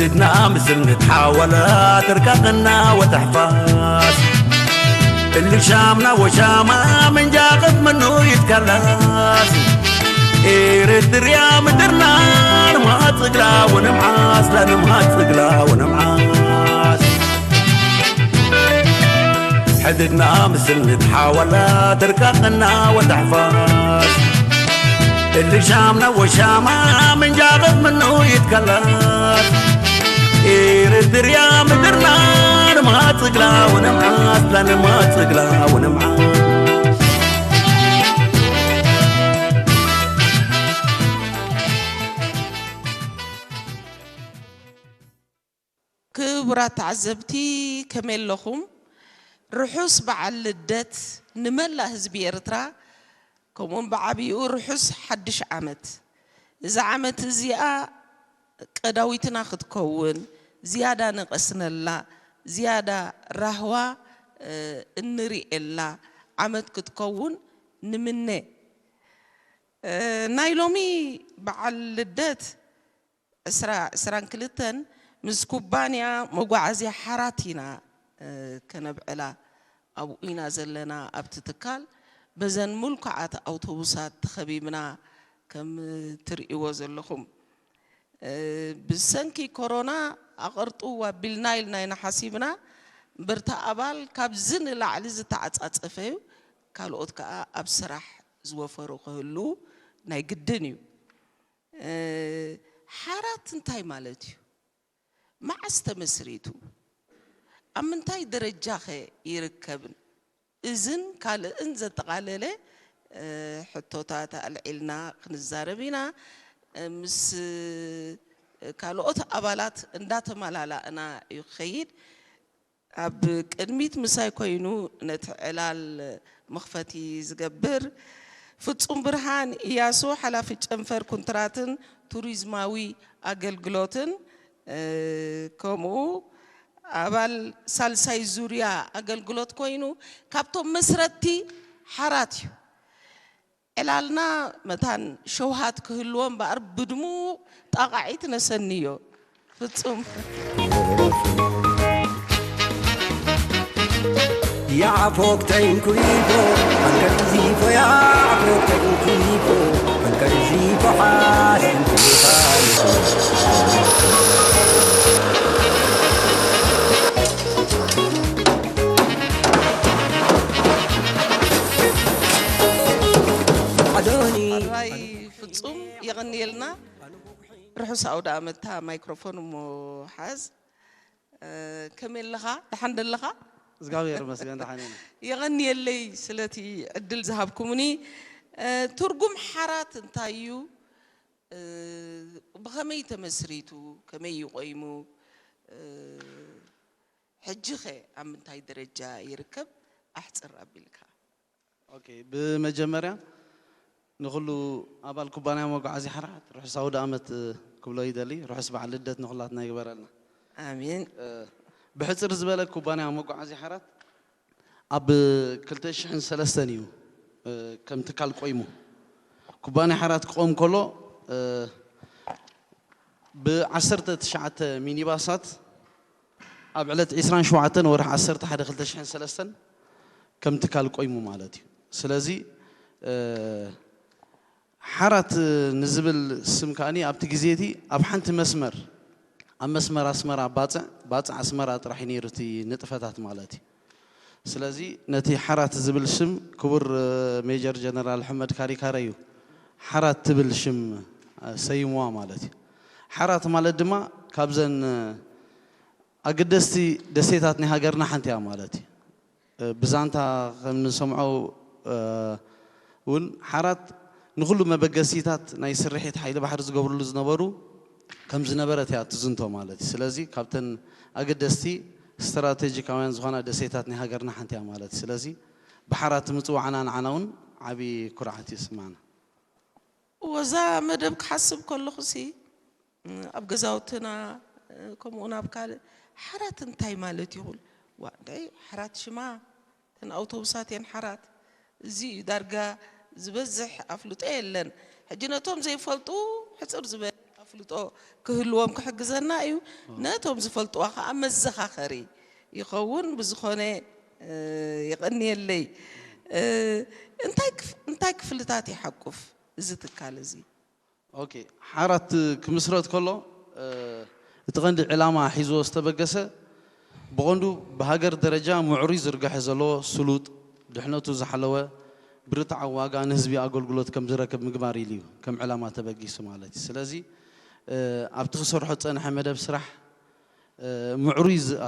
ድና ምስል ንትሓወላ ትርቃቕና ወተሕፋስ እልሻምና ወሻማ መንጃቕት መኑ ይትከላስ ኤርትርያ ምድርና ንምሃጽግላ ወነምዓስ ላንምሃጽግላ ወነምዓስ ሕድድና ምስል ንትሓወላ ትርቃቕና ወተሕፋስ እልሻምና ወሻማ መንጃቕት መኑ ይትከላስ ኤርትርያ ምድርና ንምሃጽግላ ወነምዓስ ላንምሃጽግላ ወነምዓስ ክቡራት ተዓዘብቲ ከመይ ኣለኹም? ርሑስ በዓል ልደት ንመላእ ህዝቢ ኤርትራ፣ ከምኡውን ብዓቢኡ ርሑስ ሓድሽ ዓመት። እዛ ዓመት እዚኣ ቀዳዊትና ክትከውን፣ ዝያዳ ንቐስነላ፣ ዝያዳ ራህዋ እንርእየላ ዓመት ክትከውን ንምነ። ናይ ሎሚ በዓል ልደት ዕስራ ዕስራን ክልተን ምስ ኩባንያ መጓዓዝያ ሓራት ኢና ከነብዕላ ኣብኡ ኢና ዘለና። ኣብቲ ትካል በዘን ምልኩዓት ኣውቶቡሳት ተኸቢብና ከም ትርእይዎ ዘለኹም። ብሰንኪ ኮሮና ኣቐርጥው ኣቢልና ኢልና ኢና ሓሲብና። እምበርታ ኣባል ካብዚ ንላዕሊ ዝተዓጻጸፈ እዩ። ካልኦት ከኣ ኣብ ስራሕ ዝወፈሩ ክህሉ ናይ ግድን እዩ። ሓራት እንታይ ማለት እዩ? መዓስ ተመስሪቱ? ኣብ ምንታይ ደረጃኸ ይርከብን? እዝን ካልእን ዘጠቓለለ ሕቶታት ኣልዒልና ክንዛረብ ኢና። ምስ ካልኦት ኣባላት እንዳተመላላእና እዩ ክኸይድ። ኣብ ቅድሚት ምሳይ ኮይኑ ነቲ ዕላል መኽፈቲ ዝገብር ፍጹም ብርሃን ኢያሱ ሓላፊ ጨንፈር ኩንትራትን ቱሪዝማዊ ኣገልግሎትን ከምኡ ኣባል ሳልሳይ ዙርያ ኣገልግሎት ኮይኑ ካብቶም መስረትቲ ሓራት እዩ። ዕላልና መታን ሸውሃት ክህልዎ እምበኣር ብድሙቕ ጣቓዒት ነሰንዮ። ፍጹም። يعفوك تنكويكو أنكر زيكو يعفوك تنكويكو أنكر زيكو حاسن كويكو ፍጹም የቐንየልና። ርሑስ ኣውደ ኣመት። እታ ማይክሮፎን እሞ ሓዝ። ከመይ ኣለኻ? ደሓን ደለኻ? እግዚኣብሔር ይመስገን ደሓን እየ። የቐንየለይ ስለቲ ዕድል ዝሃብኩምኒ። ትርጉም ሓራት እንታይ እዩ? ብኸመይ ተመስሪቱ? ከመይ እዩ ቆይሙ? ሕጂ ኸ ኣብ ምንታይ ደረጃ ይርከብ? ኣሕጽር ኣቢልካ። ኦኬ፣ ብመጀመርያ ንኹሉ ኣባል ኩባንያ መጓዓዝያ ሓራት ርሑስ ኣውደ ኣመት ክብሎ ይደሊ። ርሑስ በዓል ልደት ንኹላትና ይግበረልና። ኣሜን። ብሕጽር ዝበለ ኩባንያ መጓዓዝያ ሓራት ኣብ ክልተ ሽሕን ሰለስተን እዩ ከም ትካል ቆይሙ። ኩባንያ ሓራት ክቆም ከሎ ብዓሰርተ ትሽዓተ ሚኒባሳት ኣብ ዕለት ዕስራን ሸውዓተን ወርሒ ዓሰርተ ሓደ ክልተ ሽሕን ሰለስተን ከም ትካል ቆይሙ ማለት እዩ። ስለዚ ሓራት ንዝብል ስም ከኣኒ ኣብቲ ግዜ እቲ ኣብ ሓንቲ መስመር ኣብ መስመር ኣስመራ ባጽዕ ባጽዕ ኣስመራ ጥራሕ እዩ ነይሩ እቲ ንጥፈታት ማለት እዩ። ስለዚ ነቲ ሓራት ዝብል ሽም ክቡር ሜጀር ጀነራል ሕመድ ካሪካረ እዩ ሓራት ትብል ሽም ሰይምዋ ማለት እዩ። ሓራት ማለት ድማ ካብዘን ኣገደስቲ ደሴታት ናይ ሃገርና ሓንቲ እያ ማለት እዩ። ብዛንታ ከም ንሰምዖ እውን ሓራት ንኹሉ መበገሲታት ናይ ስርሒት ሓይሊ ባሕሪ ዝገብርሉ ዝነበሩ ከም ዝነበረት እያ ትዝንቶ ማለት እዩ። ስለዚ ካብተን ኣገደስቲ ስትራቴጂካውያን ዝኾና ደሴታት ናይ ሃገርና ሓንቲ እያ ማለት እዩ። ስለዚ ብሓራት ምፅዋዕና ንዓና እውን ዓብዪ ኩርዓት እዩ ዝስማዕና። ወዛ መደብ ክሓስብ ከለኹሲ ኣብ ገዛውትና ከምኡ ናብ ካልእ ሓራት እንታይ ማለት ይኹን ዋ እንታይ ሓራት ሽማ እተን ኣውቶቡሳት እየን ሓራት እዚ እዩ ዳርጋ ዝበዝሕ ኣፍልጦ የለን ሕጂ ነቶም ዘይፈልጡ ሕፅር ዝበለ ኣፍልጦ ክህልዎም ክሕግዘና እዩ። ነቶም ዝፈልጥዋ ከዓ መዘኻኸሪ ይኸውን። ብዝኾነ፣ እ፣ የቐንየለይ። እ፣ እንታይ ክፍ-፣ እንታይ ክፍልታት ይሓቁፍ እዚ ትካል እዚ? ኦኬ፣ ሓራት ክምስረት ከሎ፣ እ፣ እቲ ቀንዲ ዕላማ ሒዝዎ ዝተበገሰ ብቐንዱ ብሃገር ደረጃ ምዕሩይ ዝርግሐ ዘለዎ ስሉጥ፣ ድሕነቱ ዝሓለወ፣ ብርትዓዊ ዋጋ ንህዝቢ ኣገልግሎት ከም ዝረክብ ምግባር ኢሉ እዩ፣ ከም ዕላማ ተበጊሱ ማለት እዩ። ስለዚ፣ እ፣ ኣብቲ ክሰርሖ ዝጸንሐ መደብ ስራሕ፣ እ፣ ምዕሩይ ዝ-፣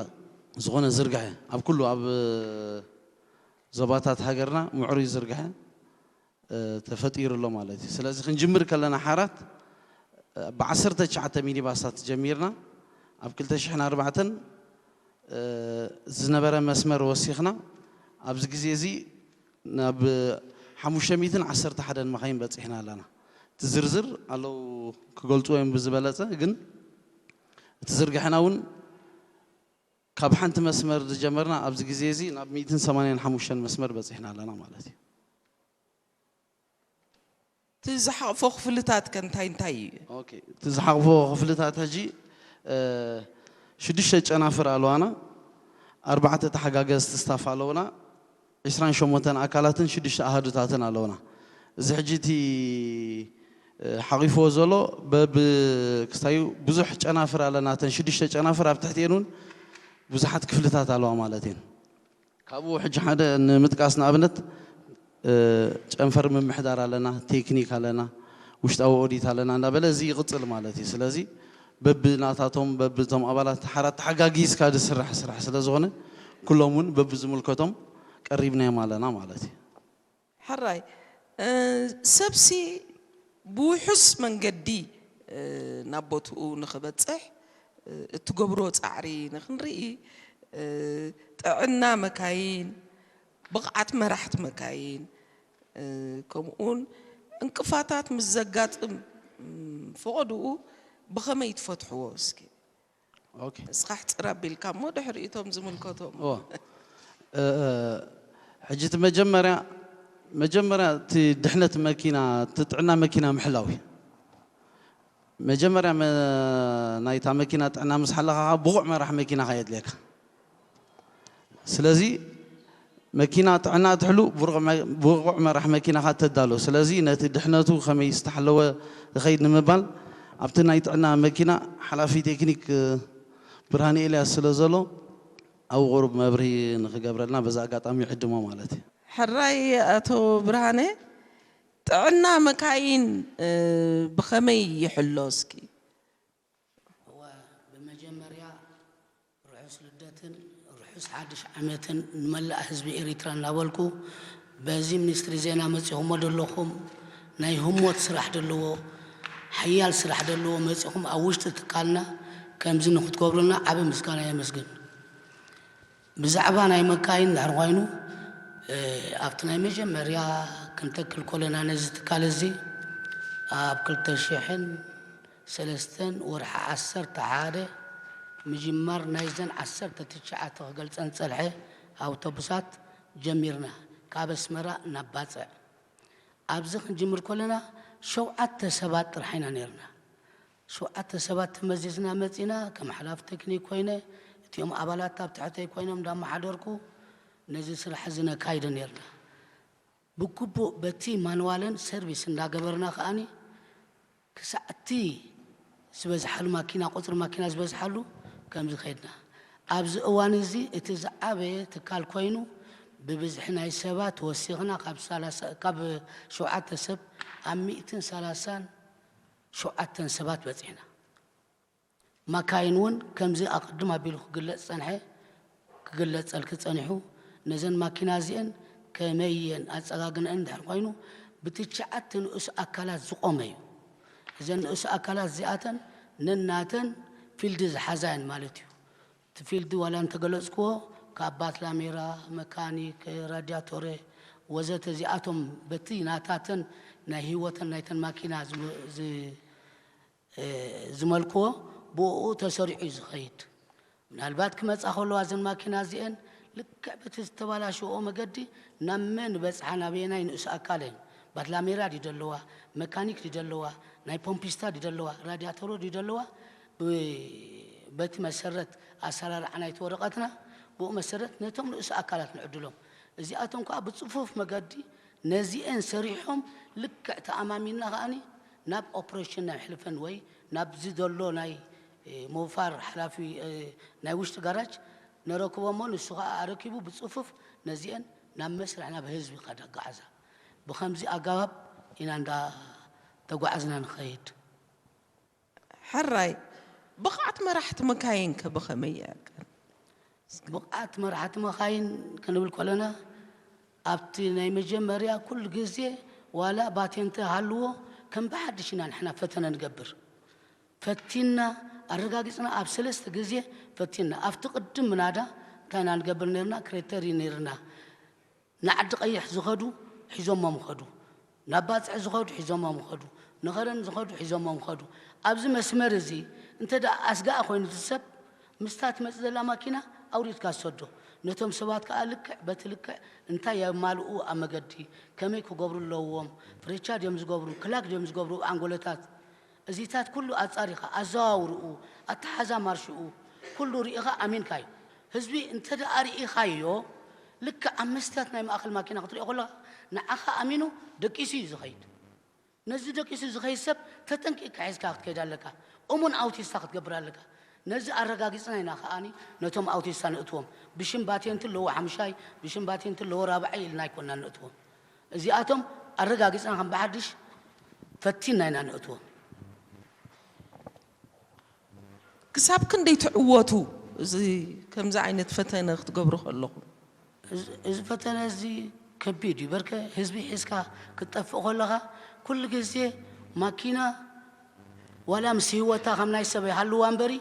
ዝኾነ ዝርግሐ ኣብ ኩሉ ኣብ ዞባታት ሃገርና ምዕሩይ ዝርግሐ፣ እ፣ ተፈጢሩ ኣሎ ማለት እዩ። ስለዚ ክንጅምር ከለና ሓራት፣ እ፣ ብዓሰርተ ትሽዓተ ሚኒባሳት ጀሚርና ኣብ ክልተ ሽሕን ኣርባዕተን፣ እ፣ ዝነበረ መስመር ወሲኽና ኣብዚ ግዜ እዚ ናብ ሓሙሽተ ሚእትን ዓሰርተ ሓደን መኻይን በጺሕና ኣለና። እቲ ዝርዝር ኣለዉ ክገልጽዎ እዮም ብዝበለጸ፣ ግን እቲ ዝርግሐና እውን ካብ ሓንቲ መስመር ዝጀመርና ኣብዚ ግዜ እዚ ናብ ሚእትን ሰማንያን ሓሙሽተን መስመር በጺሕና ኣለና ማለት እዩ። እቲ ዝሓቕፎ ክፍልታት ከ እንታይ እንታይ እዩ? ኦኬ፣ እቲ ዝሓቕፎ ክፍልታት ሕጂ፣ እ፣ ሽዱሽተ ጨናፍር ኣለዋና፣ ኣርባዕተ ተሓጋገዝቲ ስታፍ ኣለውና፣ ዕስራን ሸሞንተን ኣካላትን ሽዱሽተ ኣሃዱታትን ኣለውና። እዚ ሕጂ እቲ፣ እ፣ ሓቒፍዎ ዘሎ በብ ክስታዩ ብዙሕ ጨናፍር ኣለና። እተን ሽዱሽተ ጨናፍር ኣብ ትሕቲኤን እውን ብዙሓት ክፍልታት ኣለዋ ማለት እየን። ካብኡ ሕጂ ሓደ ንምጥቃስ ንኣብነት፣ እ፣ ጨንፈር ምምሕዳር ኣለና፣ ቴክኒክ ኣለና፣ ውሽጣዊ ኦዲት ኣለና እንዳበለ እዚ ይቕጽል ማለት እዩ። ስለዚ በብናታቶም በብቶም ኣባላት ሓራት ተሓጋጊዝካ ዝስራሕ ስራሕ ስለ ዝኾነ ኩሎም እውን በብዝምልከቶም ቀሪብናዮም ኣለና ማለት እዩ። ሕራይ፣ እ፣ ሰብሲ ብውሑስ መንገዲ፣ እ፣ ናብ ቦትኡ ንኽበጽሕ፣ እ፣ እትገብሮ ጻዕሪ ንኽንርኢ፣ እ፣ ጥዕና መካይን፣ ብቕዓት መራሕቲ መካይን፣ እ፣ ከምኡውን እንቅፋታት ምስ ዘጋጥም፣ እም፣ ፈቐድኡ ብኸመይ ትፈትሕዎ እስኪ? ኦኬ። ንስኻ ሕጽር ኣቢልካ እሞ ድሕሪ እቶም ዝምልከቶም። እወ። እ፣ እ፣ ሕጂ እቲ መጀመርያ፣ መጀመርያ እቲ ድሕነት መኪና፣ እቲ ጥዕና መኪና ምሕላው እዩ። መጀመርያ መ-፣ ናይታ መኪና ጥዕና ምስ ሓለኻ ብቑዕ መራሕ መኪና ኸየድልየካ። ስለዚ መኪና ጥዕና ትሕሉ ብሩቕ መ-፣ ብቑዕ መራሕ መኪናኻ ተዳሎ። ስለዚ ነቲ ድሕነቱ ከመይ ዝተሓለወ ይኸይድ ንምባል ኣብቲ ናይ ጥዕና መኪና ሓላፊ ቴክኒክ፣ እ፣ ብርሃነ ኤልያስ ስለ ዘሎ ኣብኡ ቁሩብ መብርሂ ንኽገብረልና በዛ ኣጋጣሚ ይዕድሞ ማለት እዩ። ሕራይ ኣቶ ብርሃነ፣ ጥዕና መካይን፣ እ፣ ብኸመይ ይሕሎ እስኪ? እወ፣ ብመጀመርያ ርሑስ ልደትን ርሑስ ሓድሽ ዓመትን ንመላእ ህዝቢ ኤሪትራ እናበልኩ፣ በዚ ሚኒስትሪ ዜና መጺኹሞ ዘለኹም ናይ ህሞት ስራሕ ደለዎ፣ ሓያል ስራሕ ደለዎ መጺኹም ኣብ ውሽጢ ትካልና ከምዚ ንክትገብሩልና ዓቢ ምስጋና የመስግን። ብዛዕባ ናይ መካይን እንድሕር ኮይኑ፣ እ፣ ኣብቲ ናይ መጀመርያ ክንተክል ከለና ነዚ ትካል እዚ ኣብ ክልተ ሽሕን ሰለስተን ወርሒ ዓሰርተ ሓደ ምጅማር ናይዘን ዓሰርተ ትሽዓተ ክገልጸን ዝጸንሐ ኣውቶቡሳት ጀሚርና፣ ካብ ኣስመራ ናብ ባጽዕ። ኣብዚ ክንጅምር ከለና ሸውዓተ ሰባት ጥራሕ ኢና ነይርና። ሸውዓተ ሰባት ተመዚዝና መጺና፣ ከም ሓላፊ ቴክኒክ ኮይነ፣ እቲኦም ኣባላት ኣብ ትሕተይ ኮይኖም እንዳመሓደርኩ ነዚ ስራሕ እዚ ነካይዶ ነይርና። ብግቡእ በቲ ማንዋልን ሰርቪስ እንዳገበርና ከኣኒ ክሳዕ እቲ ዝበዝሓሉ ማኪና፣ ቁጽሪ ማኪና ዝበዝሓሉ ከምዚ ከይድና። ኣብዚ እዋን እዚ እቲ ዝዓበየ ትካል ኮይኑ ብብዝሒ ናይ ሰባት ወሲኽና ካብ ሰላሳ፣ ካብ ሸውዓተ ሰብ ኣብ ሚእትን ሰላሳን ሸውዓተን ሰባት በጺሕና። ማካይን እውን ከምዚ ኣቐድም ኣቢሉ ክግለጽ ጸንሐ፣ ክግለጸልኪ ጸኒሑ። ነዘን ማኪና እዚአን ከመይ እየን ኣጸጋግነአን እንድሕር ኮይኑ ብትሽዓተ ንኡስ ኣካላት ዝቖመ እዩ። እዘን ንኡስ ኣካላት እዚኣተን ነናተን ፊልድ ዝሓዛ እየን ማለት እዩ። እቲ ፊልድ ዋላ እንተገለጽክዎ ካብ ባትላሜራ፣ መካኒክ፣ ራዲያቶሬ ወዘተ እዚኣቶም በቲ ናታተን ናይ ህይወተን ናይተን ማኪና ዝመ-፣ ዝ-፣ እ፣ ዝመልክዎ ብኡ ተሰሪዑ እዩ ዝኸይድ። ምናልባት ክመጻ ከለዋ እዘን ማኪና እዚአን ልክዕ በቲ ዝተባላሸዎ መገዲ ናብ መን በጽሓ ናበየናይ ንኡስ ኣካለን ባትላሜራ ድዩ ደለዋ፣ መካኒክ ድዩ ደለዋ፣ ናይ ፖምፒስታ ድዩ ደለዋ፣ ራድያተሮ ድዩ ደለዋ፣ ብ- በቲ መሰረት ኣሰራርዓ ናይቲ ወረቐትና ብኡ መሰረት ነቶም ንእሱ ኣካላት ንዕድሎም። እዚኣቶም ከዓ ብፅፉፍ መገዲ ነዚአን ሰሪሖም ልክዕ ተኣማሚንና ከዓኒ ናብ ኦፕሬሽን ናይ ሕልፈን ወይ ናብዚ ዘሎ ናይ ሞፋር ሓላፊ ናይ ውሽጢ ጋራጅ ነረክቦሞ፣ ንሱ ከዓ ኣረኪቡ ብፅፉፍ ነዚአን ናብ መስርሕ ናብ ህዝቢ ከደጋዓዛ። ብኸምዚ ኣገባብ ኢና እንዳ ተጓዓዝና ንኸይድ። ሕራይ፣ ብቕዓት መራሕቲ መካይን ከ ብኸመይ ይዕቀን? ብቕዓት መራሕቲ መኻይን ክንብል ከለና ኣብቲ ናይ መጀመርያ ኩሉ ግዜ ዋላ ባቴንተ ሃልዎ ከም ብሓድሽ ኢና ንሕና ፈተነ ንገብር። ፈቲና ኣረጋጊፅና ኣብ ሰለስተ ግዜ ፈቲና ኣብቲ ቅድም ምናዳ እንታይ ኢና ንገብር ነርና ክሬተሪ ነርና ንዓዲ ቀይሕ ዝኸዱ ሒዞሞም ኸዱ ናብ ባፅዕ ዝኸዱ ሒዞሞም ኸዱ ንኸረን ዝኸዱ ሒዞሞም ኸዱ ኣብዚ መስመር እዚ እንተ ደኣ ኣስጋእ ኮይኑ እቲ ሰብ ምስታ ትመፅእ ዘላ ማኪና ኣውሪድካ ዝሰዶ ነቶም ሰባት ከዓ ልክዕ በቲ ልክዕ እንታይ የማልኡ ኣብ መገዲ ከመይ ክገብሩ ኣለዎም ፍሬቻ ድዮም ዝገብሩ ክላክ ድዮም ዝገብሩ ኣንጎለታት እዚታት ኩሉ ኣፃሪኻ ኣዘዋውርኡ ኣተሓዛ ማርሽኡ ኩሉ ርኢኻ ኣሚንካ እዩ ህዝቢ እንተ ደኣ ርኢኻዮ ልክዕ ኣብ መስትያት ናይ ማእኸል ማኪና ክትሪኦ ከለኻ ንዓኻ ኣሚኑ ደቂሱ እዩ ዝኸይድ ነዚ ደቂሱ ዝኸይድ ሰብ ተጠንቂቕካ ሒዝካ ክትከይድ ኣለካ እሙን ኣውቲስታ ክትገብር ኣለካ ነዚ ኣረጋጊፅና ኢና ከዓኒ ነቶም ኣውቲስታ ንእትዎም ብሽም ባቴንቲ ኣለዎ ሓምሻይ ብሽም ባቴንቲ ኣለዎ ራብዓይ ኢልና ኣይኮንና ንእትዎም እዚኣቶም ኣረጋጊፅና ከም ብሓድሽ ፈቲና ኢና ንእትዎም ክሳብ ክንደይ ትዕወቱ እዚ ከምዚ ዓይነት ፈተነ ክትገብሩ ከለኹም? እዚ ፈተነ እዚ ከቢድ እዩ በርከ ህዝቢ ሒዝካ ክትጠፍእ ከለኻ ኩሉ ግዜ ማኪና ዋላ ምስ ህይወታ ከም ናይ ሰብ ይሃልዋ እምበሪ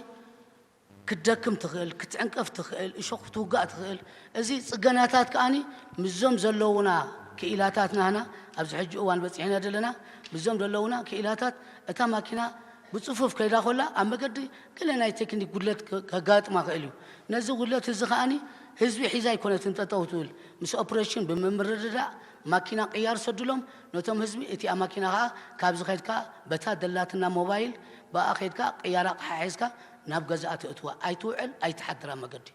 ክትደክም ትኽእል ክትዕንቀፍ ትኽእል እሾኽ ክትውጋእ ትኽእል እዚ ፅገናታት ከዓኒ ምስዞም ዘለውና ክኢላታት ናህና ኣብዚ ሕጂ እዋን በፂሕና ዘለና ምስዞም ዘለውና ክኢላታት እታ ማኪና ብፅፉፍ ከይዳ ኮላ ኣብ መገዲ ገለ ናይ ቴክኒክ ጉድለት ከጋጥማ ክእል እዩ። ነዚ ጉድለት እዚ ከዓኒ ህዝቢ ሒዛ ኣይኮነትን ጠጠው ትብል። ምስ ኦፕሬሽን ብምምርድዳእ ማኪና ቅያር ሰድሎም ነቶም ህዝቢ እቲኣ ማኪና ከዓ ካብዚ ከድካ በታ ደላትና ሞባይል ብኣ ከድካ ቅያር ኣቕሓ ሒዝካ ናብ ገዛኣ ተእትዋ ኣይትውዕል ኣይትሓድር ኣብ መገዲ።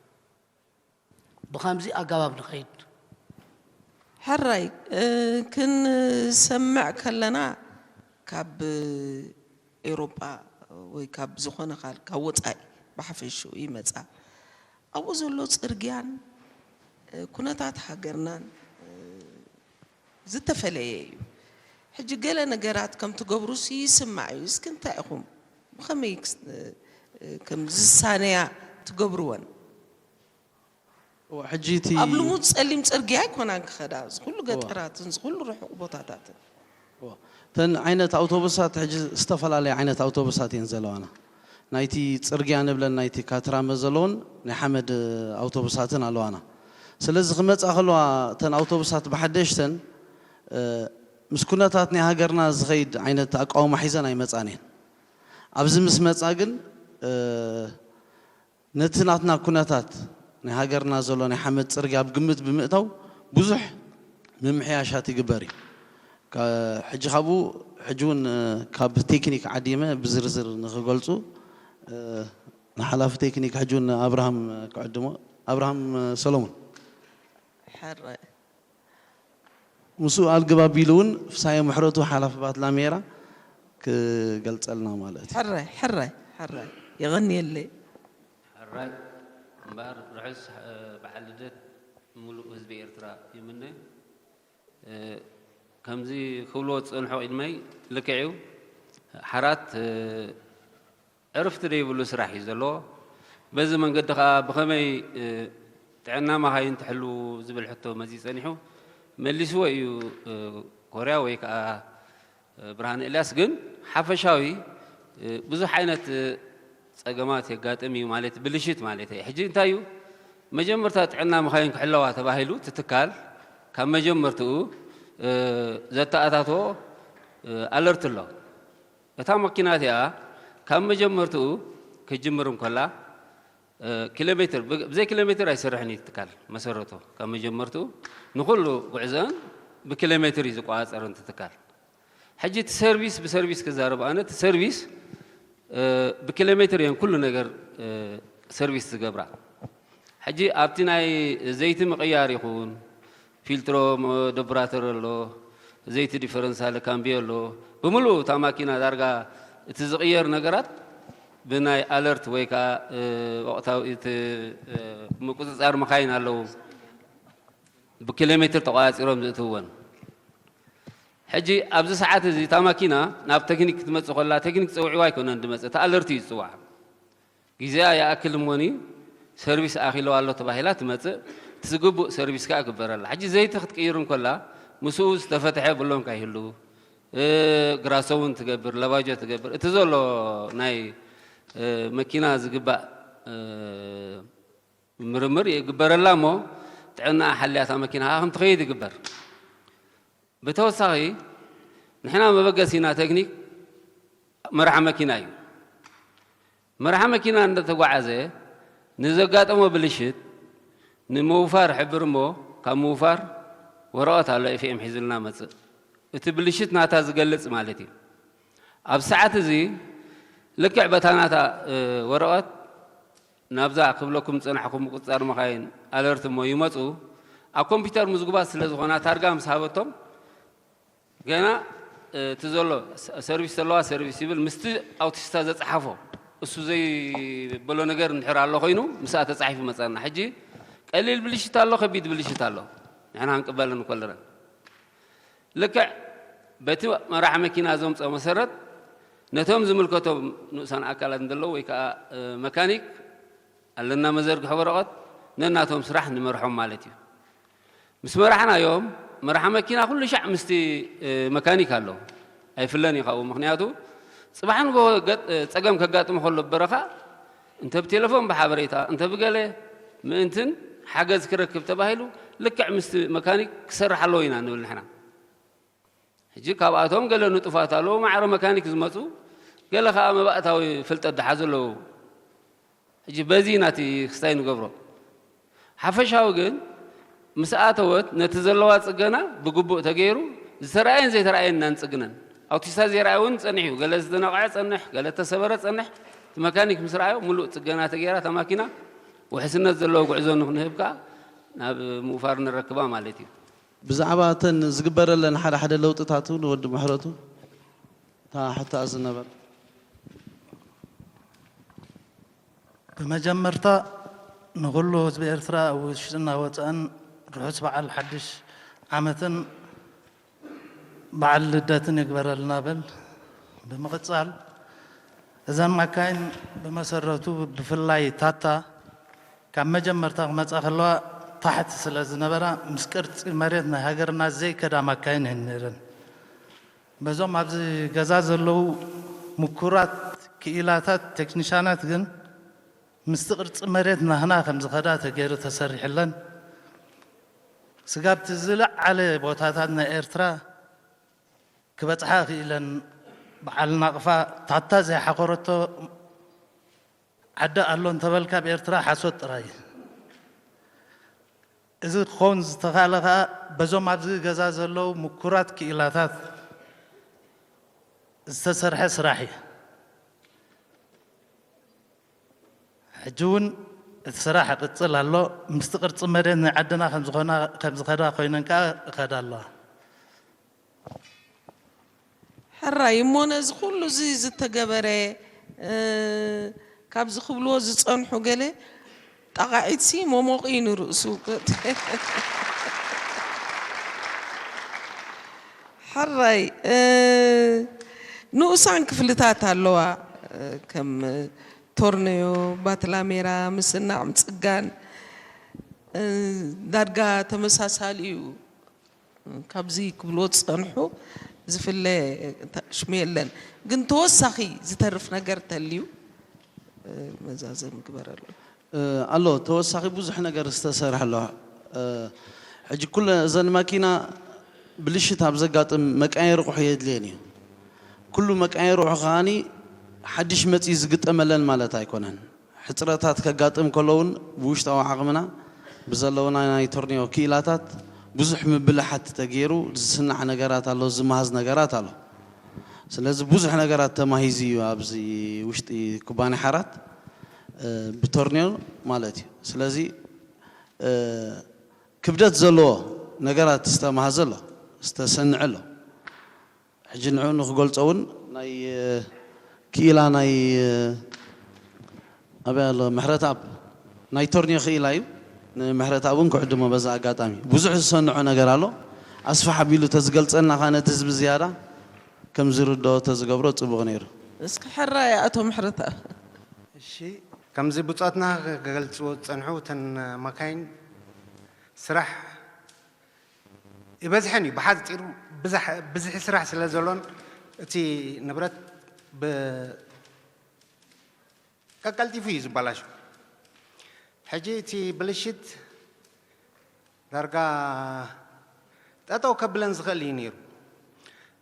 ብኸምዚ ኣገባብ ንኸይድ። ሕራይ ክንሰምዕ ከለና ካብ ኤውሮጳ ወይ ካብ ዝኾነ ካል ካብ ወፃኢ ብሓፈሽኡ ይመፃ ኣብኡ ዘሎ ፅርግያን ኩነታት ሃገርናን ዝተፈለየ እዩ ሕጂ ገለ ነገራት ከም ትገብሩስ ይስማዕ እዩ እስኪ እንታይ ኢኹም ብኸመይ ከም ዝሳነያ ትገብርወን ሕጂ እቲ ኣብ ልሙድ ፀሊም ፅርግያ ኣይኮናን ክኸዳ እዚ ኩሉ ገጠራትን እዚ ኩሉ ርሑቕ ቦታታትን እተን ዓይነት ኣውቶቡሳት ሕጂ ዝተፈላለያ ዓይነት ኣውቶቡሳት እየን ዘለዋና ናይቲ ፅርግያ ንብለን ናይቲ ካትራመ ዘለውን ናይ ሓመድ ኣውቶቡሳትን ኣለዋና ስለዚ ክመፃ ከለዋ እተን ኣውቶቡሳት ብሓደሽተን ምስ ኩነታት ናይ ሃገርና ዝኸይድ ዓይነት ኣቃውማ ሒዘን ኣይመፃን እየን ኣብዚ ምስ መፃ ግን ነቲ ናትና ኩነታት ናይ ሃገርና ዘሎ ናይ ሓመድ ፅርግያ ኣብ ግምት ብምእታው ብዙሕ ምምሕያሻት ይግበር እዩ። ሕጂ ካብኡ ሕጂ እውን ካብ ቴክኒክ ዓዲመ ብዝርዝር ንክገልፁ ንሓላፊ ቴክኒክ ሕጂ እውን ኣብርሃም ክዕድሞ ኣብርሃም ሰሎሙን። ሕራይ ምስኡ ኣልግብ ኣቢሉ እውን ፍሳየ ምሕረቱ ሓላፊ ባትላሜራ ክገልፀልና ማለት እዩ። ሕራይ ሕራይ ሕራይ የቐንየለይ። ሕራይ እምበኣር ርሑስ በዓል ልደት ሙሉእ ህዝቢ ኤርትራ ይምነ። ከምዚ ክብልዎ ዝፀንሑ ቅድመይ ልክዕ እዩ። ሓራት ዕርፍቲ ደይብሉ ስራሕ እዩ ዘለዎ። በዚ መንገዲ ከዓ ብኸመይ ጥዕና መኻይን ትሕልው ዝብል ሕቶ መፂ ፀኒሑ መሊስዎ እዩ ኮርያ ወይ ከዓ ብርሃነ ኤልያስ ግን ሓፈሻዊ ብዙሕ ዓይነት ፀገማት የጋጥም እዩ ማለት ብልሽት ማለት እዩ። ሕጂ እንታይ እዩ መጀመርታ ጥዕና መኻይን ክሕለዋ ተባሂሉ ትትካል ካብ መጀመርትኡ ዘተኣታቶ ኣለርት ኣሎ። እታ መኪና እቲኣ ካብ መጀመርትኡ ክትጅምር እንከላ ኪሎ ሜትር ብዘይ ኪሎ ሜትር ኣይሰርሕን እዩ ትካል መሰረቱ ካብ መጀመርትኡ ንኩሉ ጉዕዘን ብኪሎ ሜትር እዩ ዝቆፃፀር እቲ ትካል። ሕጂ እቲ ሰርቪስ ብሰርቪስ ክዛረብ ኣነ፣ እቲ ሰርቪስ ብኪሎ ሜትር እየን ኩሉ ነገር ሰርቪስ ዝገብራ። ሕጂ ኣብቲ ናይ ዘይቲ ምቕያር ይኹን፣ ፊልትሮ፣ ደቡራተር ኣሎ፣ ዘይቲ ዲፈረንስ ኣሎ፣ ካምቢዮ ኣሎ፣ ብምሉእ እታ ማኪና ዳርጋ እቲ ዝቕየር ነገራት ብናይ ኣለርት ወይ ከዓ ወቕታዊ እቲ ምቁፅፃር መካይን ኣለዉ፣ ብኪሎ ሜትር ተቋፂሮም ዝእትወን። ሕጂ ኣብዚ ሰዓት እዚ እታ ማኪና ናብ ቴክኒክ ክትመፅእ ከላ ቴክኒክ ፀውዒዋ ኣይኮነን ድመፅእ፣ እቲ ኣለርት እዩ ዝፅዋዕ። ግዜኣ ይኣክል እሞኒ ሰርቪስ ኣኺሎ ኣሎ ተባሂላ ትመፅእ፣ እቲ ዝግቡእ ሰርቪስ ከዓ ግበረላ። ሕጂ ዘይቲ ክትቅይር እንከላ ምስኡ ዝተፈትሐ ብሎን ካይህሉ፣ ግራሶ እውን ትገብር፣ ለባጆ ትገብር፣ እቲ ዘሎ ናይ መኪና ዝግባእ ምርምር ይግበረላ እሞ ጥዕና ሓልያታ መኪና ከዓ ከም ትኸይድ ይግበር። ብተወሳኺ ንሕና መበገሲና ቴክኒክ መርሓ መኪና እዩ። መርሓ መኪና እንደተጓዓዘ ንዘጋጠሞ ብልሽት ንምውፋር ሕብር እሞ ካብ ምውፋር ወረቐት ኣሎ ኤፍኤም ሒዝልና መፅእ። እቲ ብልሽት ናታ ዝገልፅ ማለት እዩ። ኣብ ሰዓት እዚ ልክዕ በታ ናታ ወረቐት ናብዛ ክብለኩም ዝጸናሕኩ ምቁጽጻር መኻይን ኣለርት እሞ ይመጹ። ኣብ ኮምፒውተር ምዝጉባት ስለ ዝኾና ታርጋ ምስ ሃበቶም ገና እቲ ዘሎ ሰርቪስ ዘለዋ ሰርቪስ ይብል ምስቲ ኣውቲስታ ዘጸሓፎ እሱ ዘይበሎ ነገር እንድሕር ኣሎ ኮይኑ ምስኣ ተጻሒፉ መጸና። ሕጂ ቀሊል ብልሽት ኣሎ፣ ከቢድ ብልሽት ኣሎ። ንሕና ክንቅበለን ከለና ልክዕ በቲ መራሕ መኪና ዘምፅኦ መሰረት ነቶም ዝምልከቶም ንኡሳን ኣካላት እንደለዉ ወይ ከዓ መካኒክ ኣለና መዘርግሒ ወረቐት ነናቶም ስራሕ ንመርሖም ማለት እዩ። ምስ መራሕናዮም መርሓ መኪና ኩሉ ሻዕ ምስቲ መካኒክ ኣሎ ኣይፍለን እዩ ካብኡ። ምክንያቱ ፅባሕ ንጎ ፀገም ከጋጥሞ ከሎ በረኻ እንተ ብቴሌፎን ብሓበሬታ እንተ ብገለ ምእንትን ሓገዝ ክረክብ ተባሂሉ ልክዕ ምስቲ መካኒክ ክሰርሕ ኣለዎ ኢና ንብል ንሕና። ሕጂ ካብኣቶም ገለ ንጡፋት ኣለዉ፣ ማዕረ መካኒክ ዝመፁ፣ ገለ ከዓ መባእታዊ ፍልጠት ዝሓዙ ኣለዉ። ሕጂ በዚ ኢና እቲ ክስታይ ንገብሮ። ሓፈሻዊ ግን ምስ ኣተወት ነቲ ዘለዋ ፅገና ብግቡእ ተገይሩ ዝተረኣየን ዘይተረኣየን ኢና ንፅግነን። ኣውቲስታ ዘይረኣየ እውን ፀኒሕ እዩ። ገለ ዝተነቕዐ ፀንሕ፣ ገለ ተሰበረ ፀንሕ። እቲ መካኒክ ምስ ረኣዮ ሙሉእ ፅገና ተገይራ እታ ማኪና ውሕስነት ዘለዎ ጉዕዞ ንክንህብ ከዓ ናብ ምውፋር ንረክባ ማለት እዩ። ብዛዕባ እተን ዝግበረለን ሓደ ሓደ ለውጥታት እውን ወዲ ምሕረቱ እታ ሕቶ ዝነበረ ብመጀመርታ ንኹሉ ህዝቢ ኤርትራ ኣብ ውሽጥና ወፃእን ርሑስ በዓል ሓድሽ ዓመትን በዓል ልደትን ይግበረልና ብል። ብምቕፃል እዘን ማካይን ብመሰረቱ ብፍላይ ታታ ካብ መጀመርታ ክመፃ ከለዋ ታሕቲ ስለ ዝነበራ ምስ ቅርፂ መሬት ናይ ሃገርና ዘይከዳ ማካይን እየን ነይረን። በዞም ኣብዚ ገዛ ዘለዉ ምኩራት ክኢላታት ቴክኒሻናት ግን ምስቲ ቅርፂ መሬት ናህና ከም ዝኸዳ ተገይሩ ተሰሪሕለን ስጋብቲ ዝለዓለ ቦታታት ናይ ኤርትራ ክበፅሓ ክኢለን በዓል ናቕፋ ታታ ዘይሓኸረቶ ዓዲ ኣሎ እንተበልካ ኣብ ኤርትራ ሓሶት ጥራይ። እዚ ክኸውን ዝተኻለ ከኣ በዞም ኣብዚ ገዛ ዘለዉ ምኩራት ክኢላታት ዝተሰርሐ ስራሕ እዩ። ሕጂ እውን እቲ ስራሕ ይቕጽል ኣሎ። ምስቲ ቅርጺ መሬት ናይ ዓድና ከም ዝኾና ከም ዝኸዳ ኮይነን ከኣ ይኸዳ ኣለዋ። ሕራይ እሞ ነዚ ኩሉ እዚ ዝተገበረ ካብዚ ክብልዎ ዝጸንሑ ገለ ጣቓዒትሲ መሞቕ እዩ ንርእሱ። ሕራይ ንኡሳን ክፍልታት ኣለዋ ከም ቶርነዮ፣ ባትላሜራ፣ ምስናዕ፣ ምጽጋን ዳርጋ ተመሳሳሊ እዩ። ካብዚ ክብልዎ ዝፀንሑ ዝፍለ ሽሙ የለን። ግን ተወሳኺ ዝተርፍ ነገር ተልዩ መዛዘሚ ግበረሉ። ኣሎ ተወሳኺ ብዙሕ ነገር ዝተሰርሐ ኣሎ። ሕጂ ኩለ እዘን ማኪና ብልሽት ኣብ ዘጋጥም መቃየሪ ቑሑ የድልየን እዩ። ኩሉ መቃየሪ ቑሑ ከዓኒ ሓድሽ መፂኡ ዝግጠመለን ማለት ኣይኮነን። ሕፅረታት ከጋጥም ከሎ እውን ብውሽጣዊ ዓቕምና ብዘለውና ናይ ቶርኒዮ ክኢላታት ብዙሕ ምብልሓት ተገይሩ ዝስናዕ ነገራት ኣሎ፣ ዝመሃዝ ነገራት ኣሎ። ስለዚ ብዙሕ ነገራት ተማሂዙ እዩ ኣብዚ ውሽጢ ኩባንያ ሓራት ብቶርኒዮ ማለት እዩ። ስለዚ ክብደት ዘለዎ ነገራት ዝተማሃዘ ኣሎ፣ ዝተሰንዐ ኣሎ። ሕጂ ንዕኡ ንክገልጾ እውን ናይ ክኢላ ናይ ኣበይ ኣሎ ምሕረትኣብ ናይ ቶርኒዮ ክኢላ እዩ። ንምሕረትኣብ እውን ክዕድሞ በዛ ኣጋጣሚ ብዙሕ ዝሰንዖ ነገር ኣሎ። ኣስፋሕ ኣቢሉ ተዝገልጸልና ከኣ ነቲ ህዝቢ ዝያዳ ከም ዝርድኦ ተዝገብሮ ጽቡቕ ነይሩ። እስኪ ሕራይ ኣቶ ምሕረትኣብ። እሺ፣ ከምዚ ብጾትና ክገልጽዎ ዝጸንሑ እተን መካይን ስራሕ ይበዝሐን እዩ። ብሓፂሩ ብዝሕ- ብዝሒ ስራሕ ስለ ዘሎን እቲ ንብረት ብ- ቀቀልጢፉ እዩ ዝበላሾ። ሕጂ እቲ ብልሽት ዳርጋ ጠጠው ከብለን ዝኽእል እዩ ነይሩ።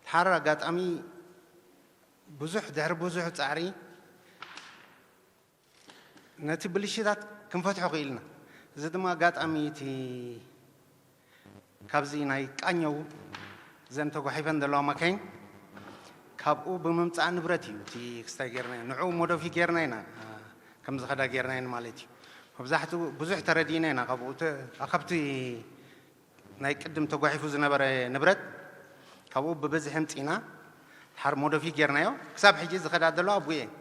ድሓር ኣጋጣሚ ብዙሕ ድሕሪ ብዙሕ ፃዕሪ ነቲ ብልሽታት ክንፈትሖ ክኢልና። እዚ ድማ ኣጋጣሚ እቲ ካብዚ ናይ ቃኘው እዘን ተጓሒፈን ዘለዋ ማካይን ካብኡ ብምምፃእ ንብረት እዩ እቲ ክስታይ ጌርና ንዕኡ ሞዶፊ ጌርና ኢና ከም ዝኸዳ ጌርና ኢና ማለት እዩ። መብዛሕትኡ ብዙሕ ተረዲእና ኢና ካብኡ ተ- ካብቲ ናይ ቅድም ተጓሒፉ ዝነበረ ንብረት ካብኡ ብብዝሒ ምፂና ድሓር ሞዶፊ ጌርናዮ ክሳብ ሕጂ ዝኸዳ ዘለዋ ኣብኡ እየን።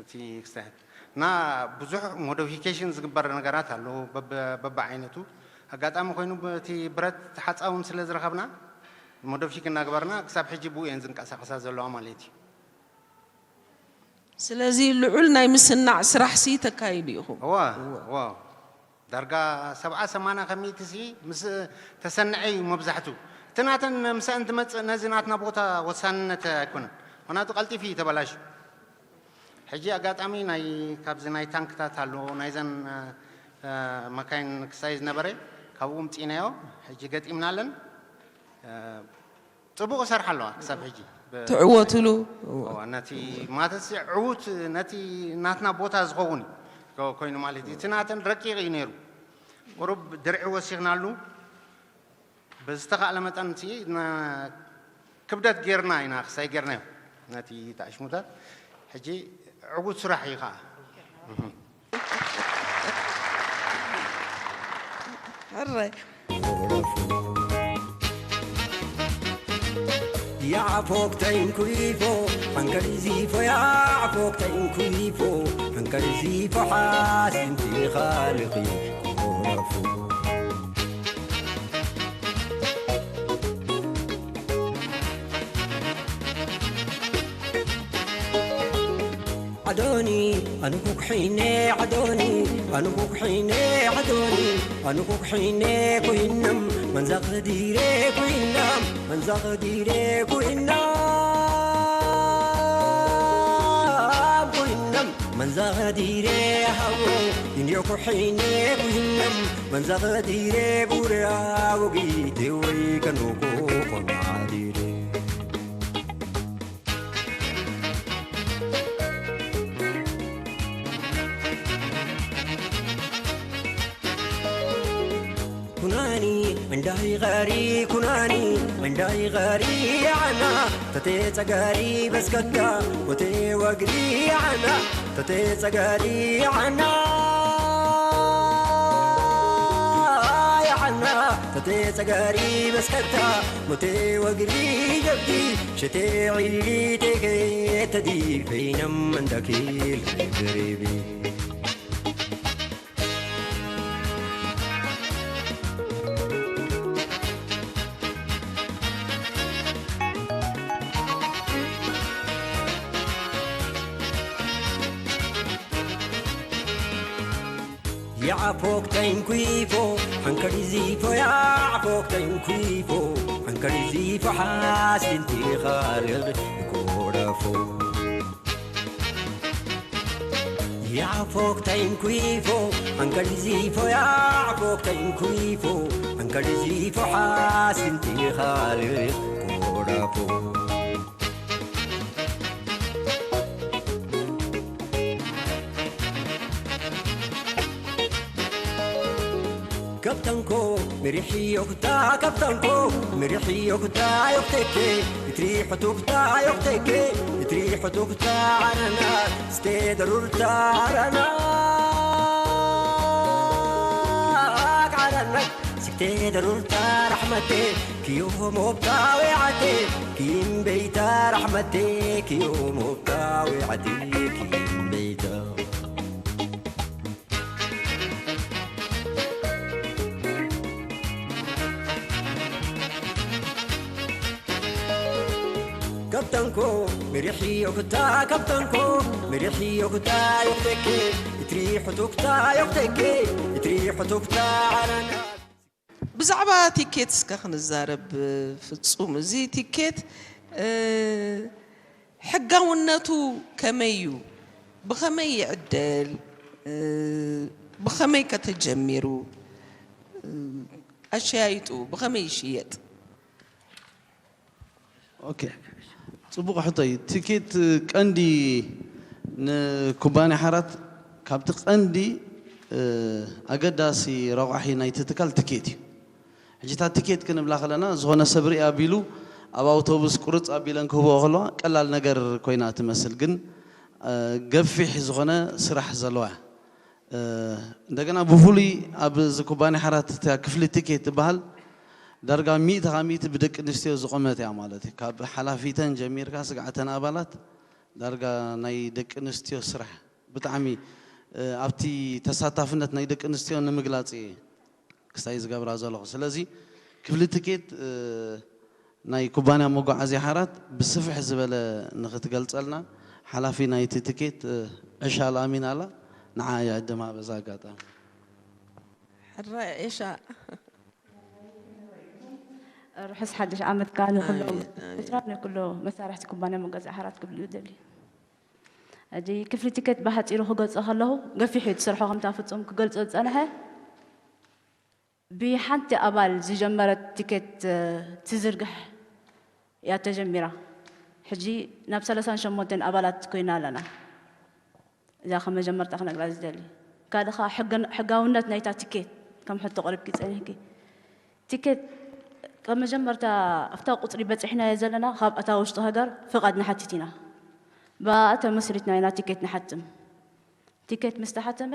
እቲ ክስታይ እና ብዙሕ ሞዲፊኬሽን ዝግበር ነገራት ኣለዉ በብ- በብዓይነቱ። ኣጋጣሚ ኮይኑ እቲ ብረት ሓፃውን ስለ ዝረኸብና ሞዲፊክ እናግበርና ክሳብ ሕጂ ብኡ እየን ዝንቀሳቐሳ ዘለዋ ማለት እዩ። ስለዚ ልዑል ናይ ምስናዕ ስራሕ ሲ ተካይዱ ኢኹም። እዋ እዋ ዳርጋ ሰብዓ ሰማንያ ከሚእቲ ሲ ምስ ተሰንዐ እዩ መብዛሕቱ እቲ ናተን ምሳእን ትመፅእ ነዚ ናትና ቦታ ወሳንነት ኣይኮነን። ምክንያቱ ቀልጢፉ እዩ ተበላሹ። ሕጂ ኣጋጣሚ ናይ ካብዚ ናይ ታንክታት ኣሎ ናይዘን መካይን ክሳይ ዝነበረ ካብኡ ምፂናዮ ሕጂ ገጢምናለን። ፅቡቅ ሰርሓ ኣለዋ ክሳብ ሕጂ። ትዕወትሉ። እዋ፣ ነቲ ማለት ሲ ዕዉት ነቲ ናትና ቦታ ዝኸውን እዩ ኮይኑ ማለት እዩ። እቲ ናተን ረቂቕ እዩ ነይሩ። ቁሩብ ድርዒ ወሲኽናሉ ብዝተኻእለ መጠን እቲ ክብደት ጌርና ኢና ክሳይ ጌርናዮ ነቲ ተኣሽሙታት። ሕጂ ዕዉት ስራሕ እዩ ከዓ። ሕራይ ያዕፎ ክተይንኩይፎ ሓንከል ዚፎ ያዕፎ ክተይንኩይፎ ሓንከል ዚፎ ሓሲንቲ ኻልኺ ኮረፉ ዓዶኒ ኣነ ኩኩሒነ ዓዶኒ ኣነ ኩኩሒነ ዓዶኒ ኣነ ኩኩሒነ ኮይነም መንዛ ኸዲረ ኮይነም መንዛ ኸዲረ ኮይነም ኮይነም መንዛ ኸዲረ ሃቦ ኢንዮ ኩሒነ ኮይነም መንዛ ኸዲረ ቡርያ ወጊቴ ወይ ከኖኮ ኮናዲረ ኩናኒ እንዳይ ኸሪ ኩናኒ እንዳይ ኸሪ ዓና ተቴ ጸጋሪ በስከካ ወቴ ወግሪ ዓና ተቴ ጸጋሪ ዓና ዓና ተቴ ጸጋሪ በስከካ ወቴ ወግሪ ጀብዲ ሸቴ ዒሊቴ ከየተዲ ፈይነም እንደኪል ግሪቢ يعفوك تنكويفو حنكري زيفو يعفوك تنكويفو حنكري زيفو حاسنتي خالق كورفو يعفوك تنكويفو حنكري زيفو يعفوك تنكويفو حنكري زيفو حاسنتي خالق كورفو كابتنكو ምሪሕዮ ኩታ ካብ ታንኮ፣ ምሪሕዮ ኩታ ዮክቴኬ፣ እትሪሖ ቱክታ ዮክቴኬ፣ እትሪሖ ቱክታ ዓረና፣ ስቴ ደሩርታ ዓረና፣ ዓረና፣ ስቴ ደሩርታ ራሕመቴ፣ ክዮ ሞብታ ዌዓቴ፣ ኪም ቤይታ ራሕመቴ፣ ክዮ ሞብታ ዌዓቴ፣ ኪም ቤይታ። ካብ ታንኮ ምሪሕ ዮክታ፣ ካብ ታንኮ ምሪሕ ዮክታ ዮክተኬ፣ እትሪ ሕቱክታ ዮክተኬ፣ እትሪ ሕቱክታ ዓረና። ብዛዕባ ቲኬት እስከ ክንዛረብ ፍጹም። እዚ ቲኬት፣ እ፣ ሕጋውነቱ ከመይ እዩ? ብኸመይ ይዕደል? እ፣ ብኸመይ ከ ተጀሚሩ? እ፣ ኣሸያይጡ ብኸመይ ይሽየጥ? ኦኬ፣ ጽቡቕ ሕቶ እዩ። ቲኬት ቀንዲ ንኩባንያ ሓራት ካብቲ ቀንዲ፣ እ፣ ኣገዳሲ ረቋሒ ናይቲ ትካል ቲኬት እዩ። ሕጂ እታ ቲኬት ክንብላ ከለና፣ ዝኾነ ሰብ ርኢ ኣቢሉ ኣብ ኣውቶቡስ ቁርጽ ኣቢለን ክህብኦ ከለዋ ቀላል ነገር ኮይና ትመስል፣ ግን፣ እ፣ ገፊሕ ዝኾነ ስራሕ ዘለዋ እያ። እ፣ እንደገና ብፍሉይ ኣብዚ ኩባንያ ሓራት እታ ክፍሊ ቲኬት ትበሃል ዳርጋ ሚእቲ ካብ ሚእቲ ብደቂ ኣንስትዮ ዝቖመት እያ ማለት እዩ። ካብ ሓላፊተን ጀሚርካ ስግኣተን ኣባላት ዳርጋ ናይ ደቂ ኣንስትዮ ስራሕ ብጣዕሚ፣ እ፣ ኣብቲ ተሳታፍነት ናይ ደቂ ኣንስትዮ ንምግላጽ እየ ክስታይ ዝገብራ ዘለኹ። ስለዚ ክፍሊ ቲኬት፣ እ፣ ናይ ኩባንያ መጓዓዝያ ሓራት ብስፍሕ ዝበለ ንኽትገልጸልና ሓላፊ ናይቲ ቲኬት፣ እ፣ ዕሻ ኣልኣሚን ኣላ። ንዓ ይዕድማ በዛ ኣጋጣሚ። ሕራይ ዕሻ። ርሑስ ሓድሽ ዓመት ከኣ ንኹሎም ኣሜን፣ ኣሜን። ኤርትራ ንኩሎ መሳርሕቲ ኩባንያ መጓዓዝያ ሓራት ክብል እደሊ። ሕጂ ክፍሊ ቲኬት ብሓጺሩ ክገልጾ ከለኹ፣ ገፊሕ እዩ እቲ ስርሖ ከምታ ፍጹም ክገልጾ ዝጸንሐ። ብሓንቲ ኣባል ዝጀመረት ቲኬት፣ እ፣ ትዝርግሕ እያ ተጀሚራ። ሕጂ ናብ ሰላሳን ሸሞንተን ኣባላት ኮይና ኣለና። እዛ ከም መጀመርታ ክነግራ ዝደሊ። ካልእ ኸኣ ሕግን-፣ ሕጋውነት ናይታ ቲኬት ከም ሕቶ ቀሪብኪ ጸኒሕኪ። ቲኬት ካብ መጀመርታ ኣብታ ቁጽሪ በጺሕናዮ ዘለና ካብ ኣታ ውሽጢ ሃገር ፍቓድ ንሓትት ኢና። ብኣኣ ተመስሪትና ኢና ቲኬት ንሓትም። ቲኬት ምስ ተሓተመ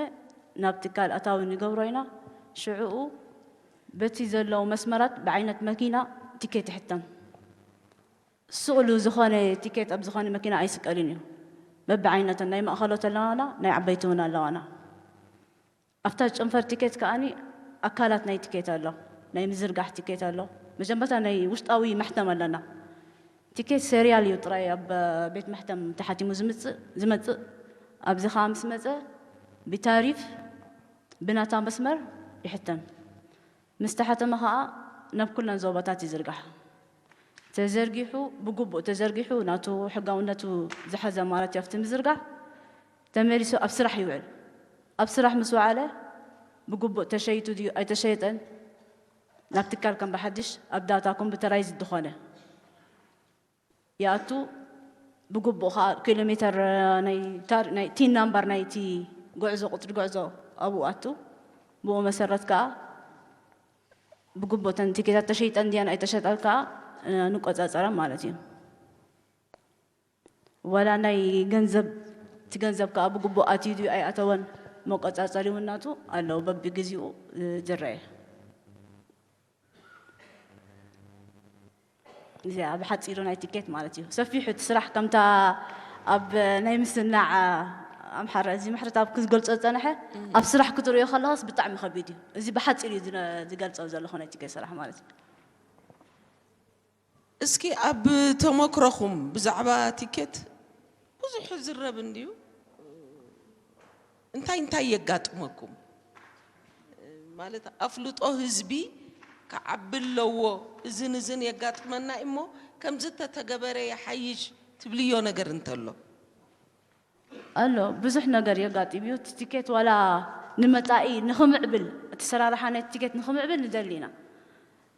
ናብ ትካል ኣታዊ ንገብሮ ኢና። ሽዕኡ በቲ ዘለዉ መስመራት ብዓይነት መኪና ቲኬት ይሕተም። ስቕሉ ዝኾነ ቲኬት ኣብ ዝኾነ መኪና ኣይስቀልን እዩ። በብዓይነተን ናይ ማእኸሎት ኣለዋና፣ ናይ ዓበይቲ እውን ኣለዋና። ኣብታ ጨንፈር ቲኬት ከኣኒ ኣካላት ናይ ቲኬት ኣሎ፣ ናይ ምዝርጋሕ ቲኬት ኣሎ። መጀመርታ ናይ ውሽጣዊ መሕተም ኣለና። ቲኬት ሴርያል እዩ ጥራይ ኣብ ቤት መሕተም ተሓቲሙ ዝምጽእ፣ ዝመጽእ። ኣብዚ ኸኣ ምስ መጸ ብታሪፍ ብናታ መስመር ይሕተም። ምስ ተሓተመ ኸኣ ናብ ኩለን ዞባታት ይዝርጋሕ። ተዘርጊሑ፣ ብግቡእ ተዘርጊሑ፣ ናቱ ሕጋውነቱ ዝሓዘ ማለት እዩ። ኣብቲ ምዝርጋሕ ተመሊሱ ኣብ ስራሕ ይውዕል። ኣብ ስራሕ ምስ ወዓለ፣ ብግቡእ ተሸይጡ ድዩ ኣይተሸየጠን፣ ናብ ትካል ከም ብሓድሽ ኣብ ዳታ ኮምፒውተራይዝድ ዝኾነ ይኣቱ። ብግቡእ ኸኣ ኪሎ ሜተር፣ ናይ ታር-፣ ናይ ቲን ናምበር ናይቲ ጉዕዞ፣ ቁጽሪ ጉዕዞ ኣብኡ ኣቱ። ብኡ መሰረት ከኣ ብግቡእ እተን ቲኬታት ተሸይጠን ድየን ኣይተሸጣን ከኣ፣ እ፣ ንቆጻጸረን ማለት እዩ። ዋላ ናይ ገንዘብ፣ እቲ ገንዘብ ከኣ ብግቡእ ኣትዩ ድዩ ኣይኣተወን መቆጻጸሪ እውን ናቱ ኣለዎ፣ በብግዜኡ፣ እ፣ ዝረአ። እዚኣ ብሓጺሩ ናይ ቲኬት ማለት እዩ። ሰፊሕ እቲ ስራሕ ከምታ ኣብ ናይ ምስናዕ ኣምሓራ እዚ ምሕረት ኣብ ክዝገልጾ ዝጸንሐ፣ ኣብ ስራሕ ክትርእዮ ከለኻስ ብጣዕሚ ከቢድ እዩ። እዚ ብሓጺሩ እዩ ዝነ-፣ ዝገልጾ ዘለኹ ናይ ቲኬት ስራሕ ማለት እዩ። እስኪ ኣብ ተመክሮኹም ብዛዕባ ቲኬት ብዙሕ ዝረብ እንድዩ። እንታይ እንታይ የጋጥመኩም? ማለት ኣፍልጦ ህዝቢ ክዓቢ ኣለዎ። እዝን እዝን የጋጥመና እሞ ከምዚ ተተገበረ ይሓይሽ ትብልዮ ነገር እንተሎ? ኣሎ፣ ብዙሕ ነገር የጋጥም እዩ። እቲ ቲኬት ዋላ ንመጻኢ ንኽምዕብል፣ እቲ ሰራርሓ ናይቲ ቲኬት ንኽምዕብል ንደሊ ኢና።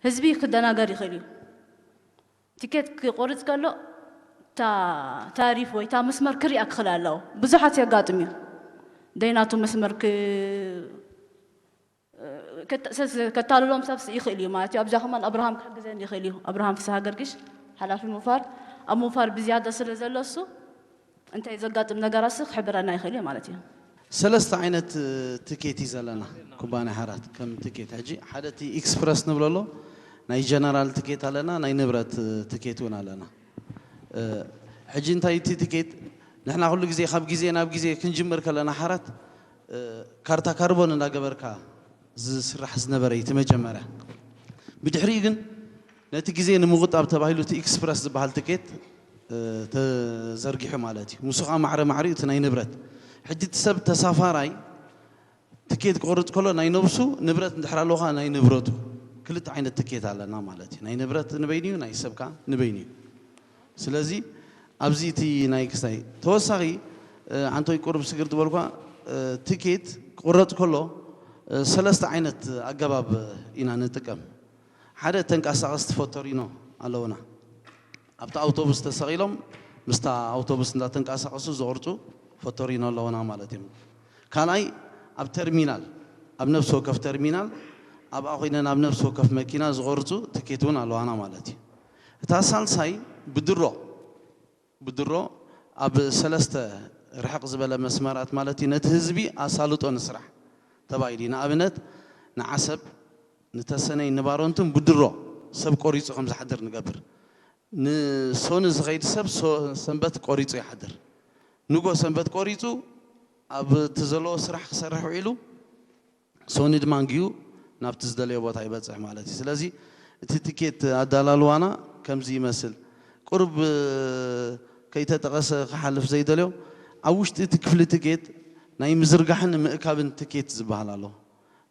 ህዝቢ ክደናገር ይኽእል እዩ። ቲኬት ክቆርጽ ከሎ እታ ታሪፍ ወይ እታ መስመር ክሪኣ ክኽእል ኣለዎ። ብዙሓት የጋጥም እዩ። ደይናቱ መስመር ክ-፣ ከተ- ሰ- ሰ- ከታልሎም ሰብ ይኽእል እዩ ማለት እዩ። ኣብዚኣ ከማን ኣብርሃም ክሕግዘኒ ይኽእል እዩ። ኣብርሃም ፍስሃ ገርግሽ ሓላፊ ሙፋር ኣብ ሙፋር ብዝያዳ ስለ ዘሎ እሱ እንታይ ዘጋጥም ነገራት ሲ ክሕብረና ይኽእል እዩ ማለት እዩ። ሰለስተ ዓይነት ትኬት እዩ ዘለና ኩባንያ ሓራት ከም ትኬት። ሕጂ ሓደ እቲ ኤክስፕረስ ንብሎ ኣሎ፣ ናይ ጀነራል ትኬት ኣለና፣ ናይ ንብረት ትኬት እውን ኣለና። ሕጂ እንታይ እቲ ትኬት ንሕና ኩሉ ግዜ ካብ ግዜ ናብ ግዜ ክንጅምር ከለና ሓራት ካርታ ካርቦን እንዳገበርካ ዝስራሕ ዝነበረ እዩ እቲ መጀመርያ። ብድሕሪኡ ግን ነቲ ግዜ ንምቑጣብ ተባሂሉ እቲ ኤክስፕረስ ዝበሃል ትኬት ተዘርጊሑ ማለት እዩ። ምስኡ ከዓ ማዕረ ማዕሪኡ እቲ ናይ ንብረት። ሕጂ እቲ ሰብ ተሳፋራይ ትኬት ክቆርፅ ከሎ ናይ ነብሱ ንብረት እንድሕር ኣለዎ ከዓ ናይ ንብረቱ ክልተ ዓይነት ትኬት ኣለና ማለት እዩ። ናይ ንብረት ንበይኑ እዩ፣ ናይ ሰብ ከዓ ንበይኑ እዩ። ስለዚ ኣብዚ እቲ ናይ ክስታይ ተወሳኺ ኣንቶይ ቁሩብ ስግር ዝበልኳ ትኬት ክቁረፅ ከሎ ሰለስተ ዓይነት ኣገባብ ኢና ንጥቀም። ሓደ ተንቀሳቐስቲ ፎቶሪኖ ኣለውና። ኣብቲ ኣውቶቡስ ተሰቒሎም ምስታ ኣውቶቡስ እንዳተንቀሳቐሱ ዝቑርፁ ፎቶሪኖ ኣለውና ማለት እዮም። ካልኣይ ኣብ ተርሚናል ኣብ ነፍሲ ወከፍ ተርሚናል ኣብኣ ኮይነን ኣብ ነፍሲ ወከፍ መኪና ዝቑርፁ ትኬት እውን ኣለዋና ማለት እዩ። እታ ሳልሳይ ብድሮ ብድሮ ኣብ ሰለስተ ርሕቕ ዝበለ መስመራት ማለት እዩ ነቲ ህዝቢ ኣሳልጦ ንስራሕ ተባሂሉ እዩ። ንኣብነት ንዓሰብ ንተሰነይ ንባረንቱን ብድሮ ሰብ ቆሪፁ ከም ዝሓድር ንገብር። ንሶኒ ዝኸይድ ሰብ ሰንበት ቆሪፁ ይሓድር። ንጎ ሰንበት ቆሪፁ ኣብ እቲ ዘለዎ ስራሕ ክሰርሕ ውዒሉ ሶኒ ድማ ንጊሁ ናብቲ ዝደለዮ ቦታ ይበፅሕ ማለት እዩ። ስለዚ እቲ ትኬት ኣዳላልዋና ከምዚ ይመስል። ቁርብ ከይተጠቐሰ ክሓልፍ ዘይደልዮ ኣብ ውሽጢ እቲ ክፍሊ ትኬት ናይ ምዝርጋሕን ምእካብን ትኬት ዝበሃል ኣሎ።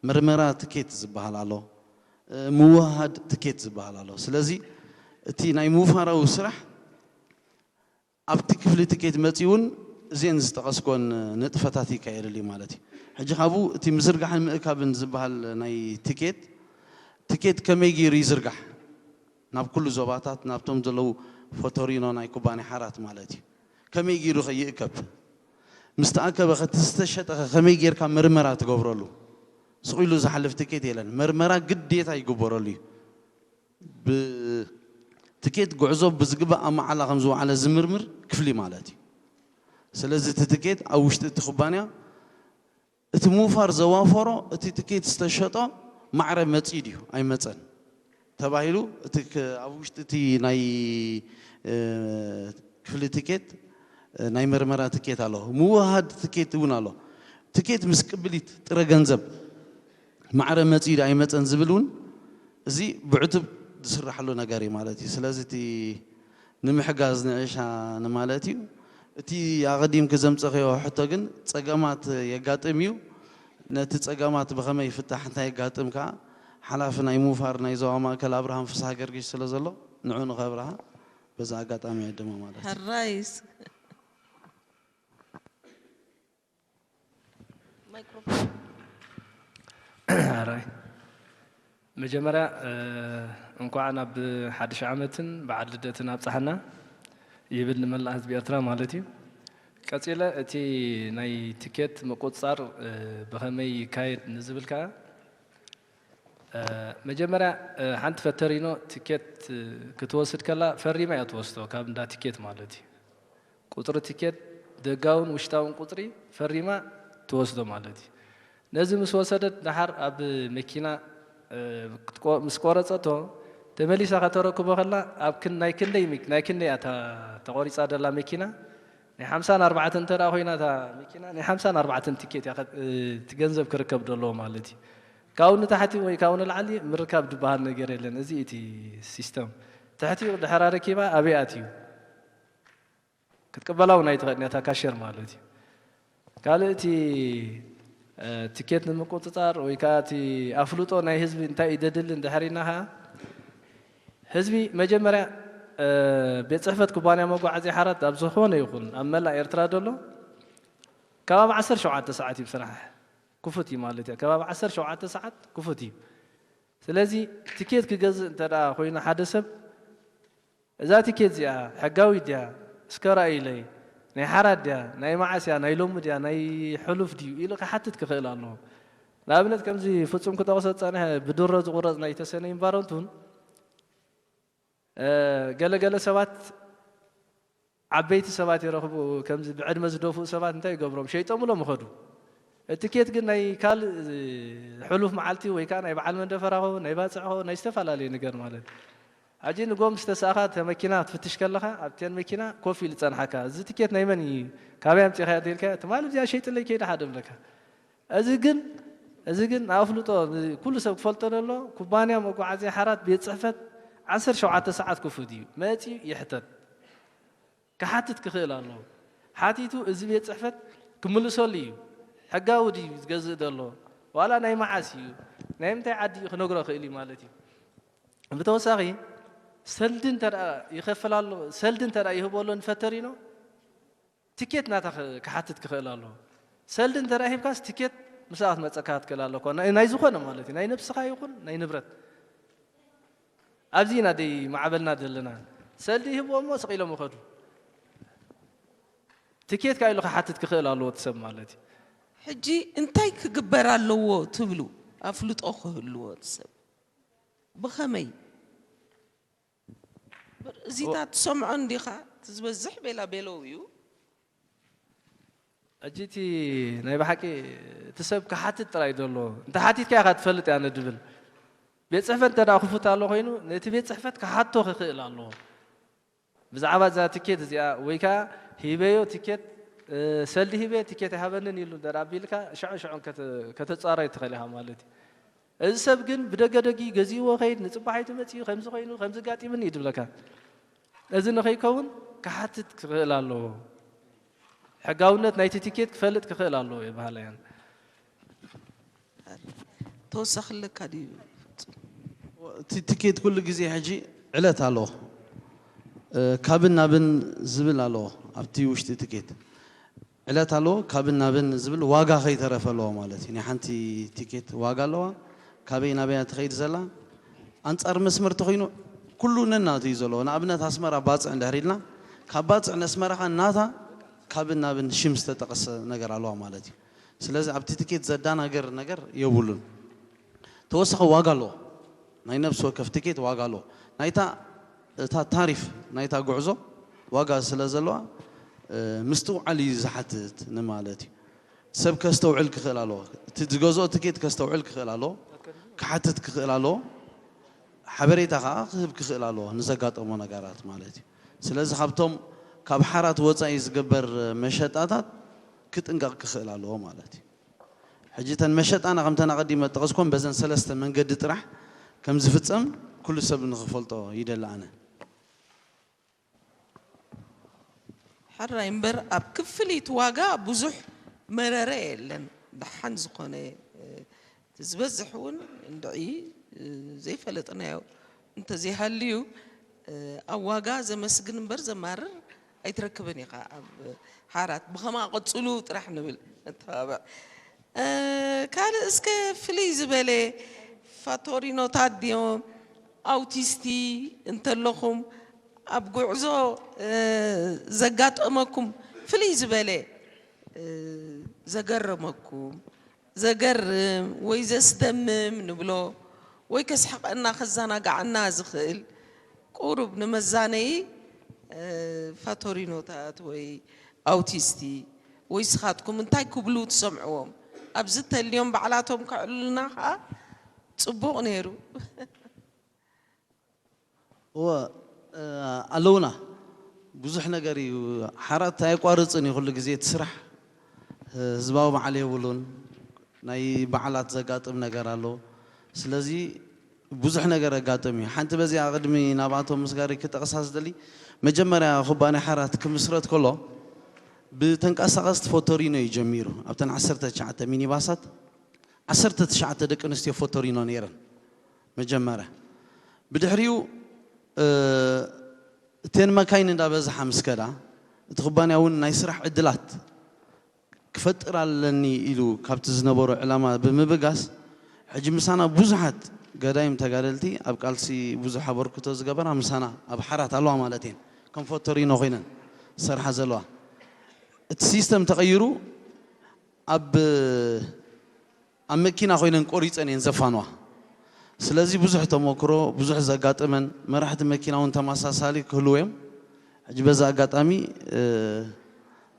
ምርመራ ትኬት ዝበሃል ኣሎ። ምውሃድ ትኬት ዝበሃል ኣሎ። ስለዚ እቲ ናይ ምውፋራዊ ስራሕ ኣብቲ ክፍሊ ትኬት መፂኡ እውን እዚአን ዝጠቐስኮን ንጥፈታት ይካየደሉ እዩ ማለት እዩ። ሕጂ ካብኡ እቲ ምዝርጋሕን ምእካብን ዝበሃል ናይ ትኬት ትኬት ከመይ ገይሩ ይዝርጋሕ ናብ ኩሉ ዞባታት ናብቶም ዘለዉ ፎቶሪኖ ናይ ኩባንያ ሓራት ማለት እዩ። ከመይ ገይሩ ከ ይእከብ? ምስ ተኣከበ ከ እቲ ዝተሸጠ ከ ከመይ ጌርካ ምርመራ ትገብረሉ? ስቕ ኢሉ ዝሓልፍ ትኬት የለን። መርመራ ግዴታ ይግበረሉ እዩ። ብትኬት ጉዕዞ ብዝግባእ ኣማዓላ ከም ዝወዓለ ዝምርምር ክፍሊ ማለት እዩ። ስለዚ እቲ ትኬት ኣብ ውሽጢ እቲ ኩባንያ እቲ ምውፋር ዘዋፈሮ እቲ ትኬት ዝተሸጦ ማዕረ መፂኡ ድዩ ኣይመፀን ተባሂሉ እቲ ኣብ ውሽጢ እቲ ናይ ክፍሊ ትኬት ናይ መርመራ ትኬት ኣሎ፣ ምውሃድ ትኬት እውን ኣሎ። ትኬት ምስ ቅብሊት ጥረ ገንዘብ ማዕረ መፂኡ ድዩ ኣይመፀን ዝብል እውን እዚ ብዕቱብ ዝስራሕሉ ነገር እዩ ማለት እዩ። ስለዚ እቲ ንምሕጋዝ ንዕሻ ንማለት እዩ። እቲ ኣቐዲምኪ ዘምፀኽዮ ሕቶ ግን ፀገማት የጋጥም እዩ። ነቲ ፀገማት ብኸመይ ይፍታሕ እንታይ የጋጥም ከዓ ሓላፊ ናይ ምውፋር ናይ ዞባ ማእከል ኣብርሃም ፍስሃ ገርጊሽ ስለ ዘሎ ንዑ ንኸብርሃ በዛ ኣጋጣሚ ዕድሞ ማለት እዩ። ሕራይ ሕራይ መጀመርያ እንኳዕ ናብ ሓድሽ ዓመትን በዓል ልደትን ኣብፀሐና ይብል ንመላእ ህዝቢ ኤርትራ ማለት እዩ። ቀፂለ እቲ ናይ ትኬት ምቁፅፃር ብኸመይ ይካየድ ንዝብል ከዓ መጀመርያ ሓንቲ ፈተሪኖ ትኬት ክትወስድ ከላ ፈሪማ እያ ትወስዶ ካብ እንዳ ትኬት ማለት እዩ። ቁፅሪ ትኬት ደጋውን ውሽጣውን ቁፅሪ ፈሪማ ትወስዶ ማለት እዩ። ነዚ ምስ ወሰደት ደሓር ኣብ መኪና ምስ ቆረፀቶ ተመሊሳ ከተረክቦ ከላ ኣብ ናይ ክንደይ ናይ ክንደይ እያ ተቆሪፃ ደላ መኪና ናይ ሓምሳን ኣርባዕተን እንተ ኮይና እታ መኪና ናይ ሓምሳን ኣርባዕተን ትኬት እያ እቲ ገንዘብ ክርከብ ደለዎ ማለት እዩ። ካብኡ ንታሕቲ ወይ ካብኡ ንላዕሊ ምርካብ ዝበሃል ነገር የለን። እዚ እቲ ሲስተም ትሕቲኡ ድሕር ኣረኪባ ኣበይ ኣትዩ ክትቅበላ እውን ኣይትኽእልን እያ እታ ካሸር ማለት እዩ። ካልእ እቲ ትኬት ንምቁፅፃር ወይ ከዓ እቲ ኣፍልጦ ናይ ህዝቢ እንታይ እዩ ደድሊ እንድሕር ኢልና ከዓ ህዝቢ መጀመርያ ቤት ፅሕፈት ኩባንያ መጓዓዝያ ሓራት ኣብ ዝኾነ ይኹን ኣብ መላእ ኤርትራ ዘሎ ከባቢ ዓሰርተ ሸውዓተ ሰዓት እዩ ስራሕ ክፉት እዩ ማለት እዩ። ከባቢ ዓሰርተ ሸውዓተ ሰዓት ክፉት እዩ። ስለዚ ትኬት ክገዝእ እንተ ኮይኑ ሓደ ሰብ እዛ ትኬት እዚኣ ሕጋዊት ድያ እስከ ርኣዩለይ፣ ናይ ሓራት ድያ፣ ናይ መዓስ እያ፣ ናይ ሎሚ ድያ፣ ናይ ሕሉፍ ድዩ ኢሉ ክሓትት ክኽእል ኣለዎ። ንኣብነት ከምዚ ፍጹም ክጠቕሶ ዝጸንሐ ብድሮ ዝቑረጽ ናይ ተሰነይ እንቫይሮንመንት እውን፣ እ፣ ገለገለ ሰባት ዓበይቲ ሰባት ይረኽቡ፣ ከምዚ ብዕድመ ዝደፍኡ ሰባት እንታይ ይገብሮም? ሸይጦምሎም ይኸዱ። እቲ ቲኬት ግን ናይ ካልእ ሕሉፍ መዓልቲ ወይ ከዓ ናይ በዓል መንደፈራ ኸውን፣ ናይ ባጽዕ ኸውን፣ ናይ ዝተፈላለየ ነገር ማለት እዩ። ሕጂ ንጎም ዝተሳእኻ እተ መኪና ክትፍትሽ ከለኻ ኣብተን መኪና ኮፍ ኢሉ ጸንሓካ፣ እዚ ቲኬት ናይ መን እዩ? ካበይ ኣምጺኻዮ? ተልካ ትማሊ እዚኣ ሸይጥለይ ከይደ ሓደ ብለካ። እዚ ግን እዚ ግን ኣፍልጦ ኩሉ ሰብ ክፈልጦ ደሎ። ኩባንያ መጓዓዝያ ሓራት ቤት ጽሕፈት ዓሰርተ ሸውዓተ ሰዓት ክፉት እዩ። መጺኡ ይሕተት፣ ክሓትት ክኽእል ኣለዎ። ሓቲቱ እዚ ቤት ጽሕፈት ክምልሰሉ እዩ። ሕጋዊ ድዩ ዝገዝእ ዘሎ? ዋላ ናይ መዓስ እዩ? ናይ ምንታይ ዓዲ እዩ ክነግሮ ክእል እዩ ማለት እዩ። ብተወሳኺ ሰልዲ እንተ ደኣ ይኸፍል ኣሎ፣ ሰልዲ እንተ ደኣ ይህቦ ኣሎ ንፈተሪኖ፣ ትኬት ናታ ክ-፣ ክሓትት ክኽእል ኣለዎ። ሰልዲ እንተ ደኣ ሂብካስ ትኬት ምስኣ ክትመጸካ ክትክእል ኣለኳ። ናይ፣ ናይ ዝኾነ ማለት እዩ። ናይ ነብስኻ ይኹን ናይ ንብረት። ኣብዚ ኢና ደይ ማዕበልና ዘለና። ሰልዲ ይህብዎ እሞ ስቕ ኢሎም ይኸዱ። ትኬት ከኣ ኢሉ ክሓትት ክኽእል ኣለዎ እቲ ሰብ ማለት እዩ። ሕጂ እንታይ ክግበር ኣለዎ ትብሉ? ኣፍልጦ ክህልዎ እቲ ሰብ። ብኸመይ? እዚታት ትሰምዖ እንዲኻ? እቲ ዝበዝሕ ቤላ ቤለው እዩ። ሕጂ እቲ ናይ ብሓቂ እቲ ሰብ ክሓትት ጥራይ ዘሎ። እንተ ሓቲትካ ኢኻ ትፈልጥ እያ ንድብል። ቤት ጽሕፈት እንተ ደኣ ክፉት ኣሎ ኮይኑ፣ ነቲ ቤት ጽሕፈት ክሓቶ ክኽእል ኣለዎ። ብዛዕባ እዛ ትኬት እዚኣ፣ ወይ ከኣ ሂበዮ ትኬት፣ እ፣ ሰልዲ ሂበ ትኬት ኣይሃበንን ኢሉ እንተ ደኣ ኣቢልካ፣ ሽዑን ሽዑን ከተ-፣ ከተጻረዮ ትኽእል ኢኻ ማለት እዩ። እዚ ሰብ ግን ብደገደጊ ገዚእዎ ኸይድ፣ ንጽባሒቱ መጺኡ፣ ከምዚ ኮይኑ፣ ከምዚ ጋጢምኒ እዩ ድብለካ። እዚ ንኸይከውን ክሓትት ክኽእል ኣለዎ። ሕጋውነት ናይቲ ቲኬት ክፈልጥ ክኽእል ኣለዎ እየ በሃላይ ኣነ። ተወሳኺ ኣለካ ድዩ? እቲ ቲኬት ኩሉ ግዜ ሕጂ ዕለት ኣለዎ። እ፣ ካብን ናብን ዝብል ኣለዎ ኣብቲ ውሽጢ ቲኬት። ዕለት ኣለዎ፣ ካብን ናብን ዝብል ዋጋ ከይተረፈ ኣለዎ ማለት እዩ። ናይ ሓንቲ ቲኬት ዋጋ ኣለዋ፣ ካበይ ናበይ እያ ትኸይድ ዘላ። ኣንጻር መስመር ተኾይኑ ኩሉ ነናቱ እዩ ዘለዎ። ንኣብነት ኣስመራ ባጽዕ እንድሕር ኢልና፣ ካብ ባጽዕ ነስመራ ኸኣ ናታ ካብን ናብን ሽም ዝተጠቕሰ ነገር ኣለዋ ማለት እዩ። ስለዚ ኣብቲ ቲኬት ዘዳናገር ነገር የብሉን። ተወሳኺ ዋጋ ኣለዎ። ናይ ነፍሲ ወከፍ ቲኬት ዋጋ ኣለዎ። ናይታ፣ እታ ታሪፍ ናይታ ጉዕዞ ዋጋ ስለ ዘለዋ፣ እ፣ ምስትውዓል እዩ ዝሓትት ንማለት እዩ። ሰብ ከስተውዕል ክኽእል ኣለዎ። እቲ ዝገዝኦ ቲኬት ከስተውዕል ክኽእል ኣለዎ። ክሓትት ክኽእል ኣለዎ። ሓበሬታ ኸዓ ክህብ ክኽእል ኣለዎ ንዘጋጠሞ ነገራት ማለት እዩ። ስለዚ ካብቶም ካብ ሓራት ወጻኢ ዝግበር መሸጣታት ክጥንቀቕ ክኽእል ኣለዎ ማለት እዩ። ሕጂ እተን መሸጣና ከምተን ኣቐዲመ ዝጠቐስኩወን በዘን ሰለስተ መንገዲ ጥራሕ ከም ዝፍጸም ኩሉ ሰብ ንኽፈልጦ ይደሊ ኣነ። ሕራይ እምበር ኣብ ክፍሊት ዋጋ ብዙሕ መረረ የለን። ደሓን ዝኾነ፣ እ፣ እቲ ዝበዝሕ እውን እንድዒ፣ እ፣ ዘይፈለጥናዮ እንተዘይሃልዩ፣ እ፣ ኣብ ዋጋ ዘመስግን እምበር ዘማርር ኣይትረክብን ኢኻ። ኣብ ሓራት ብኸማ ቀጽሉ ጥራሕ ንብል፣ ነተባብዕ። እ፣ ካልእ እስከ ፍልይ ዝበለ ፋቶሪኖታት ድዮም ኣውቲስቲ እንተለኹም ኣብ ጉዕዞ፣ እ፣ ዘጋጠመኩም ፍልይ ዝበለ፣ እ፣ ዘገረመኩም፣ ዘገርም ወይ ዘስደምም ንብሎ ወይ ከስሕቐና ከዘናግዓና ዝኽእል ቁሩብ ንመዛነዪ፣ እ፣ ፋቶሪኖታት ወይ ኣውቲስቲ ወይ ስኻትኩም እንታይ ክብሉ ትሰምዕዎም? ኣብዚ ተልዮም ባዕላቶም ከዕልሉና ኸኣ ጽቡቕ ነይሩ። እወ፣ እ፣ ኣለውና። ብዙሕ ነገር እዩ። ሓራት ኣየቋርጽን እዩ ኩሉ ግዜ እቲ ስራሕ። ህዝባዊ በዓል የብሉን። ናይ በዓላት ዘጋጥም ነገር ኣሎ። ስለዚ ብዙሕ ነገር የጋጥም እዩ። ሓንቲ በዚኣ ቅድሚ ናብኣቶም ምስጋሪ ክጠቕሳ ዝደሊ፣ መጀመርያ ኩባንያ ሓራት ክምስረት ከሎ ብተንቀሳቐስቲ ፎቶሪኖ እዩ ጀሚሩ። ኣብተን ዓሰርተ ትሽዓተ ሚኒባሳት ዓሰርተ ትሽዓተ ደቂ ኣንስትዮ ፎቶሪኖ ነይረን መጀመርያ። ብድሕሪኡ፣ እ፣ እተን መካይን እንዳበዝሓ ምስ ከዳ፣ እቲ ኩባንያ እውን ናይ ስራሕ ዕድላት ክፈጥር ኣለኒ ኢሉ ካብቲ ዝነበሮ ዕላማ ብምብጋስ፣ ሕጂ ምሳና ብዙሓት ገዳይም ተጋደልቲ ኣብ ቃልሲ ብዙሕ ኣበርክቶ ዝገበራ ምሳና ኣብ ሓራት ኣለዋ ማለት እየን። ከም ፎቶሪኖ ኮይነን ዝሰርሓ ዘለዋ። እቲ ሲስተም ተቐይሩ ኣብ ኣብ መኪና ኮይነን ቆሪፀን እየን ዘፋንዋ። ስለዚ ብዙሕ ተመክሮ፣ ብዙሕ ዘጋጠመን መራሕቲ መኪና እውን ተመሳሳሊ ክህልዉ እዮም። ሕጂ በዚ ኣጋጣሚ፣ እ፣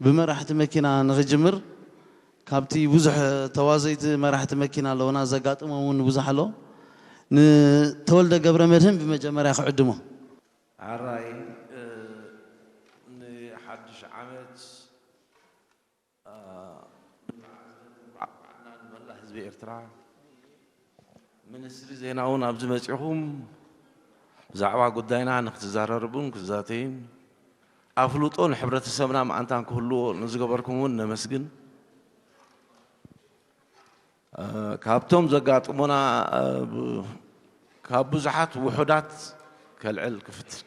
ብመራሕቲ መኪና ንኽጅምር፣ ካብቲ ብዙሕ ተዋዘይቲ መራሕቲ መኪና ኣለዉና፣ ዘጋጥሞም እውን ብዙሕ ኣሎ። ንተወልደ ገብረ መድህን ብመጀመርያ ክዕድሞ። ኣራይ፣ እ፣ ንሓድሽ ዓመት፣ እ፣ ንበዓል ንመላእ ህዝቢ ኤርትራ፣ ሚኒስትሪ ዜና እውን ኣብዚ መጺኹም ብዛዕባ ጉዳይና ንክትዛረርቡን ክትዛተዩን ኣፍልጦ ንሕብረተሰብና መኣንታን ክህልዎ ንዝገበርኩም እውን ነመስግን። እ፣ ካብቶም ዘጋጥሙና፣ እ፣ ብ-፣ ካብ ብዙሓት ውሑዳት ከልዕል ክፍት-፣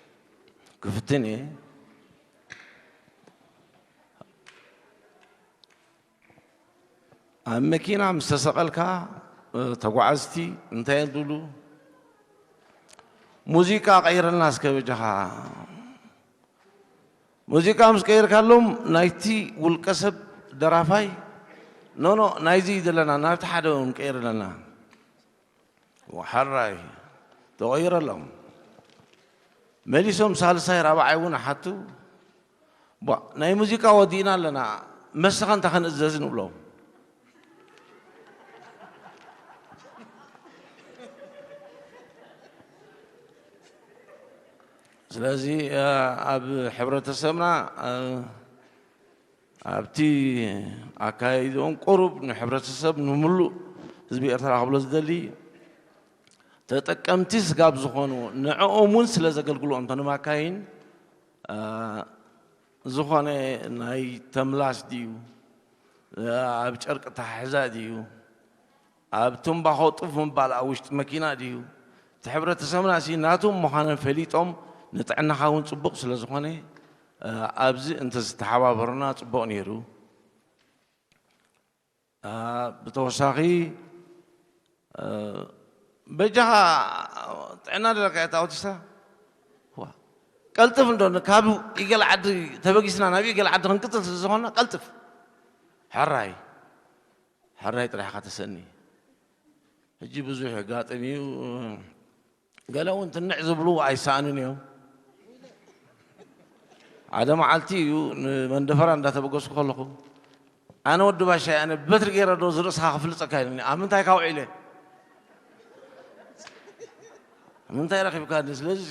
ክፍትን እየ። ኣብ መኪና ምስ ተሰቐልካ፣ እ፣ ተጓዓዝቲ እንታይ እዮም ዝብሉ? "ሙዚቃ ቀይረልና እስከ በጃኻ." ሙዚቃ ምስ ቀይርካሎም፣ ናይቲ ውልቀ ሰብ ደራፋይ፣ "ኖ፣ ኖ፣ ናይዚ እዩ ዘለና፣ ናብቲ ሓደ እውን ቀይር ኣለና።" ወሓራይ ተቐይረሎም። መሊሶም ሳልሳይ ራብዓይ እውን ሓቱ፣ "ቧ፣ ናይ ሙዚቃ ወዲእና ኣለና፣ መሰኸ እንታይ ከንእዘዝ?" ንብሎም። ስለዚ፣ እ፣ ኣብ ሕብረተሰብና፣ እ፣ ኣብቲ ኣካያይድኦም ቁሩብ ንሕብረተሰብ፣ ንምሉእ ህዝቢ ኤርትራ ክብሎ ዝደሊ፣ ተጠቀምቲ ስጋብ ዝኾኑ፣ ንዕኦም እውን ስለ ዘገልግሉ፣ እንተ ንማካይን፣ እ፣ ዝኾነ ናይ ተምላስ ድዩ፣ ኣብ ጨርቂ ተሓሕዛ ድዩ፣ ኣብ ትምባኾ ጡፍ ምባል ኣብ ውሽጢ መኪና ድዩ፣ እቲ ሕብረተሰብና ሲ ናቶም ምዃኖም ፈሊጦም፣ ንጥዕናኻ እውን ጽቡቕ ስለ ዝኾነ፣ እ፣ ኣብዚ እንተዝተሓባበሩና ጽቡቕ ነይሩ። እ፣ ብተወሳኺ፣ እ፣ በጃኻ ጥዕና ደለካ እታ ኣውቲስታ? ዋ፣ ቀልጥፍ እንዶ፣ ካብ ኢገል ዓዲ ተበጊስና ናብ ኢገል ዓዲ ክንቅጽል ስለ ዝኾንና ቀልጥፍ። ሕራይ፣ ሕራይ ጥራሕኻ ተሰኒ። ሕጂ ብዙሕ የጋጥም እዩ። ገለ እውን ትንዕ ዝብሉ ኣይሰኣኑን እዮም። ሓደ መዓልቲ እዩ ንመንደፈራ እንዳተበገስኩ ከለኹ፣ "ኣነ ወዲ ባሻይ፣ ኣነ በትሪ ገይረ ዶ ዝርእስኻ ክፍልጸካ?" ኢሉኒ። "ኣብ ምንታይ ካብ ውዒለ? ምንታይ ረኺብካኒ? ስለዚ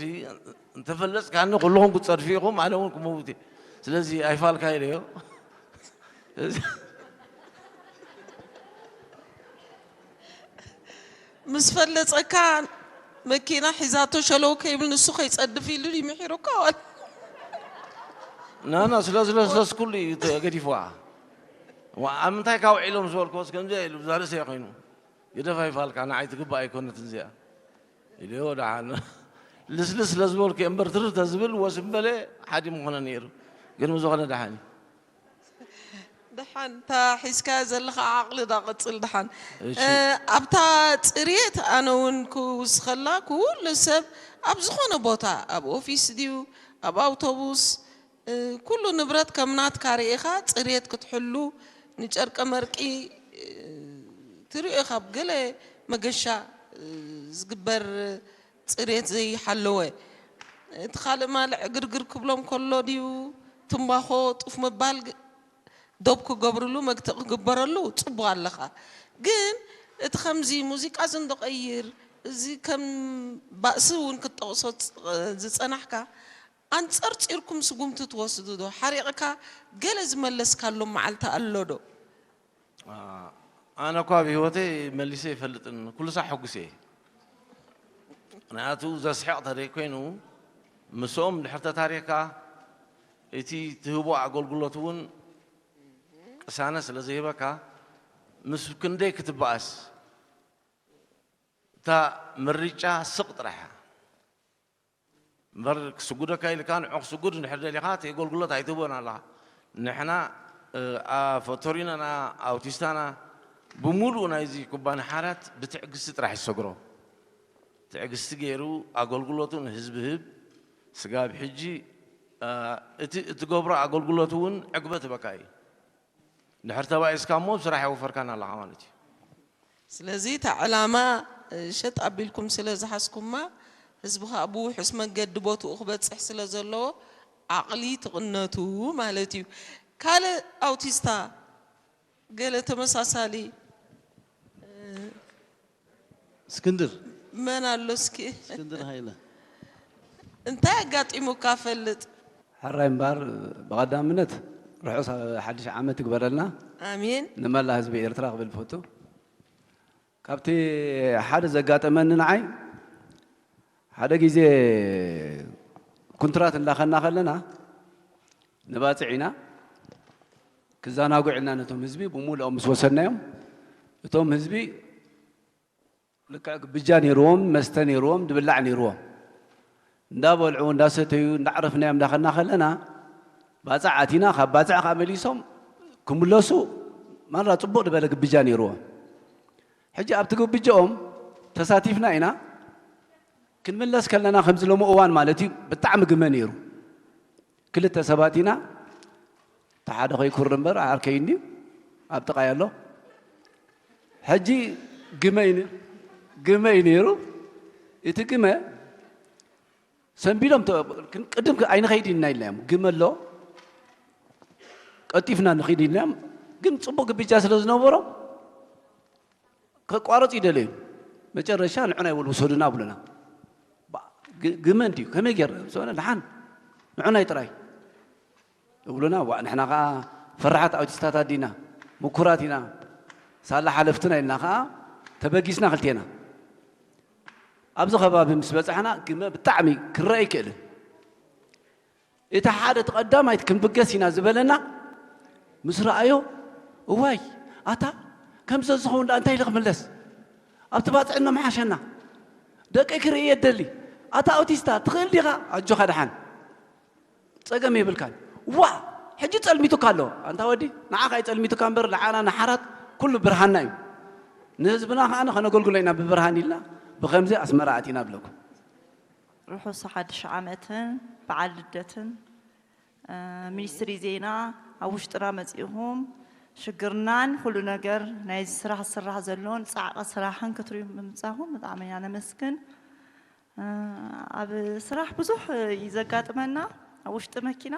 እንተፈለጽካኒ ኩልኹም ክትጸድፉ ኢኹም፣ ኣነ እውን ክመውት እየ። ስለዚ ኣይፋልካ" ኢለዮ። ምስ ፈለጸካ መኪና ሒዛቶ ሸለው ከይብል ንሱ ከይጸድፍ ኢሉ ድዩ ምሒሩካ ዋላ? ናና፣ ስለ ዝለስለስኩሉ እዩ ተገዲፍዋ። ዋ፣ ኣብ ምንታይ ካብ ውዒሎም ዝበልክዎስ ከምዚኣ ኢሉ፣ ብዛ ርእሰይ ኮይኑ። "ግደፍ ኣይፋልካ፣ ንዓይ ትግባእ ኣይኮነትን እዚኣ" ኢለዮ። ደሓን ልስልስ ስለ ዝበልኩ እየ እምበር፣ ትርር ተዝብል ወስ ምበለ ሓዲ ምኾነ ነይሩ። ግን ብዝኾነ ደሓን እዩ። ደሓን፣ እታ ሒዝካያ ዘለኻ ዓቕሊ ዳ ቀጽል ደሓን። እሺ። እ፣ ኣብታ ጽርየት ኣነ እውን ክውስኸላ፣ ኩሉ ሰብ ኣብ ዝኾነ ቦታ፣ ኣብ ኦፊስ ድዩ፣ ኣብ ኣውቶቡስ፣ እ፣ ኩሉ ንብረት ከም ናትካ ርኢኻ ጽርየት ክትሕሉ፣ ንጨርቀ መርቂ፣ እ፣ ትሪኦ ኢኻ፣ ኣብ ገለ መገሻ፣ እ፣ ዝግበር ጽሬት ዘይሓለወ። እቲ ካልእ ማልዕ ግርግር ክብሎም ከሎ ድዩ ትምባኾ ጡፍ ምባል ግ-፣ ዶብ ክገብርሉ መግትኢ ክግበረሉ ጽቡቕ ኣለኻ። ግን እቲ ከምዚ ሙዚቃ ዝንዶ ቀይር፣ እዚ ከም ባእሲ እውን ክትጠቕሶ ዝጸ-፣ ዝጸናሕካ፣ ኣንጸርጺርኩም ስጉምቲ ትወስዱ ዶ? ሓሪቕካ ገለ ዝመለስካሎም መዓልቲ ኣሎ ዶ? ኣ-፣ ኣነ እኳ ኣብ ህይወተይ መሊሰ ኣይፈልጥን፣ ኩሉ ሳዕ ሕጉስ እየ። ምኽንያቱ ዘስሕቕ ተደይ ኮይኑ፣ ምስኦም ድሕር ተታሪኽካ፣ እቲ ትህቦ ኣገልግሎት እውን ቅሳነ ስለ ዘይህበካ፣ ምስ ክንደይ ክትበኣስ፣ እታ ምርጫ ስቕ ጥራሕ እያ። እምበር ክስጉደካ ኢልካ ንዑ ክስጉድ እንድሕር ደሊኻ እቲ ኣገልግሎት ኣይትህቦን ኣለኻ። ንሕና፣ እ፣ ኣ-፣ ፎቶሪኖና፣ ኣውቲስታና ብምሉእ ናይዚ ኩባንያ ሓራት ብትዕግስቲ ጥራሕ ይሰግሮ። ትዕግስቲ ገይሩ ኣገልግሎቱ ንህዝቢ ህብ። ስጋብ ሕጂ፣ እ፣ እቲ እትገብሮ ኣገልግሎት እውን ዕግበት ህበካ እዩ። እንድሕር ተባኢስካ እሞ ስራሕ የውፈርካን ኣለኻ ማለት እዩ። ስለዚ እታ ዕላማ ሸጥ ኣቢልኩም ስለ ዝሓዝኩማ ህዝቢ ከዓ ብውሑስ መንገዲ ቦትኡ ክበፅሕ ስለ ዘለዎ ዓቕሊ ትቕነቱ ማለት እዩ። ካልእ ኣውቲስታ ገለ ተመሳሳሊ እስክንድር መን ኣሎ እስኪ? እስክንድር ሃይለ እንታይ ኣጋጢሙካ ፈልጥ? ሕራይ እምበኣር ብቐዳምነት ርሑስ ሓድሽ ዓመት ይግበረልና ኣሜን። ንመላ ህዝቢ ኤርትራ ክብል ፈቱ። ካብቲ ሓደ ዘጋጠመኒ ንዓይ ሓደ ግዜ ኩንትራት እንዳኸና ከለና ንባፅዕ ኢና ክዘናጉዕ ኢልና ነቶም ህዝቢ ብምሉኦም ምስ ወሰድናዮም እቶም ህዝቢ ልክዕ ግብጃ ነይርዎም መስተ ነይርዎም ድብላዕ ነይርዎም እንዳበልዑ እንዳሰተዩ እንዳዕረፍናዮም እንዳኸና ከለና ባፅዕ ኣቲና ካብ ባፅዕ ከዓ መሊሶም ክምለሱ ማራ ፅቡቅ ዝበለ ግብጃ ነይርዎም። ሕጂ ኣብቲ ግብጃኦም ተሳቲፍና ኢና ክንምለስ ከለና ከምዚ ሎሚ እዋን ማለት እዩ ብጣዕሚ ግመ ነይሩ። ክልተ ሰባት ኢና እቲ ሓደ ከይኩር እምበር ዓርከይ እንድዩ ኣብ ጥቓይ ኣሎ። ሕጂ ግመ እዩ ነ- ግመ እዩ ነይሩ። እቲ ግመ ሰንቢዶም ተ- ቅድም ኣይንኸይድ ኢልና ኢልናዮም። ግመ ኣሎ ቀልጢፍና ንኽይድ ኢልናዮም። ግን ፅቡቅ ግብጃ ስለ ዝነበሮም ከቋርፅ ይደለዩ። መጨረሻ ንዑና ይበሉ ውሰዱና ብሉና። ባ- ግ- ግመ እንድዩ ከመይ ገይር ሰነ ደሓን ንዑናይ ጥራይ ይብሉና። ዋ ንሕና ከዓ ፈራሓት ኣውቲስታታት ዲና ምኩራት ኢና ሳላ ሓለፍትና ኢልና ከዓ ተበጊስና ክልቴና። ኣብዚ ከባቢ ምስ በፃሕና ግመ ብጣዕሚ ክረአ ኣይክእልን። እቲ ሓደ እቲ ቀዳማይ ክንብገስ ኢና ዝበለና ምስ ረኣዮ እዋይ ኣታ ከምዚ ዝኸውን ደኣ እንታይ ኢለ ክምለስ ኣብቲ ባፅዕኖ ምሓሸና ደቂ ክርኢ የደሊ ኣታ ኣውቲስታ ትኽእል ዲኻ ኣጆኻ ደሓን ጸገም የብልካን ዋ ሕጂ ጸልሚቱካ ኣሎ ኣንታ ወዲ ንዓኻ ይጸልሚቱካ እምበር ንዓና ንሓራት ኩሉ ብርሃንና እዩ ንህዝብና ከዓ ከነገልግሎ ኢና ብብርሃን ኢልና ብኸምዚ ኣስመራ ኣቲና ብለኩም ርሑስ ሓድሽ ዓመትን በዓል ልደትን ሚኒስትሪ ዜና ኣብ ውሽጥና መፂእኹም ሽግርናን ኩሉ ነገር ናይ ስራሕ ዝስራሕ ዘሎን ፃዕቂ ስራሕን ክትሪኡ ብምምፃኹም ብጣዕሚ ኢና ነመስግን ኣብ ስራሕ ብዙሕ እዩ ዘጋጥመና ኣብ ውሽጢ መኪና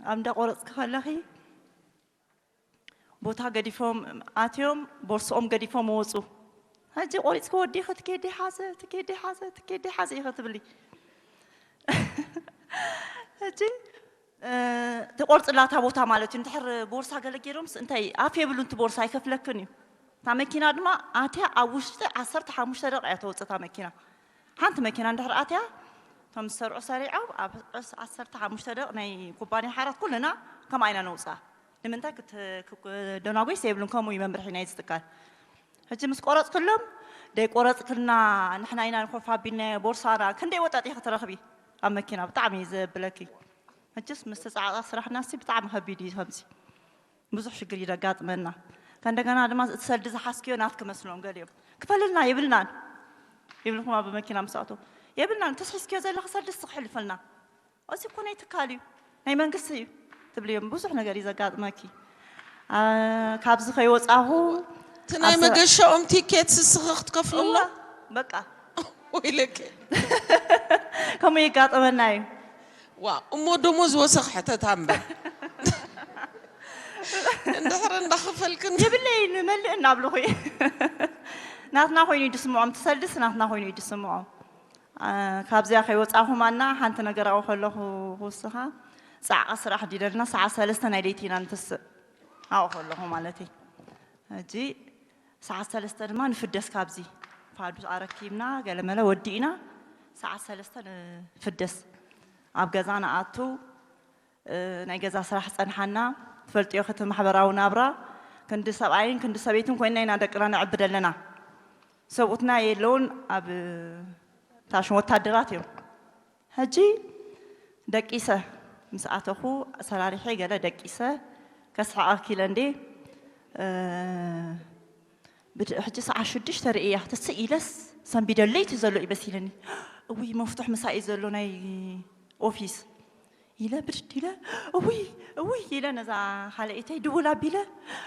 ኣብ እንዳቆረፅኪ ከለኺ ቦታ ገዲፎም ኣትዮም ቦርስኦም ገዲፎም ወፁ። ሕጂ ቆሪፅኪ ወዲኺ ትኬዲ ሓዘ ትኬዲ ሓዘ ትኬዲ ሓዘ ኢኺ ትብሊ። ሕጂ ትቆርፅላ እታ ቦታ ማለት እዩ። እንድሕር ቦርሳ ገለ ገይሮምስ እንታይ ኣፍ የብሉን እቲ ቦርሳ ኣይከፍለክን እዩ። እታ መኪና ድማ ኣትያ ኣብ ውሽጢ ዓሰርተ ሓሙሽተ ደቂቃ እያ ተውፅእ እታ መኪና። ሓንቲ መኪና እንድሕር ኣትያ እቶም ዝሰርዑ ሰሪዖም ኣብ ዓሰርተ ሓሙሽተ ደቂቅ ናይ ኩባንያ ሓራት ኩልና ከምኣ ኢና ነውፅኣ። ንምንታይ ክትደናጎይ የብሉን ከምኡ እዩ መምርሒ ናይ ዝትካል ሕጂ ምስ ቆረፅክሎም ደይ ቆረፅክልና ንሕና ኢና ኮፍ ኣቢልናዮ ቦርሳና ክንደይ ወጠጥ ኢኺ ትረኽቢ ኣብ መኪና ብጣዕሚ እዩ ዘብለኪ ሕጅስ ምስ ተፃዕፃ ስራሕና ሲ ብጣዕሚ ከቢድ እዩ ከምዚ ብዙሕ ሽግር ይደጋጥመና ከእንደገና ድማ እቲ ሰልዲ ዝሓዝክዮ ናትኪ መስሎም ገሊኦም ክፈልልና የብልናን ይብልኩም ኣብ መኪና ምስ ኣተው የብልናን እቲ ዝሒዝክዮ ዘለኺ ሰልዲ እስቲ ክሕልፈልና እዚ እኮ ናይ ትካል እዩ ናይ መንግስቲ እዩ ትብልዮም ብዙሕ ነገር እዩ ዘጋጥመኪ ካብዚ ከይወፃኹ እቲ ናይ መገሻኦም ቲኬት ስስኺ ክትከፍልሎ በቃ ወይለኪ ከምኡ የጋጠመና እዩ ዋ እሞ ደሞዝ ወሰኽ ሕተታ እምበር እንድሕር እንዳኸፈልክን የብለይ ንመልእ እናብልኹ ናትና ኮይኑ እዩ ድስምዖም ትሰልድስ ናትና ኮይኑ እዩ ድስምዖም ካብዚኣ ከይወፃኹም ኣና ሓንቲ ነገር ኣብኡ ከለኹ ክውስኻ ፃዕቂ ስራሕ ድደልና ሰዓት ሰለስተ ናይ ለይቲ ኢና ንትስእ ኣብኡ ከለኹ ማለት እዩ ሕጂ ሰዓት ሰለስተ ድማ ንፍደስ ካብዚ ፋዱ ኣረኪብና ገለመለ ወዲእና ሰዓት ሰለስተ ንፍደስ ኣብ ገዛ ንኣቱ ናይ ገዛ ስራሕ ፀንሓና ትፈልጥዮ ክቲ ማሕበራዊ ናብራ ክንዲ ሰብኣይን ክንዲ ሰበይትን ኮይና ኢና ደቅና ነዕብድ ኣለና ሰብኡትና የለውን ኣብ ታሽን ወታደራት እዮም ሕጂ ደቂሰ ምስ ኣተኹ ሰራሪሐ ገለ ደቂሰ ከስሕቐኪ ኢለ እንዴ ሕጂ ሰዓት ሽዱሽተ ርእያ ትስእ ኢለስ ሰንቢደ ለይቲ ዘሎ ይመሲለኒ እውይ መፍቱሕ ምሳይ ዘሎ ናይ ኦፊስ ኢለ ብድድ ኢለ እውይ እውይ ኢለ ነዛ ካልኣይተይ ድውል ኣቢለ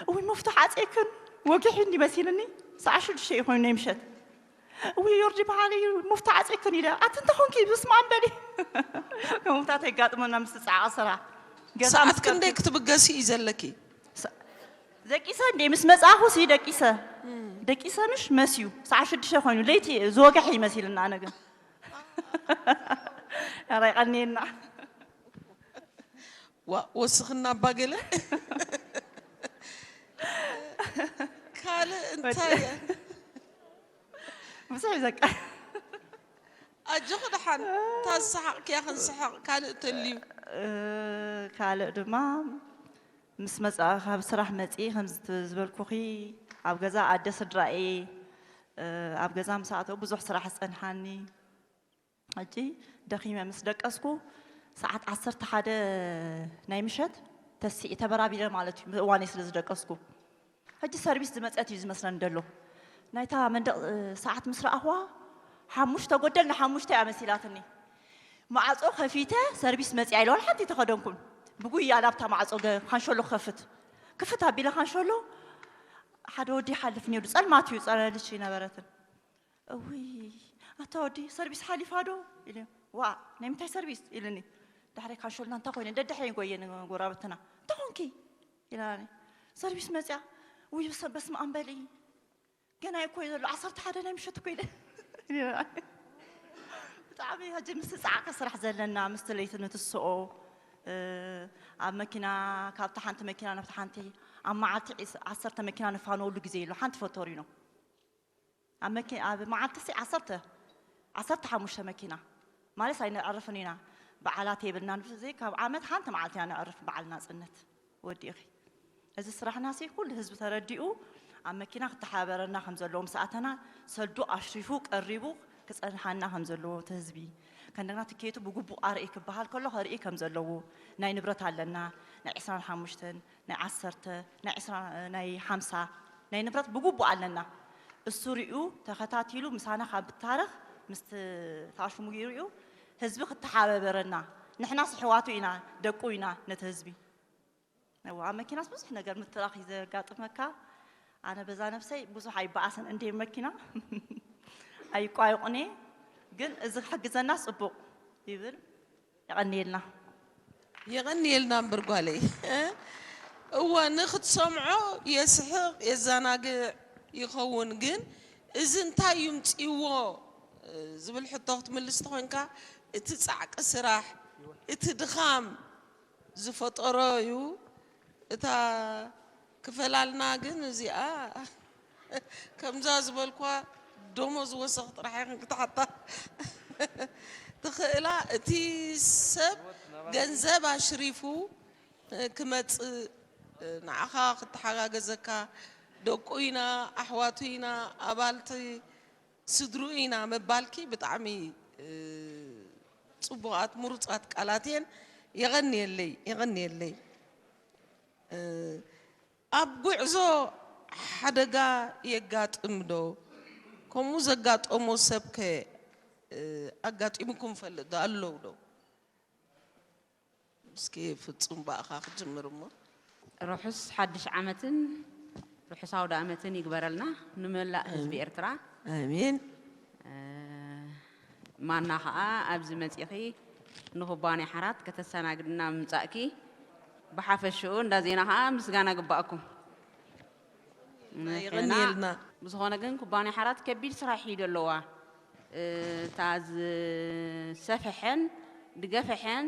እውይ መፍቱሕ ዓፅየክን ወጊሒ እንዲ መሲልኒ። ሰዓት ሽዱሽተ እዩ ኮይኑ ናይ ምሸት። ውይ ዮርዲ በሃሊ፣ ሙፍታ ዓፂክን ኢለ። ኣቲ እንተ ኾንኪ ብስመ ኣብ በሊ። ከምኡታት የጋጥመና ምስ ፃዕቐ ስራሕ። ገዛ ምስ ሰዓት ክንደይ ከብቲ ክትብገሲ እዩ ዘለኪ? ሰ- ደቂሰ እንዴ ምስ መፅኣኹ ሲ ደቂሰ። ደቂሰ ምሽ መስዩ። ሰዓት ሽዱሽተ ኮይኑ ለይቲ ዝወገሐ ይመሲልና ኣነ ግን። ኧረ ይቐንየና። ዋ ወስኽና እባ ገለ። ካልእ እንታይ እየ? ብዙሕ እዩ ዘቃ። ኣጆኺ ደሓን፣ እታ ዝሰሓቕክያ ክንስሕቕ ካልእ ተልዩ። ካልእ ድማ ምስ መፃ ካብ ስራሕ መፂ ከምዚ ዝበልኩኺ ኣብ ገዛ ኣደ ስድራኤ ኣብ ገዛ ምስ ኣተው ብዙሕ ስራሕ ዝፀንሓኒ። ሕጂ ደኺመ ምስ ደቀስኩ ሰዓት ዓሰርተ ሓደ ናይ ምሸት ተሲእ ተበራቢረ ማለት እዩ፣ እዋነይ ስለ ዝደቀስኩ። ሕጂ ሰርቪስ ዝመጸት እዩ ዝመስለኒ ደሎ። ናይታ መንደቕ ሰዓት ምስ ረኣኽዋ ሓሙሽተ ጎደል ንሓሙሽተ እያ መሲላትኒ። ማዕጾ ከፊተ ሰርቪስ መጺኣ ኢለ ዋላ ሓንቲ ተኸደንኩን። ብጉያ ናብታ ማዕጾ ገ- ካንሸሎ ክኸፍት ክፍት ኣቢለ ካንሸሎ ሓደ ወዲ ይሓልፍ ነይሩ። ጸልማት እዩ ጸለልሽ ይነበረትን። እውይ ኣታ ወዲ ሰርቪስ ሓሊፋ ዶ ኢለ። ዋ ናይ ምንታይ ሰርቪስ ኢልኒ። ዳሕረይ ካንሸልና እንታይ ኮይነ ደድሕረይ ጎየ ንጎራብትና እንታይ ኮንኪ ኢላኒ። ሰርቪስ መፅያ። ውይ በስመ ኣብ በሊ ገና እኮ እዩ ዘሎ ዓሰርተ ሓደ ናይ ምሸት እኮ ኢለ። ብጣዕሚ ሕጂ ምስ ፃዕቂ ስራሕ ዘለና ምስቲ ለይቲ ንትስኦ ኣብ መኪና ካብቲ ሓንቲ መኪና ናብቲ ሓንቲ ኣብ መዓልቲ ዓሰርተ መኪና ንፋነወሉ ግዜ የሎ ሓንቲ ፈቶሪኖ ኣብ መኪ ኣብ መዓልቲ ሲ ዓሰርተ ዓሰርተ ሓሙሽተ መኪና ማለት ኣይነዕርፍን ኢና። በዓላት የብልናን ብዘይ ካብ ዓመት ሓንቲ መዓልቲ ኢና ነዕርፍ በዓል ናጽነት ወዲእኺ። እዚ ስራሕና ሲ ኩሉ ህዝቢ ተረዲኡ ኣብ መኪና ክተሓባበረና ከም ዘለዎ ምስ ኣተና ሰልዱ ኣሽሪፉ ቀሪቡ ክጸንሓና ከም ዘለዎ እቲ ህዝቢ ከእንደገና ትኬቱ ብግቡእ ኣርኢ ክበሃል ከሎ ከርኢ ከም ዘለዎ ናይ ንብረት ኣለና ናይ ዕስራን ሓሙሽተን ናይ ዓሰርተ ናይ ዕስራ ናይ ሓምሳ ናይ ንብረት ብግቡእ ኣለና። እሱ ሪኡ ተኸታቲሉ ምሳና ካብ ብታረኽ ምስቲ ፋሽሙ ገይሩ እዩ ህዝቢ ክተሓባበረና። ንሕናስ ኣሕዋቱ ኢና ደቁ ኢና ነቲ ህዝቢ። እዋ ኣብ መኪናስ ብዙሕ ነገር ምትራኽ እዩ ዘጋጥመካ። ኣነ በዛ ነብሰይ ብዙሕ ኣይበኣስን እንደ መኪና ኣይቋይቑን እየ። ግን እዚ ክሕግዘና ፅቡቕ ይብል። የቐንየልና። የቐንየልና እምበር ጓለይ። እወ ንክትሰምዖ የስሕቕ የዘናግዕ ይኸውን፣ ግን እዚ እንታይ እዩ ምፅእዎ ዝብል ሕቶ ክትምልስ ተኾይንካ እቲ ፃዕቂ ስራሕ እቲ ድኻም ዝፈጠሮ እዩ። እታ ክፈላልና ግን እዚኣ ከምዛ ዝበልኳ ደሞዝ ወሰኽ ጥራሕ ኢኽን ክትሓታ ትኽእላ። እቲ ሰብ ገንዘብ ኣሽሪፉ ክመፅእ ንዓኻ ክተሓጋገዘካ ደቁ ኢና ኣሕዋቱ ኢና ኣባልቲ ስድርኡ ኢና ምባልኪ ብጣዕሚ ፅቡቓት ምሩፃት ቃላት እየን። የቐንየለይ የቐንየለይ። ኣብ ጉዕዞ ሓደጋ የጋጥም ዶ? ከምኡ ዘጋጠሞ ሰብ ከ ኣጋጢሙኩም ይፈልጥ ዶ? ኣለዉ ዶ? እስኪ ፍጹም ብኣኻ ክጅምር እሞ። ርሑስ ሓድሽ ዓመትን ርሑስ ኣውደኣመትን ይግበረልና ንመላእ ህዝቢ ኤርትራ። ኣሜን። ማና ኸኣ ኣብዚ መጺኺ ንኩባንያ ሓራት ከተሰናግድና ምምጻእኪ ብሓፈሽኡ እንዳ ዜና ኸኣ ምስጋና ግባኣኩም። የቐንየልና። ብዝኾነ ግን ኩባንያ ሓራት ከቢድ ስራሕ እዩ ዘለዋ። እታ ዝሰፈሐን ዝገፈሐን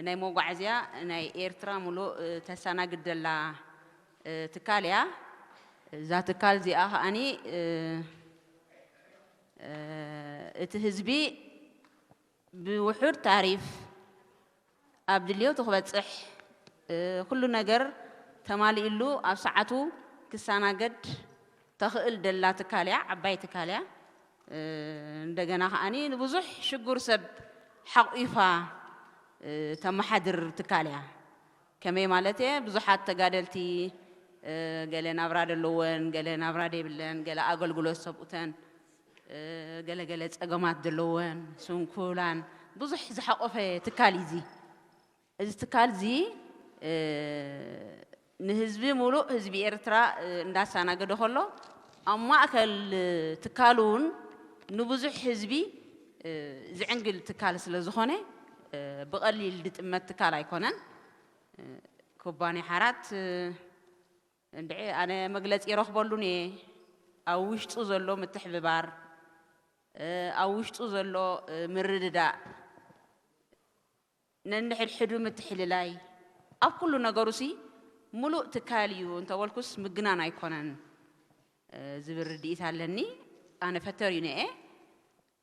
ናይ መጓዓዝያ ናይ ኤርትራ ሙሉእ ተሰናግድ ዘላ ትካል እያ። እዛ ትካል እዚኣ ከኣኒ እቲ ህዝቢ ብውሑድ ታሪፍ ኣብ ድልየቱ ክበፅሕ ኩሉ ነገር ተማሊእሉ ኣብ ሰዓቱ ክሰናገድ ተኽእል ደላ ትካል እያ፣ ዓባይ ትካል እያ። እንደገና ከኣኒ ንብዙሕ ሽጉር ሰብ ሓቑፋ ተመሓድር ትካል እያ። ከመይ ማለት እየ? ብዙሓት ተጋደልቲ ገለ ናብራ ደለወን፣ ገለ ናብራ ደይብለን፣ ገለ ኣገልግሎት ሰብኡተን፣ ገለ ገለ ጸገማት ደለወን፣ ስንኩላን፣ ብዙሕ ዝሓቆፈ ትካል እዩ እዚ። እዚ ትካል እዚ ንህዝቢ፣ ሙሉእ ህዝቢ ኤርትራ እንዳሳናገደ ከሎ፣ ኣብ ማእከል ትካሉ እውን ንብዙሕ ህዝቢ ዝዕንግል ትካል ስለ ዝኾነ፣ ብቐሊል ዝጥመት ትካል ኣይኮነን። ኩባንያ ሓራት እንድዒ ኣነ መግለጺ ይረኽበሉን እየ። ኣብ ውሽጡ ዘሎ ምትሕብባር፣ ኣብ ውሽጡ ዘሎ ምርድዳእ፣ ነንሕድሕዱ ምትሕልላይ፣ ኣብ ኩሉ ነገሩሲ ሙሉእ ትካል እዩ እንተበልኩስ ምግናን ኣይኮነን ዝብል ርድኢት ኣለኒ። ኣነ ፈተሪኖ እየ።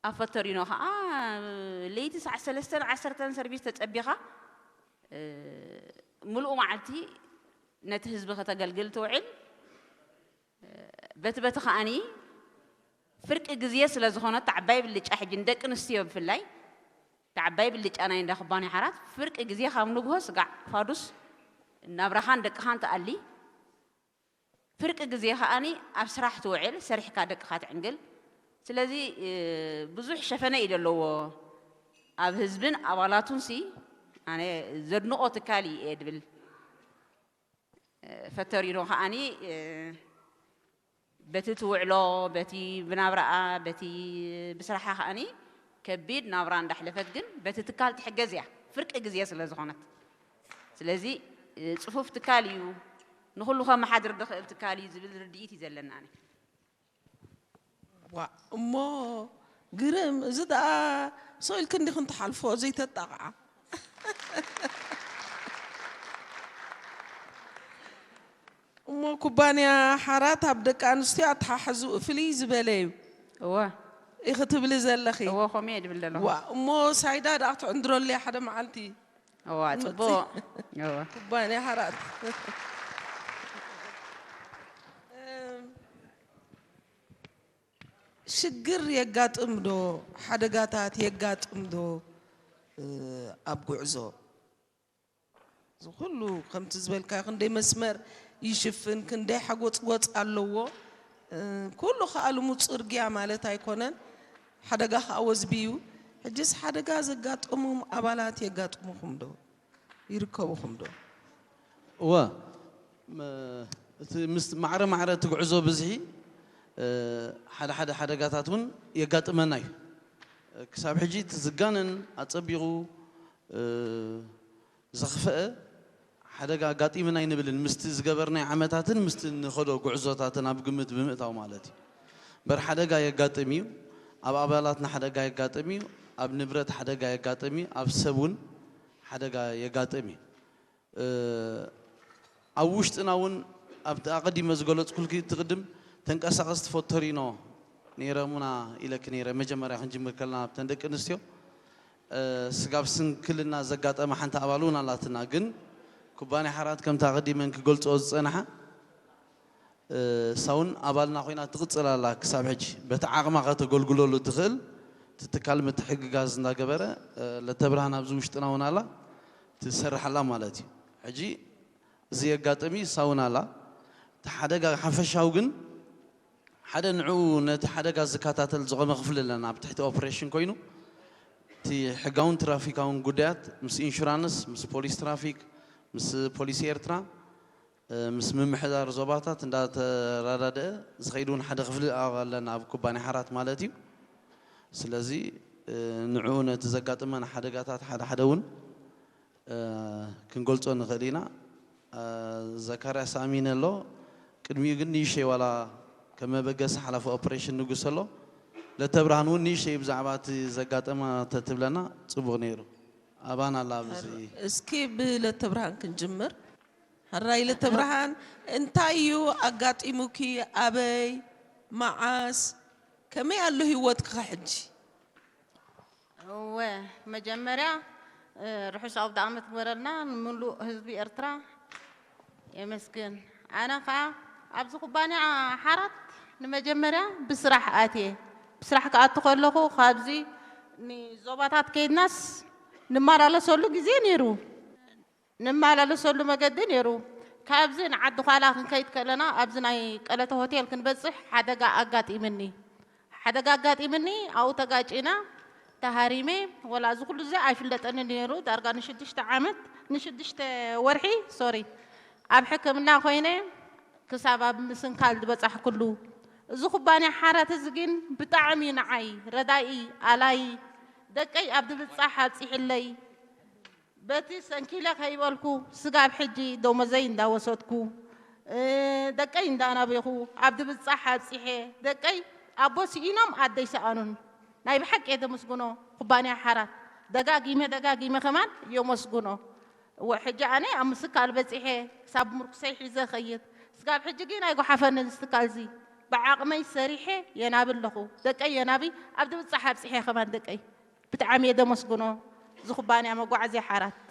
ኣብ ፈተሪኖ ኸዓ ለይቲ ሰዓት ሰለስተን ዓሰርተን ሰርቪስ ተጸቢኻ፣ ሙሉእ መዓልቲ ነቲ ህዝቢ ከተገልግል ትውዕል። በቲ በቲ ከኣኒ ፍርቂ ግዜ ስለ ዝኾነት፣ እታ ዓባይ ብልጫ ሕጂ ንደቂ ኣንስትዮ ብፍላይ፣ እታ ዓባይ ብልጫ ናይ እንዳ ኩባንያ ሓራት ፍርቂ ግዜ ካብ ንግሆ ስጋዕ ፋዱስ ናብራኻን ደቅኻን ትኣሊ። ፍርቂ ግዜ ከኣኒ ኣብ ስራሕ ትውዕል፣ ሰሪሕካ ደቅኻ ትዕንግል። ስለዚ ብዙሕ ሸፈነ እዩ ዘለዎ። ኣብ ህዝብን ኣባላቱንሲ ኣነ ዘድንቖ ትካል እዩ እየ ድብል። ፈተሪኖ ከኣኒ በቲ ትውዕሎ፣ በቲ ብናብራኣ፣ በቲ ብስራሓ ከኣኒ ከቢድ ናብራ እንዳሕለፈት፣ ግን በቲ ትካል ትሕገዝ እያ፣ ፍርቂ ግዜ ስለ ዝኾነት። ስለዚ ጽፉፍ ትካል እዩ፣ ንኹሉ ከመሓድር ዝኽእል ትካል እዩ ዝብል ርድኢት እዩ ዘለኒ ኣነ። ዋ እሞ ግርም፣ እዚ ደኣ ሰው ኢልክን ዲኽን ትሓልፎ ዘይተጣቕዓ። እሞ ኩባንያ ሓራት ኣብ ደቂ ኣንስትዮ ኣተሓሕዝኡ ፍልይ ዝበለ እዩ እወ ኢኺ ትብሊ ዘለኺ። እወ ከምኡ እየ ድብል ዘለኹ። ዋ እሞ ሳይዳ ደኣ ክትዕንድረሉ እያ ሓደ መዓልቲ። እዋ ጽቡቕ እዋ ኩባንያ ሓራት ሽግር የጋጥም ዶ ሓደጋታት የጋጥም ዶ ኣብ ጉዕዞ እዚ ኩሉ ከምቲ ዝበልካ ክንደይ መስመር ይሽፍን ክንደይ ሓጎፅጎፅ ኣለዎ ኩሉ ከዓ ልሙፅ ፅርግያ ማለት ኣይኮነን ሓደጋ ከዓ ወዝቢ እዩ ሕጅስ ሓደጋ ዘጋጠሞም ኣባላት የጋጥሙኹም ዶ ይርከቡኹም ዶ? እወ እቲ ምስ ማዕረ ማዕረ እቲ ጉዕዞ ብዝሒ ሓደ ሓደ ሓደጋታት እውን የጋጥመና እዩ። ክሳብ ሕጂ እቲ ዝጋነን ኣፀቢቑ ዘኽፈአ ሓደጋ ኣጋጢምና ኣይንብልን ምስቲ ዝገበርናዮ ዓመታትን ምስቲ ንኸዶ ጉዕዞታትን ኣብ ግምት ብምእታው ማለት እዩ። እምበር ሓደጋ የጋጥም እዩ። ኣብ ኣባላትና ሓደጋ የጋጥም እዩ። ኣብ ንብረት ሓደጋ የጋጥም እዩ። ኣብ ሰብ እውን ሓደጋ የጋጥም እዩ። ኣብ ውሽጥና እውን ኣብቲ ኣቐዲመ ዝገለፅኩልኪ እቲ ቅድም ተንቀሳቐስቲ ፎቶሪኖ ነይረሙና ኢለኪ ነይረ። መጀመርያ ክንጅምር ከለና ኣብተን ደቂ ኣንስትዮ ስጋብ ስንክልና ዘጋጠመ ሓንቲ ኣባል እውን ኣላትና። ግን ኩባንያ ሓራት ከምቲ ኣቐዲመን ክገልፅኦ ዝፀንሓ እሳ እውን ኣባልና ኮይና ትቕፅል ኣላ ክሳብ ሕጂ። በቲ ዓቕማ ከተገልግለሉ ትኽእል እቲ ትካል ምትሕግጋዝ እንዳገበረ ለተብርሃን ኣብዚ ውሽጥና እውን ኣላ ትሰርሕ ኣላ ማለት እዩ። ሕጂ እዚ የጋጥም እዩ፣ እሳ እውን ኣላ። እቲ ሓደጋ ሓፈሻዊ ግን ሓደ ንዕኡ ነቲ ሓደጋ ዝከታተል ዝቖመ ክፍሊ ኣለና ኣብ ትሕቲ ኦፕሬሽን ኮይኑ እቲ ሕጋውን ትራፊካውን ጉዳያት ምስ ኢንሹራንስ፣ ምስ ፖሊስ ትራፊክ፣ ምስ ፖሊስ ኤርትራ፣ ምስ ምምሕዳር ዞባታት እንዳተረዳደአ ዝኸይድ እውን ሓደ ክፍሊ ኣለና ኣብ ኩባንያ ሓራት ማለት እዩ። ስለዚ ንዕኡ ነቲ ዘጋጥመና ሓደጋታት ሓደ ሓደ እውን ክንገልፆ ንኽእል ኢና። ዘካርያስ ኣሚነ ኣሎ። ቅድሚኡ ግን ንእሽተይ ዋላ ከም መበገሲ ሓላፊ ኦፕሬሽን ንጉስ ኣሎ። ለተብርሃን እውን ንእሽተይ ብዛዕባ እቲ ዘጋጠማ ተትብለና ፅቡቕ ነይሩ። ኣባና ኣላ ኣብዚ እስኪ ብለተብርሃን ክንጅምር። ሕራይ ለተብርሃን እንታይ እዩ ኣጋጢሙኪ? ኣበይ? መዓስ? ከመይ ኣሎ ህይወትኪ ሕጂ? እወ መጀመርያ ርሑስ ኣውደ ኣመት ግበረልና ንሙሉእ ህዝቢ ኤርትራ የመስግን ኣነ ከዓ ኣብዚ ኩባንያ ሓራት ንመጀመርያ ብስራሕ ኣትየ ብስራሕ ክኣቱ ከለኹ ካብዚ ንዞባታት ከይድናስ ንመላለሰሉ ግዜ ነይሩ ንመላለሰሉ መገዲ ነይሩ ካብዚ ንዓዲ ኳላ ክንከይድ ከለና ኣብዚ ናይ ቀለተ ሆቴል ክንበፅሕ ሓደጋ ኣጋጢምኒ ሓደጋ ኣጋጢምኒ ኣብኡ ተጋጪና ተሃሪመ ወላ እዚ ኩሉ እዚ ኣይፍለጠኒ ነይሩ ዳርጋ ንሽዱሽተ ዓመት ንሽዱሽተ ወርሒ sorry ኣብ ሕክምና ኮይነ ክሳብ ኣብ ምስንካል ዝበጻሕኩሉ፣ እዚ ኩባንያ ሓራት እዚ ግን ብጣዕሚ ንዓይ ረዳኢ፣ ኣላይ፣ ደቀይ ኣብ ድብጻሕ ኣብጺሕለይ። በቲ ሰንኪለ ከይበልኩ ስጋብ ሕጂ ደሞዘይ እንዳወሰድኩ፣ እ፣ ደቀይ እንዳናቤኹ ኣብ ድብጻሕ ኣብጺሐ። ደቀይ ኣቦ ስኢኖም ኣደይ ሰኣኑን። ናይ ብሓቂ እየ ደመስግኖ ኩባንያ ሓራት። ደጋጊመ ደጋጊመ ከማን የመስግኖ። እወ፣ ሕጂ ኣነ ኣብ ምስካል በጺሐ፣ ክሳብ ምርኩሰይ ሒዘ ኸይድ። ስጋብ ሕጂ ግን ኣይጓሓፈንን እዚ ትካል እዚ። ብዓቕመይ ሰሪሐ የናቢ ኣለኹ። ደቀይ የናቢ፣ ኣብ ድብጻሕ ኣብጺሐ ከማን ደቀይ። ብጣዕሚ እየ ደመስግኖ እዚ ኩባንያ መጓዓዝያ ሓራት።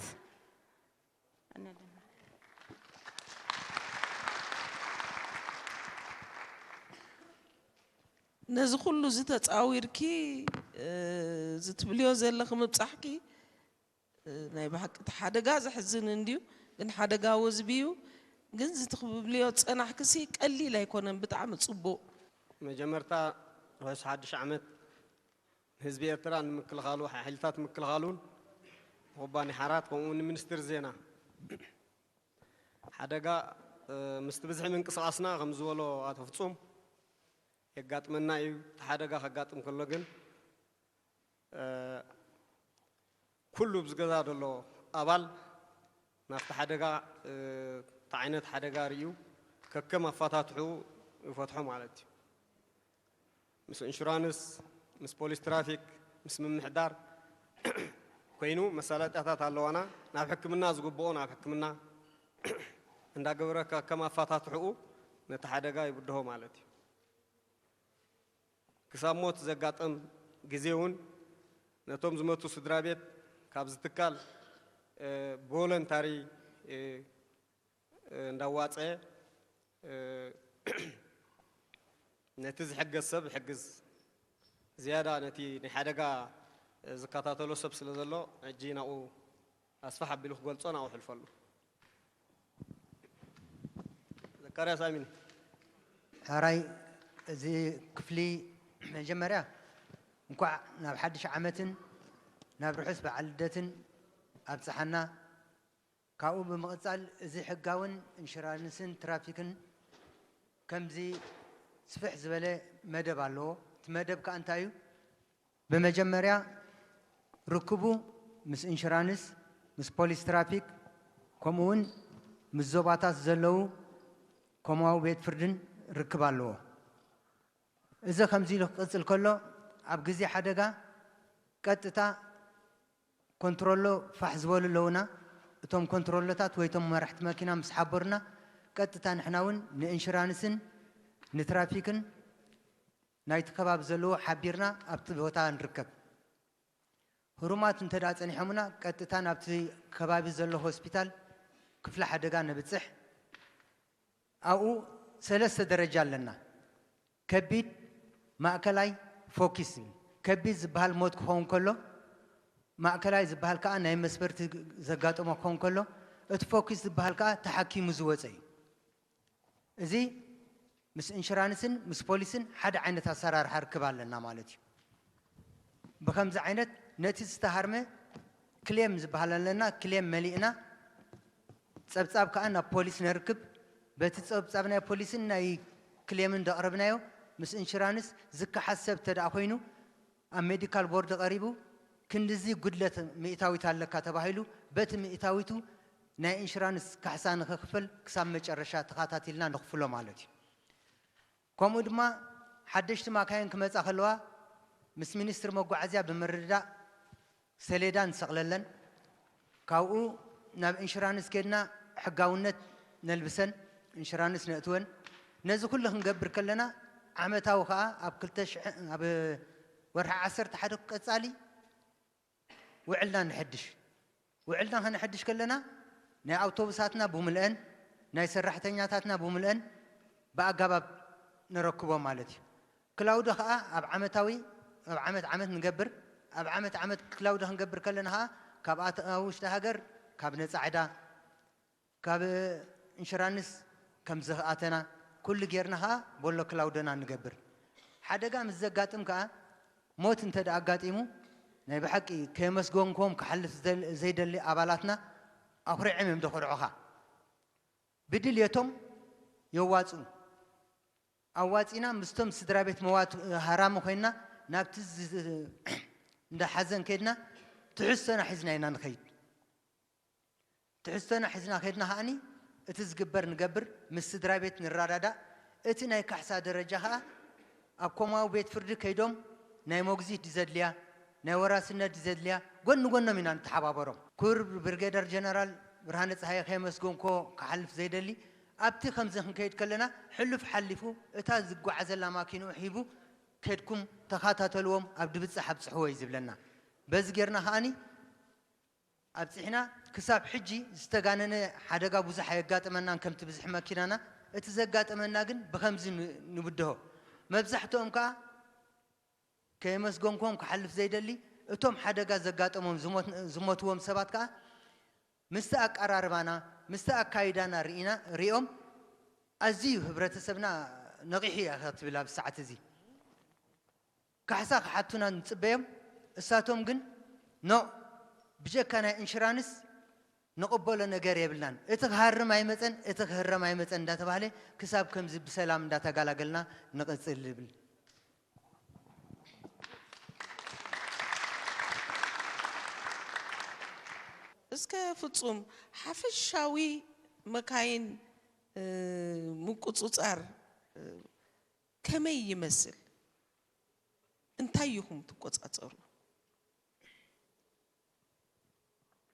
ነዚ ኩሉ እዚ ተጻዊርኪ፣ እ፣ እዚ ትብልዮ ዘለኺ ምብጻሕኪ፣ እ፣ ናይ ብሓቂ እቲ ሓደጋ ዘሕዝን እንድዩ፣ ግን ሓደጋ ወዝቢ እዩ። ግን እዚ ትብልዮ ዝጸናሕክሲ ቀሊል ኣይኮነን፣ ብጣዕሚ ጽቡቕ። መጀመርታ ርሑስ ሓድሽ ዓመት ንህዝቢ ኤርትራ ንምክልኻሉ፣ ሓይልታት ምክልኻሉን ንኩባንያ ሓራት ከምኡ እውን ንሚኒስትሪ ዜና። ሓደጋ፣ እ፣ ምስቲ ብዝሒ ምንቅስቓስና ከም ዝበሎ ኣቶ ፍጹም የጋጥመና እዩ። እቲ ሓደጋ ከጋጥም ከሎ ግን፣ እ፣ ኩሉ ኣብዚ ገዛ ዘሎ ኣባል ናብቲ ሓደጋ፣ እ፣ እቲ ዓይነት ሓደጋ ርእዩ ከከም ኣፈታትሕኡ ይፈትሖ ማለት እዩ። ምስ ኢንሹራንስ፣ ምስ ፖሊስ ትራፊክ፣ ምስ ምምሕዳር ኮይኑ መሳለጥያታት ኣለዋና። ናብ ሕክምና ዝግብኦ ናብ ሕክምና እንዳገበረ ከከም ኣፈታትሕኡ ነቲ ሓደጋ ይብድሆ ማለት እዩ። ክሳብ ሞት ዘጋጥም ግዜ እውን ነቶም ዝመቱ ስድራ ቤት ካብዚ ትካል፣ እ፣ ብቮለንታሪ፣ እ፣ እንዳዋፀ፣ እ፣ ነቲ ዝሕገዝ ሰብ ይሕግዝ። ዝያዳ ነቲ ናይ ሓደጋ ዝከታተሎ ሰብ ስለ ዘሎ፣ ሕጂ ናብኡ ኣስፍሕ ኣቢሉ ክገልጾ ናብኡ ሕልፈሉ። ዘካርያስ ኣሚን። ሕራይ፣ እዚ ክፍሊ መጀመርያ እንኳዕ ናብ ሓድሽ ዓመትን ናብ ርሑስ በዓል ልደትን ኣብጽሓና። ካብኡ ብምቕጻል፣ እዚ ሕጋውን ኢንሹራንስን ትራፊክን ከምዚ ስፍሕ ዝበለ መደብ ኣለዎ። እቲ መደብ ከኣ እንታይ እዩ? ብመጀመርያ ርክቡ ምስ ኢንሹራንስ፣ ምስ ፖሊስ ትራፊክ፣ ከምኡ እውን ምስ ዞባታት ዘለዉ ኮማዊ ቤት ፍርድን ርክብ ኣለዎ። እዚ ከምዚ ኢሉ ክቕጽል ከሎ፣ ኣብ ግዜ ሓደጋ ቀጥታ ኮንትሮሎ ፋሕ ዝበሉ ኣለዉና። እቶም ኮንትሮሎታት ወይ እቶም መራሕቲ መኪና ምስ ሓበሩና፣ ቀጥታ ንሕና እውን ንኢንሹራንስን ንትራፊክን ናይቲ ከባቢ ዘለዎ ሓቢርና ኣብቲ ቦታ ንርከብ። ህሩማት እንተ ደኣ ጸኒሖምና፣ ቀጥታ ናብቲ ከባቢ ዘሎ ሆስፒታል ክፍሊ ሓደጋ ነብጽሕ። ኣብኡ ሰለስተ ደረጃ ኣለና። ከቢድ፣ ማእከላይ፣ ፎኪስ። ከቢድ ዝበሃል ሞት ክኸውን ከሎ፣ ማእከላይ ዝበሃል ከኣ ናይ መስበርቲ ዘጋጠሞ ክኸውን ከሎ፣ እቲ ፎኪስ ዝበሃል ከኣ ተሓኪሙ ዝወጸ እዩ። እዚ ምስ ኢንሹራንስን ምስ ፖሊስን ሓደ ዓይነት ኣሰራርሓ ርክብ ኣለና ማለት እዩ። ብኸምዚ ዓይነት ነቲ ዝተሃርመ ክሌም ዝበሃል ኣለና፣ ክሌም መሊእና ጸብጻብ ከኣ ናብ ፖሊስ ነርክብ። በቲ ጸብጻብ ናይ ፖሊስን ናይ ክሌምን ዘቕረብናዮ ምስ ኢንሹራንስ ዝከሓስ ሰብ እንተ ደኣ ኮይኑ ኣብ ሜዲካል ቦርድ ቀሪቡ ክንድዚ ጉድለት ሚእታዊት ኣለካ ተባሂሉ በቲ ሚእታዊቱ ናይ ኢንሹራንስ ካሕሳ ንኽኽፈል ክሳብ መጨረሻ ተኸታቲልና ንኽፍሎ ማለት እዩ። ከምኡ ድማ ሓደሽቲ ማካይን ክመጻ ከለዋ ምስ ሚኒስትሪ መጓዓዝያ ብምርድዳእ ሰሌዳ ንሰቕለለን፣ ካብኡ ናብ ኢንሹራንስ ኬድና ሕጋውነት ነልብሰን፣ ኢንሹራንስ ነእትወን። ነዚ ኩሉ ክንገብር ከለና ዓመታዊ ከኣ ኣብ ክልተ ሽሕ ኣብ ወርሒ ዓሰርተ ሓደ ቀጻሊ ውዕልና ንሐድሽ። ውዕልና ከነሐድሽ ከለና ናይ ኣውቶቡሳትና ብምልአን ናይ ሰራሕተኛታትና ብምልአን ብኣገባብ ነረክቦም ማለት እዩ። ክላውዶ ከኣ ኣብ ዓመታዊ ኣብ ዓመት ዓመት ንገብር። ኣብ ዓመት ዓመት ክላውዶ ክንገብር ከለና ከኣ ካብ ኣት- ኣብ ውሽጢ ሃገር ካብ ነጻ ዕዳ ካብ ኢንሹራንስ ከም ዝኣተና ኩሉ ጌርና ከኣ ቦሎ ክላውደና ንገብር። ሓደጋ ምስ ዘጋጥም ከኣ ሞት እንተ ደኣ ኣጋጢሙ ናይ ብሓቂ ከየመስገንክዎም ክሓልፍ ዘል- ዘይደሊ ኣባላትና ኣኹሪዖም እዮም ዘኹርዑኻ። ብድልየቶም የዋፅኡ። ኣዋፂና ምስቶም ስድራ ቤት መዋት ሃራሚ ኮይና ናብቲ ዝ- እንዳ ሓዘን ከድና ትሕዝቶና ሒዝና ኢና ንኸይድ። ትሕዝቶና ሒዝና ከድና ከዓኒ እቲ ዝግበር ንገብር፣ ምስ ስድራ ቤት ንረዳዳእ። እቲ ናይ ካሕሳ ደረጃ ከዓ ኣብ ኮማዊ ቤት ፍርዲ ከይዶም ናይ ሞግዚት ድዘድልያ ናይ ወራስነት ድዘድልያ ጎኒ ጎኖም ኢና ንተሓባበሮም። ክቡር ብርጌደር ጀነራል ብርሃነ ፀሃየ ከየመስገንኮ ክሓልፍ ዘይደሊ፣ ኣብቲ ከምዚ ክንከይድ ከለና ሕሉፍ ሓሊፉ እታ ዝጓዓዘላ ማኪንኡ ሒቡ ከድኩም ተኻታተልዎም ኣብ ድብፅሕ ኣብፅሕዎ እዩ ዝብለና። በዚ ጌርና ከዓኒ ኣብፂሕና ክሳብ ሕጂ ዝተጋነነ ሓደጋ ብዙሕ ኣየጋጠመናን ከምቲ ብዝሒ መኪናና። እቲ ዘጋጠመና ግን ብኸምዚ ን- ንብድሆ። መብዛሕትኦም ከዓ ከየመስገንኮም ክሓልፍ ዘይደሊ፣ እቶም ሓደጋ ዘጋጠሞም ዝሞት- ዝሞትዎም ሰባት ከዓ ምስቲ ኣቀራርባና ምስቲ ኣካይዳና ርኢና ርኦም ኣዝዩ ህብረተሰብና ነቒሑ እያ ክትብል ኣብ ሰዓት እዚ ካሕሳ ክሓቱና ንጽበዮም። እሳቶም ግን ኖእ፣ ብጀካ ናይ ኢንሹራንስ ንቕበሎ ነገር የብልናን፣ እቲ ክሃርም ኣይመጸን እቲ ክህረም ኣይመጸን እንዳተባህለ ክሳብ ከምዚ ብሰላም እንዳተጋላገልና ንቕጽል ይብል። እስከ ፍጹም ሓፈሻዊ መካይን ምቁጽጻር ከመይ ይመስል? እንታይ ኢኹም ትቆጻጸሩ?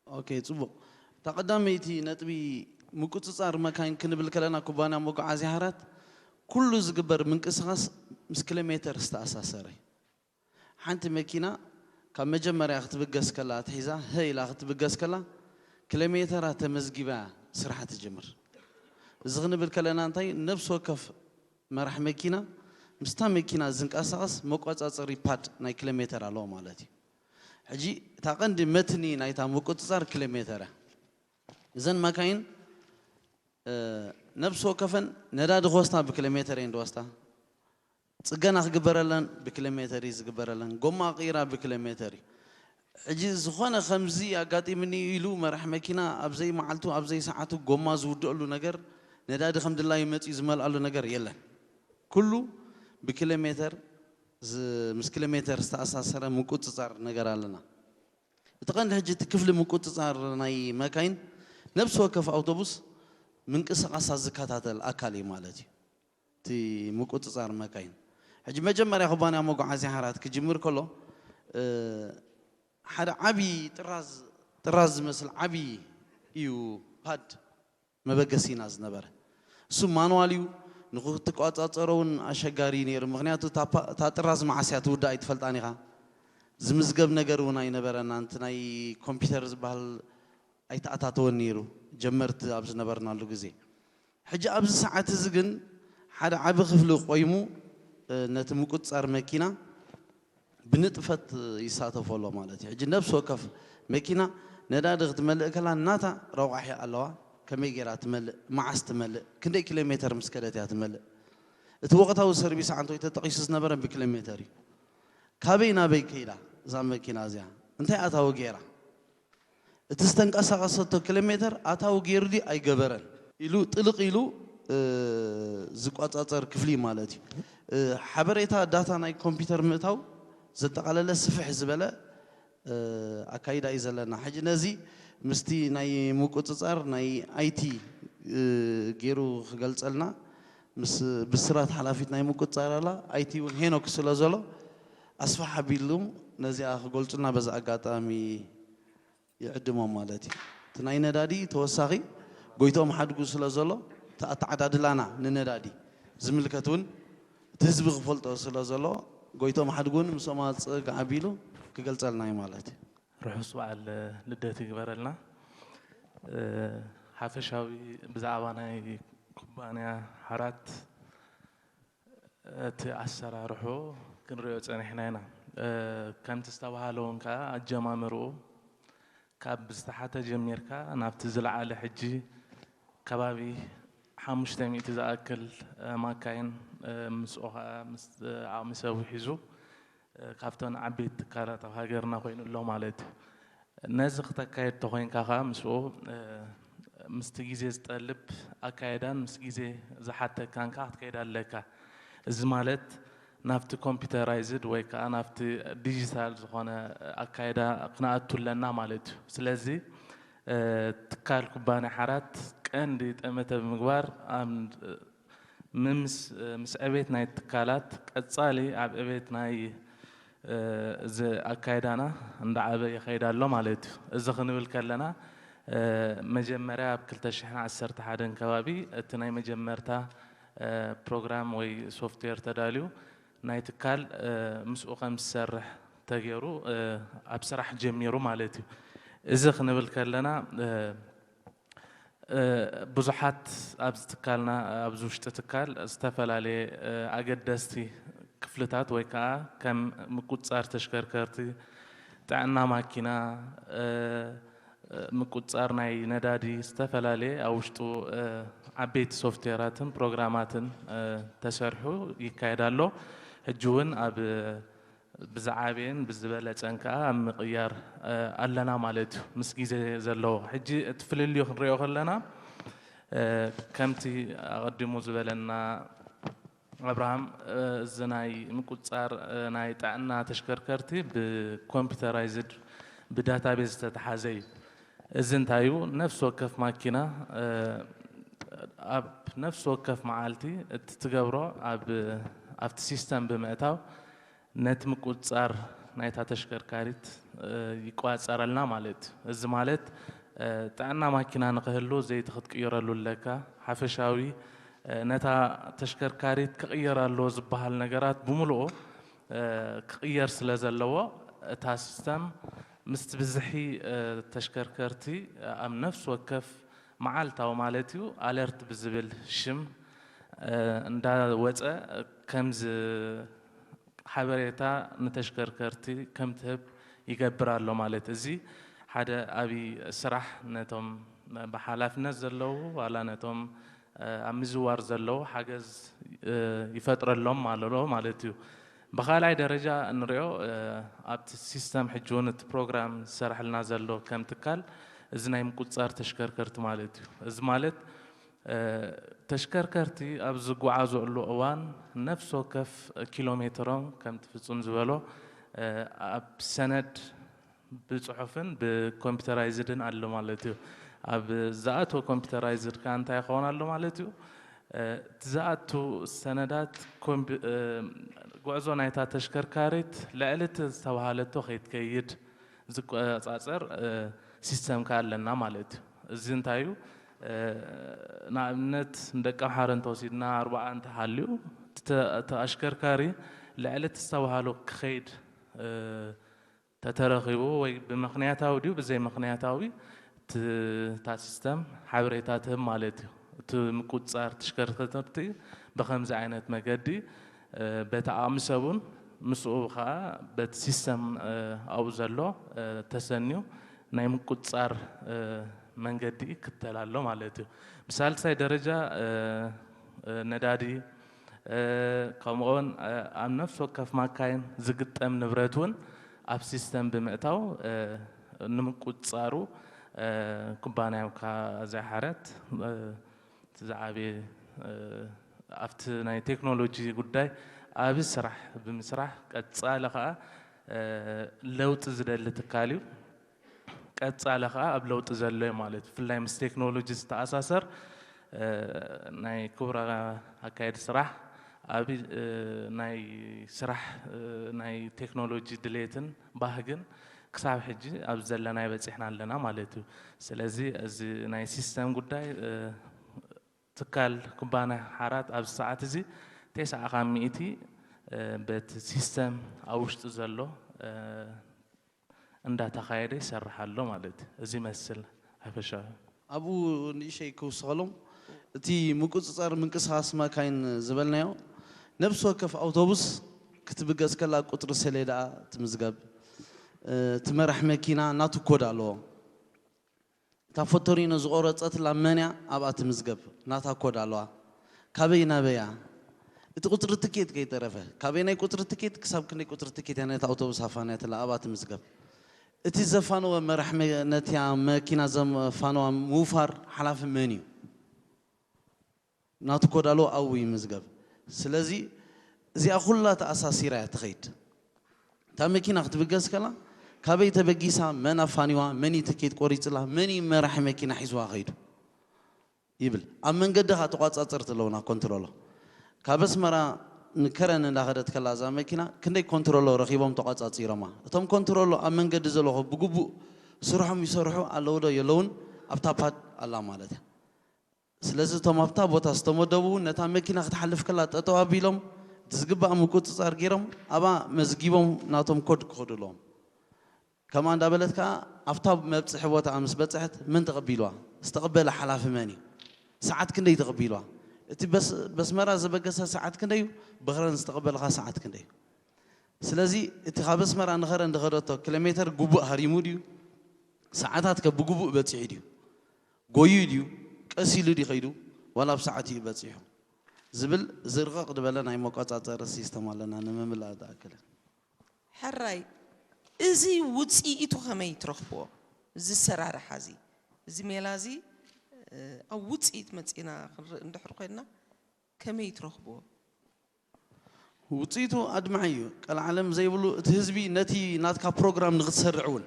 ኦኬ፣ ጽቡቕ። እታ ቀዳመይቲ ነጥቢ ምቁጽጻር መካይን ክንብል ከለና ኩባንያ መጓዓዝያ ሃራት ኩሉ ዝግበር ምንቅስቓስ ምስ ኪሎ ሜተር ዝተኣሳሰረ እዩ። ሓንቲ መኪና ካብ መጀመርያ ክትብገስ ከላ ኣትሒዛ ሀ ኢላ ክትብገስ ከላ ኪሎ ሜተራ ተመዝጊባ ስርሓ ትጅምር። እዚ ክንብል ከለና እንታይ ነብሲ ወከፍ መራሕ መኪና ምስታ መኪና ዝንቀሳቐስ መቆጻጸሪ ፓድ ናይ ኪሎ ሜተር ኣለዎ ማለት እዩ። ሕጂ እታ ቀንዲ መትኒ ናይታ ምቁጽጻር ኪሎ ሜተር እያ። እዘን መካይን ነብሲ ወከፈን ነዳዲ ክወስታ ብኪሎ ሜተር እየን ዝወስታ። ፅገና ክግበረለን ብኪሎ ሜተር እዩ ዝግበረለን። ጎማ ቀይራ ብኪሎ ሜተር እዩ። ሕጂ ዝኾነ ከምዚ ኣጋጢምኒ ኢሉ መራሕ መኪና ኣብ ዘይመዓልቱ ኣብ ዘይሰዓቱ ጎማ ዝውድአሉ ነገር ነዳዲ ከም ድላዩ መፂኡ ዝመልኣሉ ነገር የለን። ኩሉ ብኪሎ ሜተር ምስ ኪሎ ሜተር ዝተኣሳሰረ ምቁፅፃር ነገር ኣለና። እቲ ቀንዲ ሕጂ እቲ ክፍሊ ምቁፅፃር ናይ መካይን ነብሲ ወከፍ ኣውቶቡስ ምንቅስቓሳ ዝከታተል ኣካል እዩ ማለት እዩ። እቲ ምቁፅፃር መካይን ሕጂ መጀመርያ ኩባንያ መጓዓዝያ ሓራት ክጅምር ከሎ ሓደ ዓብዪ ጥራዝ ጥራዝ ዝመስል ዓብዪ እዩ ፓድ መበገሲና ዝነበረ። እሱ ማንዋል እዩ፣ ንክትቆፃፀሮ እውን ኣሸጋሪ እዩ ነይሩ። ምክንያቱ እታ ጥራዝ መዓስ እያ ትውዳእ ኣይትፈልጣን ኢኻ። ዝምዝገብ ነገር እውን ኣይነበረናን። እቲ ናይ ኮምፒውተር ዝበሃል ኣይተኣታተወን ነይሩ ጀመርቲ ኣብ ዝነበርናሉ ግዜ። ሕጂ ኣብዚ ሰዓት እዚ ግን ሓደ ዓቢ ክፍሊ ቆይሙ ነቲ ምቁፅፃር መኪና ብንጥፈት ይሳተፎ ኣሎ ማለት እዩ። ሕጂ ነብሲ ወከፍ መኪና ነዳዲ ክትመልእ ከላ ናታ ረቋሒ ኣለዋ። ከመይ ገይራ ትመልእ፣ መዓስ ትመልእ፣ ክንደይ ኪሎ ሜተር ምስ ከደት እያ ትመልእ። እቲ ወቕታዊ ሰርቪስ ዓንቶይ ተጠቒሱ ዝነበረ ብኪሎ ሜተር እዩ። ካበይ ናበይ ከይዳ እዛ መኪና እዚኣ፣ እንታይ ኣታዊ ገይራ፣ እቲ ዝተንቀሳቐሰቶ ኪሎ ሜተር ኣታዊ ገይሩ ድዩ ኣይገበረን ኢሉ ጥልቕ ኢሉ ዝቆፃፀር ክፍሊ ማለት እዩ። ሓበሬታ ዳታ ናይ ኮምፒውተር ምእታው ዘጠቓለለ ስፍሕ ዝበለ ኣካይዳ እዩ ዘለና። ሕጂ ነዚ ምስቲ ናይ ምቁፅፃር ናይ ኣይቲ ገይሩ ክገልፀልና ምስ ብስራት ሓላፊት ናይ ምቁፅፃር ኣላ ኣይቲ እውን ሄኖክ ስለ ዘሎ ኣስፋሕ ኣቢሉ ነዚኣ ክገልፁልና በዚ ኣጋጣሚ ይዕድሞም ማለት እዩ። እቲ ናይ ነዳዲ ተወሳኺ ጎይቶም ሓድጉ ስለ ዘሎ እቲ ኣተዓዳድላና ንነዳዲ ዝምልከት እውን እቲ ህዝቢ ክፈልጦ ስለ ዘሎ ጎይቶም ሓድጉ እውን ምስኦም ኣፅግ ኣቢሉ ክገልፀልና እዩ ማለት እዩ። ርሑስ በዓል ልደት ይግበረልና። ሓፈሻዊ ብዛዕባ ናይ ኩባንያ ሓራት እቲ ኣሰራርሑ ክንሪኦ ፀኒሕና ኢና። ከምቲ ዝተባሃለ እውን ከዓ ኣጀማምርኡ ካብ ዝተሓተ ጀሚርካ ናብቲ ዝለዓለ ሕጂ ከባቢ ሓሙሽተ ሚእቲ ዝኣክል ማካይን ምስኡ ከዓ ምስ ዓቕሚ ሰብ ሒዙ ካብተን ዓበይቲ ትካላት ኣብ ሃገርና ኮይኑ ኣሎ ማለት እዩ። ነዚ ክተካየድ ተኮይንካ ከዓ ምስኡ ምስቲ ግዜ ዝጠልብ ኣካየዳን ምስ ግዜ ዝሓተካን ከዓ ክትከይድ ኣለካ። እዚ ማለት ናብቲ ኮምፒውተራይዝድ ወይ ከዓ ናብቲ ዲጂታል ዝኾነ ኣካየዳ ክነኣቱ ኣለና ማለት እዩ። ስለዚ ትካል ኩባንያ ሓራት ቀንዲ ጠመተ ብምግባር ምስ ዕቤት ናይ ትካላት ቀፃሊ ኣብ ዕቤት ናይ እዚ ኣካይዳና እንዳዓበ ይኸይድ ኣሎ ማለት እዩ። እዚ ክንብል ከለና መጀመርያ ኣብ ክልተ ሽሕን ዓሰርተ ሓደን ከባቢ እቲ ናይ መጀመርታ ፕሮግራም ወይ ሶፍትዌር ተዳልዩ ናይ ትካል ምስኡ ከም ዝሰርሕ ተገይሩ ኣብ ስራሕ ጀሚሩ ማለት እዩ። እዚ ክንብል ከለና ብዙሓት ኣብዚ ትካልና ኣብዚ ውሽጢ ትካል ዝተፈላለየ ኣገደስቲ ክፍልታት ወይ ከዓ ከም ምቁፅፃር ተሽከርከርቲ፣ ጥዕና ማኪና፣ ምቁፅፃር ናይ ነዳዲ፣ ዝተፈላለየ ኣብ ውሽጡ ዓበይቲ ሶፍትዌራትን ፕሮግራማትን ተሰርሑ ይካየድ ኣሎ። ሕጂ እውን ኣብ ብዝዓበየን ብዝበለፀን ከዓ ኣብ ምቕያር ኣለና ማለት እዩ። ምስ ግዜ ዘለዎ ሕጂ እቲ ፍልልዩ ክንሪኦ ከለና ከምቲ ኣቐዲሙ ዝበለና ኣብርሃም፣ እዚ ናይ ምቁፅፃር ናይ ጥዕና ተሽከርከርቲ ብኮምፒውተራይዝድ ብዳታቤዝ ዝተተሓዘ እዩ። እዚ እንታይ እዩ? ነፍሲ ወከፍ ማኪና ኣብ ነፍሲ ወከፍ መዓልቲ እቲ ትገብሮ ኣብቲ ሲስተም ብምእታው ነቲ ምቁፅፃር ናይታ ተሽከርካሪት ይቋፀረልና ማለት እዩ። እዚ ማለት ጥዕና ማኪና ንክህሉ ዘይቲ ክትቅይረሉ ኣለካ። ሓፈሻዊ ነታ ተሽከርካሪት ክቕየር ኣለዎ ዝበሃል ነገራት ብምልኡ ክቕየር ስለ ዘለዎ እታ ሲስተም ምስቲ ብዝሒ ተሽከርከርቲ ኣብ ነፍሲ ወከፍ መዓልታዊ ማለት እዩ ኣለርት ብዝብል ሽም እንዳወፀ ከምዚ ሓበሬታ ንተሽከርከርቲ ከም ትህብ ይገብር ኣሎ ማለት። እዚ ሓደ ዓቢ ስራሕ ነቶም ብሓላፍነት ዘለዉ ዋላ ነቶም ኣብ ምዝዋር ዘለዉ ሓገዝ ይፈጥረሎም ኣሎ ማለት እዩ። ብኻልኣይ ደረጃ እንሪኦ ኣብቲ ሲስተም ሕጂ እውን እቲ ፕሮግራም ዝሰርሐልና ዘሎ ከም ትካል እዚ ናይ ምቁፅፃር ተሽከርከርቲ ማለት እዩ። እዚ ማለት ተሽከርከርቲ ኣብ ዝጓዓዘሉ እዋን ነፍሲ ወከፍ ኪሎ ሜትሮም ከምቲ ፍፁም ዝበሎ ኣብ ሰነድ ብፅሑፍን ብኮምፒውተራይዝድን ኣሎ ማለት እዩ። ኣብ ዝኣትዎ ኮምፒውተራይዝድ ከዓ እንታይ ይኸውን ኣሎ ማለት እዩ? እቲ ዝኣቱ ሰነዳት ጉዕዞ ናይታ ተሽከርካሪት ልዕሊ እቲ ዝተባሃለቶ ከይትከይድ ዝቆፃፀር ሲስተም ከዓ ኣለና ማለት እዩ። እዚ እንታይ እዩ? ንኣብነት ንደቂ ኣምሓረ እንተወሲድና ኣርባዓ እንተሃልዩ እቲ ኣሽከርካሪ ልዕሊ እቲ ዝተባሃሎ ክኸይድ ተተረኺቡ ወይ ብምኽንያታዊ ድዩ ብዘይ ምኽንያታዊ እታ ሲስተም ሓበሬታ ትህብ ማለት እዩ። እቲ ምቁፅፃር ተሽከርከርቲ ብከምዚ ዓይነት መገዲ በቲ ዓቕሚ ሰቡን ምስኡ ከዓ በቲ ሲስተም ኣብኡ ዘሎ ተሰንዩ ናይ ምቁፅፃር መንገዲ ይክተል ኣሎ ማለት እዩ። ብሳልሳይ ደረጃ ነዳዲ ከምኡውን ኣብ ነፍሲ ወከፍ ማካይን ዝግጠም ንብረት እውን ኣብ ሲስተም ብምእታው ንምቁፅፃሩ ኩባንያ ካብ ዘይሓረት እቲ ዝዓበየ ኣብቲ ናይ ቴክኖሎጂ ጉዳይ ዓቢ ስራሕ ብምስራሕ ቀፃሊ ከዓ ለውጢ ዝደሊ ትካል እዩ። ቀፃሊ ከዓ ኣብ ለውጢ ዘሎ እዩ ማለት እዩ። ብፍላይ ምስ ቴክኖሎጂ ዝተኣሳሰር ናይ ክቡር ኣካየዲ ስራሕ ኣብ ናይ ስራሕ ናይ ቴክኖሎጂ ድሌትን ባህግን ክሳብ ሕጂ ኣብ ዘለናዮ በፂሕና ኣለና ማለት እዩ። ስለዚ እዚ ናይ ሲስተም ጉዳይ ትካል ኩባንያ ሓራት ኣብዚ ሰዓት እዚ ተስዓ ካብ ሚእቲ በቲ ሲስተም ኣብ ውሽጢ ዘሎ እንዳተኻየደ ይሰርሕ ኣሎ ማለት እዩ። እዚ ይመስል ሓፈሻዊ። ኣብኡ ንእሸይ ክውስኸሎም፣ እቲ ምቁፅፃር ምንቅስቓስ መካይን ዝበልናዮ ነብሲ ወከፍ ኣውቶቡስ ክትብገስ ከላ ቁፅሪ ሰሌዳኣ ትምዝገብ። እቲ መራሕ መኪና ናቱ ኮድ ኣለዎ። እታ ፎቶሪኖ ዝቖረፀትላ መን እያ ኣብኣ ትምዝገብ፣ ናታ ኮድ ኣለዋ። ካበይ ናበይ እያ? እቲ ቁፅሪ ትኬት ከይተረፈ ካበይ ናይ ቁፅሪ ትኬት ክሳብ ክንደይ ቁፅሪ ትኬት እያ ነታ ኣውቶቡስ ኣፋንያትላ ኣብኣ ትምዝገብ። እቲ ዘፋነወ መራሕ መ- ነቲያ መኪና ዘፋነዋ ምውፋር ሓላፊ መን እዩ? ናቱ ኮድ ኣለዎ ኣብኡ ይምዝገብ። ስለዚ እዚኣ ኩላ ተኣሳሲራ እያ ትኸይድ። እታ መኪና ክትብገስ ከላ ካበይ ተበጊሳ፣ መን ኣፋኒዋ፣ መን እዩ ትኬት ቆሪፅላ፣ መን እዩ መራሒ መኪና ሒዝዋ ከይዱ ይብል። ኣብ መንገዲ ኻ ተቋፃፅርቲ ኣለውና ኮንትሮሎ። ካብ ኣስመራ ንከረን እንዳኸደት ከላ እዛ መኪና ክንደይ ኮንትሮሎ ረኺቦም ተቋፃፂሮማ። እቶም ኮንትሮሎ ኣብ መንገዲ ዘለኹ ብግቡእ ስርሖም ይሰርሑ ኣለዉ ዶ የለውን ኣብታ ፓድ ኣላ ማለት እያ። ስለዚ እቶም ኣብታ ቦታ ዝተመደቡ እውን ነታ መኪና ክትሓልፍ ከላ ጠጠው ኣቢሎም እቲ ዝግባእ ምቁፅፃር ገይሮም ኣብኣ መዝጊቦም ናቶም ኮድ ክኸዱ ኣለዎም። ከምኣ እንዳበለት ከዓ ኣብታ መብፅሒ ቦታ ምስ በፅሐት መን ተቐቢልዋ? ዝተቐበለ ሓላፊ መን እዩ? ሰዓት ክንደይ ተቐቢልዋ? እቲ በስ- በስመራ ዝበገሰ ሰዓት ክንደይ እዩ? ብኽረን ዝተቐበልኻ ሰዓት ክንደይ እዩ? ስለዚ እቲ ካብ ኣስመራ ንኸረን ዝኸደቶ ኪሎ ሜተር ግቡእ ሃሪሙ ድዩ? ሰዓታት ከ ብግቡእ በፂሑ ድዩ? ጎዩ ድዩ? ቀስ ኢሉ ድዩ ከይዱ? ዋላ ኣብ ሰዓት እዩ በፂሑ ዝብል ዝርቐቕ ዝበለ ናይ መቆፃፀሪ ሲስተም ኣለና ንምምላእ ዝኣክል። ሕራይ፣ እዚ ውፅኢቱ ከመይ ትረኽብዎ? እዚ ሰራርሓ እዚ፣ እዚ ሜላ እዚ ኣብ ውፅኢት መፂና ክንርኢ እንድሕር ኮይንና ከመይ ትረኽብዎ? ውፅኢቱ ኣድማዒ እዩ። ቀልዓለም ዘይብሉ እቲ ህዝቢ ነቲ ናትካ ፕሮግራም ንክትሰርዕ እውን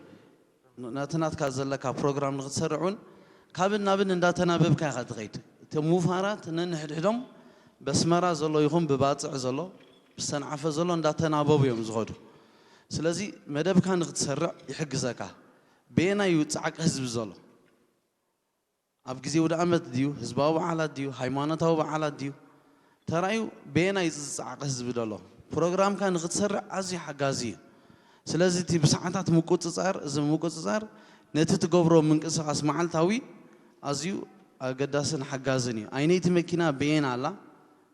ነቲ ናትካ ዘለካ ፕሮግራም ንክትሰርዕ እውን ካብን ናብን እንዳተናበብካ ኢኻ ትኸይድ። እቶም ውፋራት ነንሕድሕዶም በስመራ ዘሎ ይኹን ብባፅዕ ዘሎ ብሰንዓፈ ዘሎ እንዳተናበቡ እዮም ዝኸዱ። ስለዚ መደብካ ንክትሰርዕ ይሕግዘካ። በየናይ እዩ ፃዕቂ ህዝቢ ዘሎ? ኣብ ግዜ ውድኣመት ድዩ? ህዝባዊ በዓላት ድዩ? ሃይማኖታዊ በዓላት ድዩ? ተራእዩ በየናይ ዝፀዓቐ ህዝቢ ደሎ? ፕሮግራምካ ንክትሰርዕ ኣዝዩ ሓጋዚ እዩ። ስለዚ እቲ ብሰዓታት ምቁፅፃር፣ እዚ ምቁፅፃር ነቲ ትገብሮ ምንቅስቃስ መዓልታዊ ኣዝዩ ኣገዳስን ሓጋዝን እዩ። ኣይነይቲ መኪና በየን ኣላ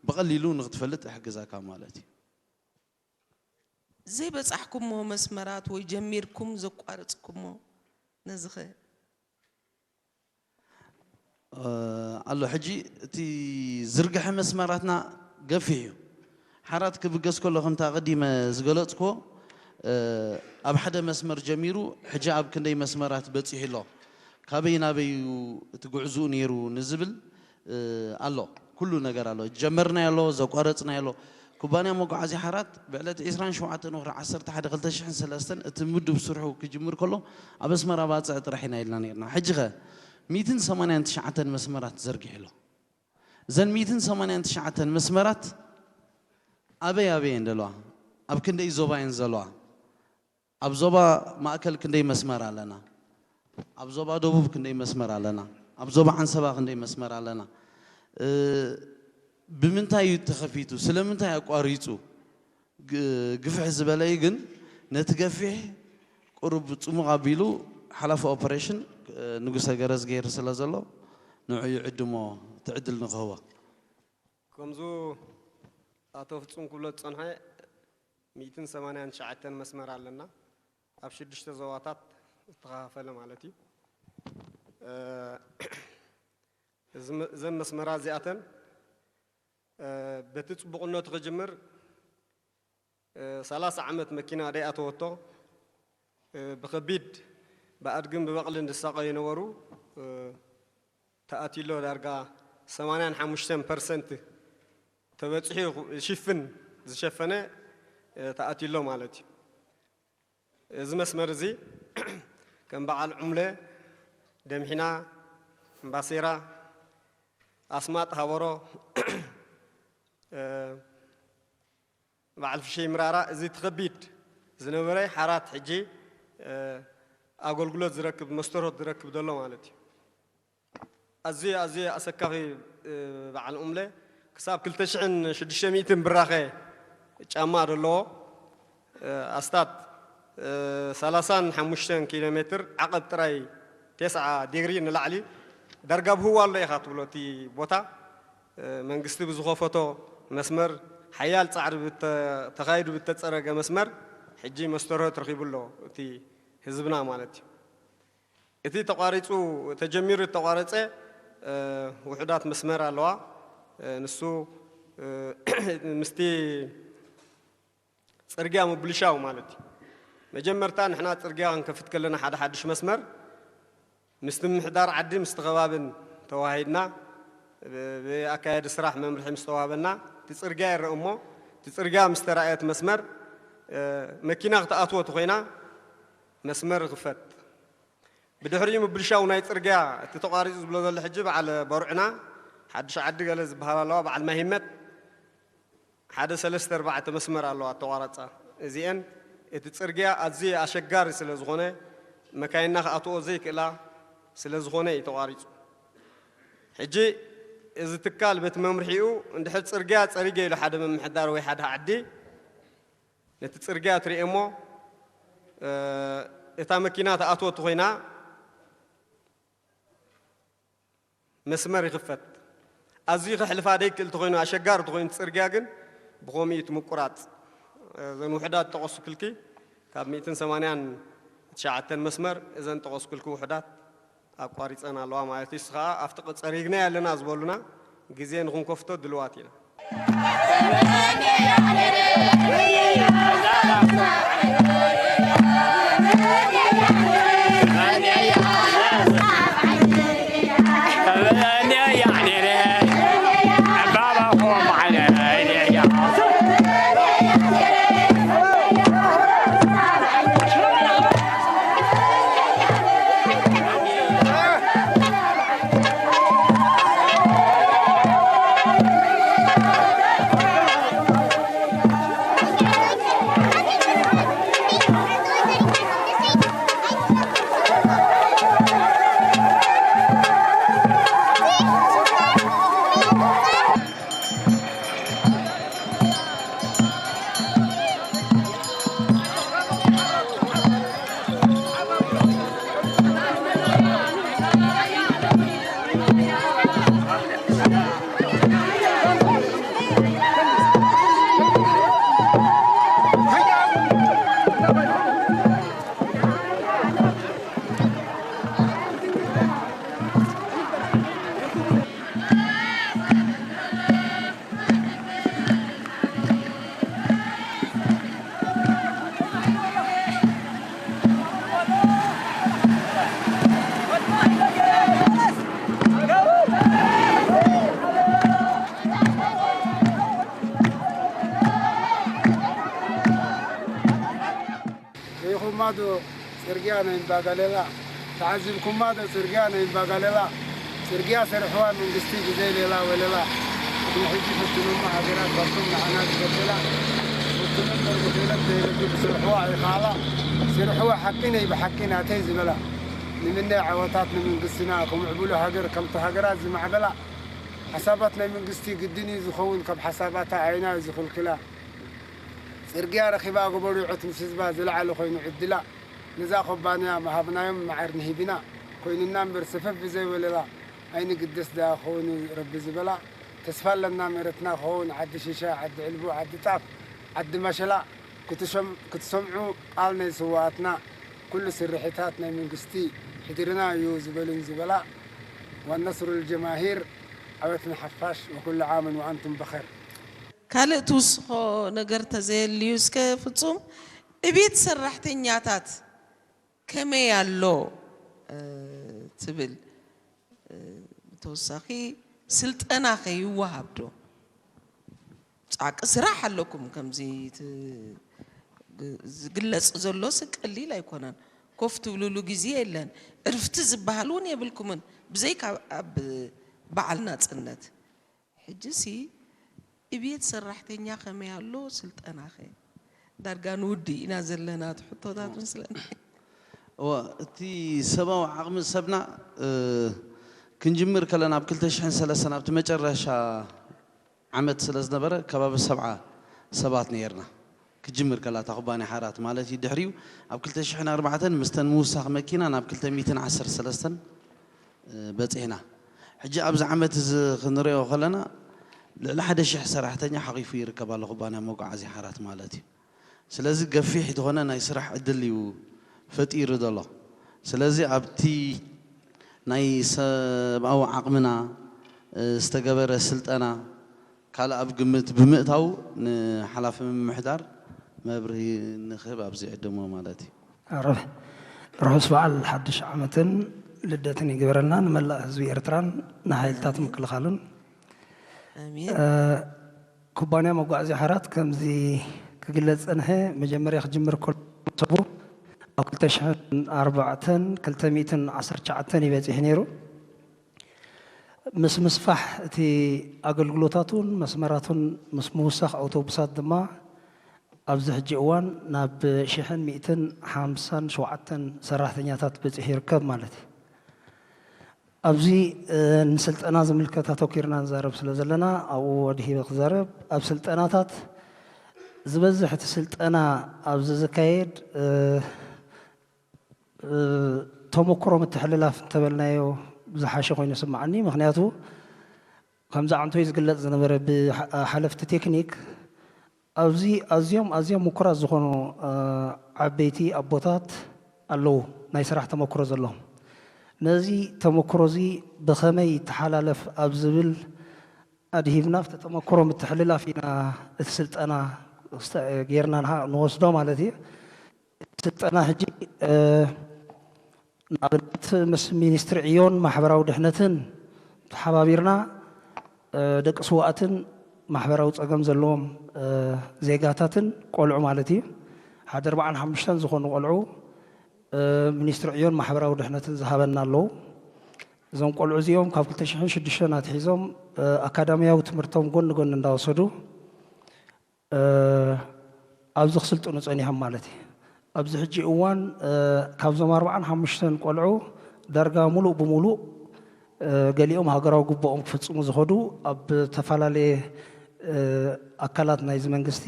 ብቐሊሉ ንክትፈልጥ ይሕግዘካ ማለት እዩ። ዘይበፃሕኩሞ መስመራት ወይ ጀሚርኩም ዘቋረፅኩሞ ነዚ ኸ? ኣሎ። ሕጂ እቲ ዝርግሐ መስመራትና ገፊሕ እዩ። ሓራት ክብገስ ከሎ ከምቲ ኣቐዲመ ዝገለፅኩዎ ኣብ ሓደ መስመር ጀሚሩ ሕጂ ኣብ ክንደይ መስመራት በፂሑ ኣሎ፣ ካበይ ናበይ እዩ እቲ ጉዕዝኡ ነይሩ ንዝብል ኣሎ። ኩሉ ነገር ኣሎ። ዝጀመርናዮ ኣሎ፣ ዘቋረፅናዮ ኣሎ። ኩባንያ መጓዓዝያ ሓራት ብዕለት ዕስራን ሸውዓተን ወርሒ ዓሰርተ ሓደ ክልተ ሽሕን ሰለስተን እቲ ምዱብ ስርሑ ክጅምር ከሎ ኣብ ኣስመራ ባፅዕ ጥራሕ ኢና ኢልና ነርና። ሕጂ ኸ ሚእትን ሰማንያን ትሽዓተን መስመራት ዘርጊሑ ኣሎ። እዘን ሚእትን ሰማንያን ትሽዓተን መስመራት ኣበይ ኣበይ እየን ዘለዋ? ኣብ ክንደይ ዞባ እየን ዘለዋ? ኣብ ዞባ ማእከል ክንደይ መስመር ኣለና? ኣብ ዞባ ደቡብ ክንደይ መስመር ኣለና? ኣብ ዞባ ዓንሰባ ክንደይ መስመር ኣለና? እ፣ ብምንታይ እዩ ተኸፊቱ? ስለምንታይ ኣቋሪፁ? ግ- ግፍሕ ዝበለ እዩ፣ ግን ነቲ ገፊሕ ቁሩብ ፅሙቕ ኣቢሉ ሓላፊ ኦፐሬሽን፣ እ፣ ንጉሰ ገረዝግሄር ስለ ዘሎ ንዑ ይዕድሞ፣ እቲ ዕድል ንክህቦ። ከምዙ ኣቶ ፍጹም ክብሎ ዝጸንሐ ሚእትን ሰማንያን ትሽዓተን መስመር ኣለና። ኣብ ሽዱሽተ ዞባታት ዝተኸፋፈለ ማለት እዩ። እ፣ እዚ መ- እዘን መስመራት እዚኣተን እ፣ በቲ ጽቡቕነቱ ክጅምር እ፣ ሰላሳ ዓመት መኪና ደይኣተወቶ እ፣ ብኸቢድ ብኣድግን ብበቕልን ዝሳቐዩ ነበሩ። እ፣ ተኣትዩሎ ዳርጋ ሰማንያን ሓሙሽተን ፐርሰንት ተበፂሑ ይኹ- ይሽፍን ዝሸፈነ እ፣ ተኣትዩሎ ማለት እዩ። እዚ መስመር እዚ ከም በዓል ዑምለ፣ ደምሒና፣ እምባሴራ፣ ኣስማጥ ሃበሮ፣ እ፣ በዓል ፍሸይ ምራራ፣ እዚ እቲ ከቢድ ዝነበረ ሓራት ሕጂ እ፣ ኣገልግሎት ዝረክብ መስተርሆት ዝረክብ ዘሎ ማለት እዩ። ኣዝዩ ኣዝዩ ኣሰካፊ እ፣ በዓል ኡምለ ክሳብ ክልተ ሽሕን ሽዱሽተ ሚእትን ብራኸ ጫማ ዘለዎ እ፣ ኣስታት እ፣ ሰላሳን ሓሙሽተን ኪሎ ሜትር ዓቐብ ጥራይ ተስዓ ዲግሪ ንላዕሊ ዳርጋ ብህዋ ኣሎ ኢኻ ትብሎ እቲ ቦታ እ፣ መንግስቲ ብዝኸፈቶ መስመር ሓያል ፃዕሪ ብተ- ተኻይዱ ብተፀረገ መስመር ሕጂ መስተርሆት ረኺቡ ኣሎ እቲ ህዝብና ማለት እዩ። እቲ ተቋሪፁ ተጀሚሩ ዝተቋረፀ እ፣ ውሑዳት መስመር ኣለዋ። እ፣ ንሱ እ፣ ምስቲ ፅርግያ ምብልሻው ማለት እዩ። መጀመርታ ንሕና ጽርግያ ክንከፍት ከለና ሓደ ሓድሽ መስመር ምስቲ ምምሕዳር ዓዲ ምስቲ ከባብን ተዋሂድና ብኣካየዲ ስራሕ መምርሒ ምስ ተዋሃበና እቲ ጽርግያ ይረአ እሞ እቲ ጽርግያ ምስ ተራእየት መስመር መኪና ክትኣትዎ ተኾይና መስመር ይኽፈት። ብድሕሪኡ ምብልሻው ናይ ጽርግያ እቲ ተቋሪጹ ዝብሎ ዘሎ ሕጂ በዓል በርዑና ሓድሽ ዓዲ ገለ ዝበሃል ኣለዋ በዓል ማሂመት ሓደ ሰለስተ ኣርባዕተ መስመር ኣለዋ ኣተቋራጻ። እዚኤን እቲ ጽርግያ ኣዝዩ ኣሸጋሪ ስለ ዝኾነ መካይንና ክኣትዎ ዘይክእላ ስለ ዝኾነ እዩ ተቋሪጹ። ሕጂ እዚ ትካል በቲ መምርሒኡ እንድሕር ጽርግያ ጸሪገ ኢሉ ሓደ ምምሕዳር ወይ ሓደ ዓዲ ነቲ ጽርግያ ትርእየ እሞ እታ መኪና ተኣትወት ኮይና መስመር ይኽፈት። ኣዝዩ ከሕልፋ ደይክእል ተኾይኑ ኣሸጋሪ ተኾይኑ እቲ ጽርግያ ግን ብኸምኡ እዩ እቲ ምቁራጽ። እዘን ውሕዳት ጠቐስኩልኪ ካብ ሚእትን ሰማንያን ትሽዓተን መስመር እዘን ጠቐስኩልኪ ውሕዳት ኣቋሪጸን ኣለዋ ማለት እዩ። ንስ ኸኣ ኣብቲ ጸሪግናዮ ኣለና ዝበሉና ግዜ ንኽንከፍቶ ድልዋት ኢና። ርኢኹማ ዶ ጽርግያ ናይ እምባጋለላ? ተዓዚብኩማ ዶ ጽርግያ ናይ እምባጋለላ? ጽርግያ ሰርሕዋ መንግስቲ ብዘይ ሌላ ወለላ። ቅድሚ ሕጂ ፈትኖማ ሃገራት ካብቶም ንዓና ዝበደላ። ፈትኖም መርጉ ፌለት ዘይረዱ ብሰርሕዋ ኣይኸኣላ። ሰርሕዋ ሓቂ ነይ ብሓቂ ናተይ ዝበላ። ንምነ ዓወታት ንመንግስትና ከምዕብሉ ሃገር ከምቲ ሃገራት ዝማዕበላ። ሓሳባት ናይ መንግስቲ ግድን እዩ ዝኸውን ካብ ሓሳባታ ኣይና እዩ ዝኽልክላ። ጽርግያ ረኺባ ጎቦ ርዑት ምስ ህዝባ ዝለዓለ ኮይኑ ዕድላ። ነዛ ኩባንያ ምሃብናዮም መዓር ንሂብና ኮይኑና እምበር ሰፈፍ ብዘይ ወለላ ኣይንግደስ ደኣ ክኸውን እዩ ረቢ ዝበላ። ተስፋ ኣለና መረትና ክኸውን ዓዲ ሺሻ፣ ዓዲ ዕልቡ፣ ዓዲ ጣፍ፣ ዓዲ ማሸላ ክትሰም-፣ ክትሰምዑ ቃል ናይ ስውኣትና ኩሉ ስርሒታት ናይ መንግስቲ ሕድርና እዩ ዝበሉን ዝበላ። ወነስሩ ልጀማሂር ዓወት ንሓፋሽ ወኩሉ ዓምን ወኣንቱም በኸር። ካልእ ትውስኾ ነገር ተዘየልዩ እስከ ፍጹም እቤት ሰራሕተኛታት ከመይ ኣሎ ትብል ተወሳኺ ስልጠና ከይወሃብ ዶ? ጻቂ ስራሕ ኣለኩም ከምዚ ዝግለጽ ዘሎ ስ ቀሊል ኣይኮነን። ኮፍ ትብልሉ ግዜ የለን። ዕርፍቲ ዝበሃል እውን የብልኩምን ብዘይካ ኣብ በዓል ናጽነት። ሕጂ ሲ እቤት ሰራሕተኛ ከመይ ኣሎ ስልጠና ኸ ዳርጋ ንውዲ ኢና ዘለና እቲ ሕቶታት ምስለን እወ እቲ ሰብኣዊ ዓቕሚ ሰብና ክንጅምር ከለና ኣብ ክልተ ሽሕን ሰለስተን ኣብቲ መጨረሻ ዓመት ስለ ዝነበረ ከባቢ ሰብዓ ሰባት ነይርና። ክጅምር ከላ እታ ኩባንያ ሓራት ማለት እዩ። ድሕሪኡ ኣብ ክልተ ሽሕን ኣርባዕተን ምስተን ምውሳኽ መኪና ናብ ክልተ ሚእትን ዓሰርተ ሰለስተን በጺሕና። ሕጂ ኣብዚ ዓመት እዚ ክንሪኦ ከለና ልዕሊ ሓደ ሽሕ ሰራሕተኛ ሓቒፉ ይርከብ ኣሎ ኩባንያ መጓዓዝያ ሓራት ማለት እዩ። ስለዚ ገፊሕ ዝኾነ ናይ ስራሕ ዕድል እዩ ፈጢሩ ዘሎ። ስለዚ ኣብቲ ናይ ሰብኣዊ ዓቕምና ዝተገበረ ስልጠና ካልእ ኣብ ግምት ብምእታው ንሓላፊ ምምሕዳር መብርሂ ንክህብ ኣብዚ ዕድሞ ማለት እዩ። ርሑስ በዓል ሓድሽ ዓመትን ልደትን ይግበረልና ንመላእ ህዝቢ ኤርትራን ንሓይልታት ምክልኻሉን። ኩባንያ መጓዓዝያ ሓራት ከምዚ ክግለጽ ጸንሐ። መጀመርያ ክጅምር ከሎ ሰቡ ኣብ ክልተ ሽሕን ኣርባዕተን ክልተ ሚእትን ዓሰርተ ትሽዓተን እዩ በጺሑ ነይሩ። ምስ ምስፋሕ እቲ ኣገልግሎታቱን መስመራቱን ምስ ምውሳኽ ኣውቶቡሳት ድማ ኣብዚ ሕጂ እዋን ናብ ሽሕን ሚእትን ሓምሳን ሸውዓተን ሰራሕተኛታት በፂሑ ይርከብ ማለት እዩ። ኣብዚ ንስልጠና ዝምልከት ኣተኪርና ንዛረብ ስለ ዘለና ኣብኡ ኣድሂበ ክዛረብ። ኣብ ስልጠናታት ዝበዝሕ እቲ ስልጠና ኣብዚ ዝካየድ ተመክሮ ምትሕልላፍ እንተበልናዮ ዝሓሸ ኮይኑ ስምዓኒ። ምክንያቱ ከምዚ ዓንቶይ ዝግለጽ ዝነበረ ብሓለፍቲ ቴክኒክ ኣብዚ ኣዝዮም ኣዝዮም ምኩራት ዝኾኑ ዓበይቲ ኣቦታት ኣለዉ ናይ ስራሕ ተመክሮ ዘለዎም። ነዚ ተመክሮ እዚ ብኸመይ ይተሓላለፍ ኣብ ዝብል ኣድሂብና ኣብቲ ተመክሮ ምትሕልላፍ ኢና እቲ ስልጠና ጌርና ንወስዶ ማለት እዩ። ስልጠና ሕጂ ንኣብነት ምስ ሚኒስትሪ ዕዮን ማሕበራዊ ድሕነትን ተሓባቢርና ደቂ ስዋእትን ማሕበራዊ ፀገም ዘለዎም ዜጋታትን ቆልዑ ማለት እዩ ሓደ ኣርባዓን ሓሙሽተን ዝኾኑ ቆልዑ ሚኒስትሪ ዕዮን ማሕበራዊ ድሕነትን ዝሃበና ኣለዉ። እዞም ቆልዑ እዚኦም ካብ ክልተ ሽሕን ሽዱሽተን ኣትሒዞም ኣካዳሚያዊ ትምህርቶም ጎን ጎን እንዳወሰዱ ኣብዚ ክስልጥኑ ጸኒሖም ማለት እዩ። ኣብዚ ሕጂ እዋን ካብዞም ኣርባዓን ሓሙሽተን ቆልዑ ዳርጋ ሙሉእ ብሙሉእ ገሊኦም ሃገራዊ ግቡኦም ክፍጽሙ ዝኸዱ ኣብ ዝተፈላለየ ኣካላት ናይዚ መንግስቲ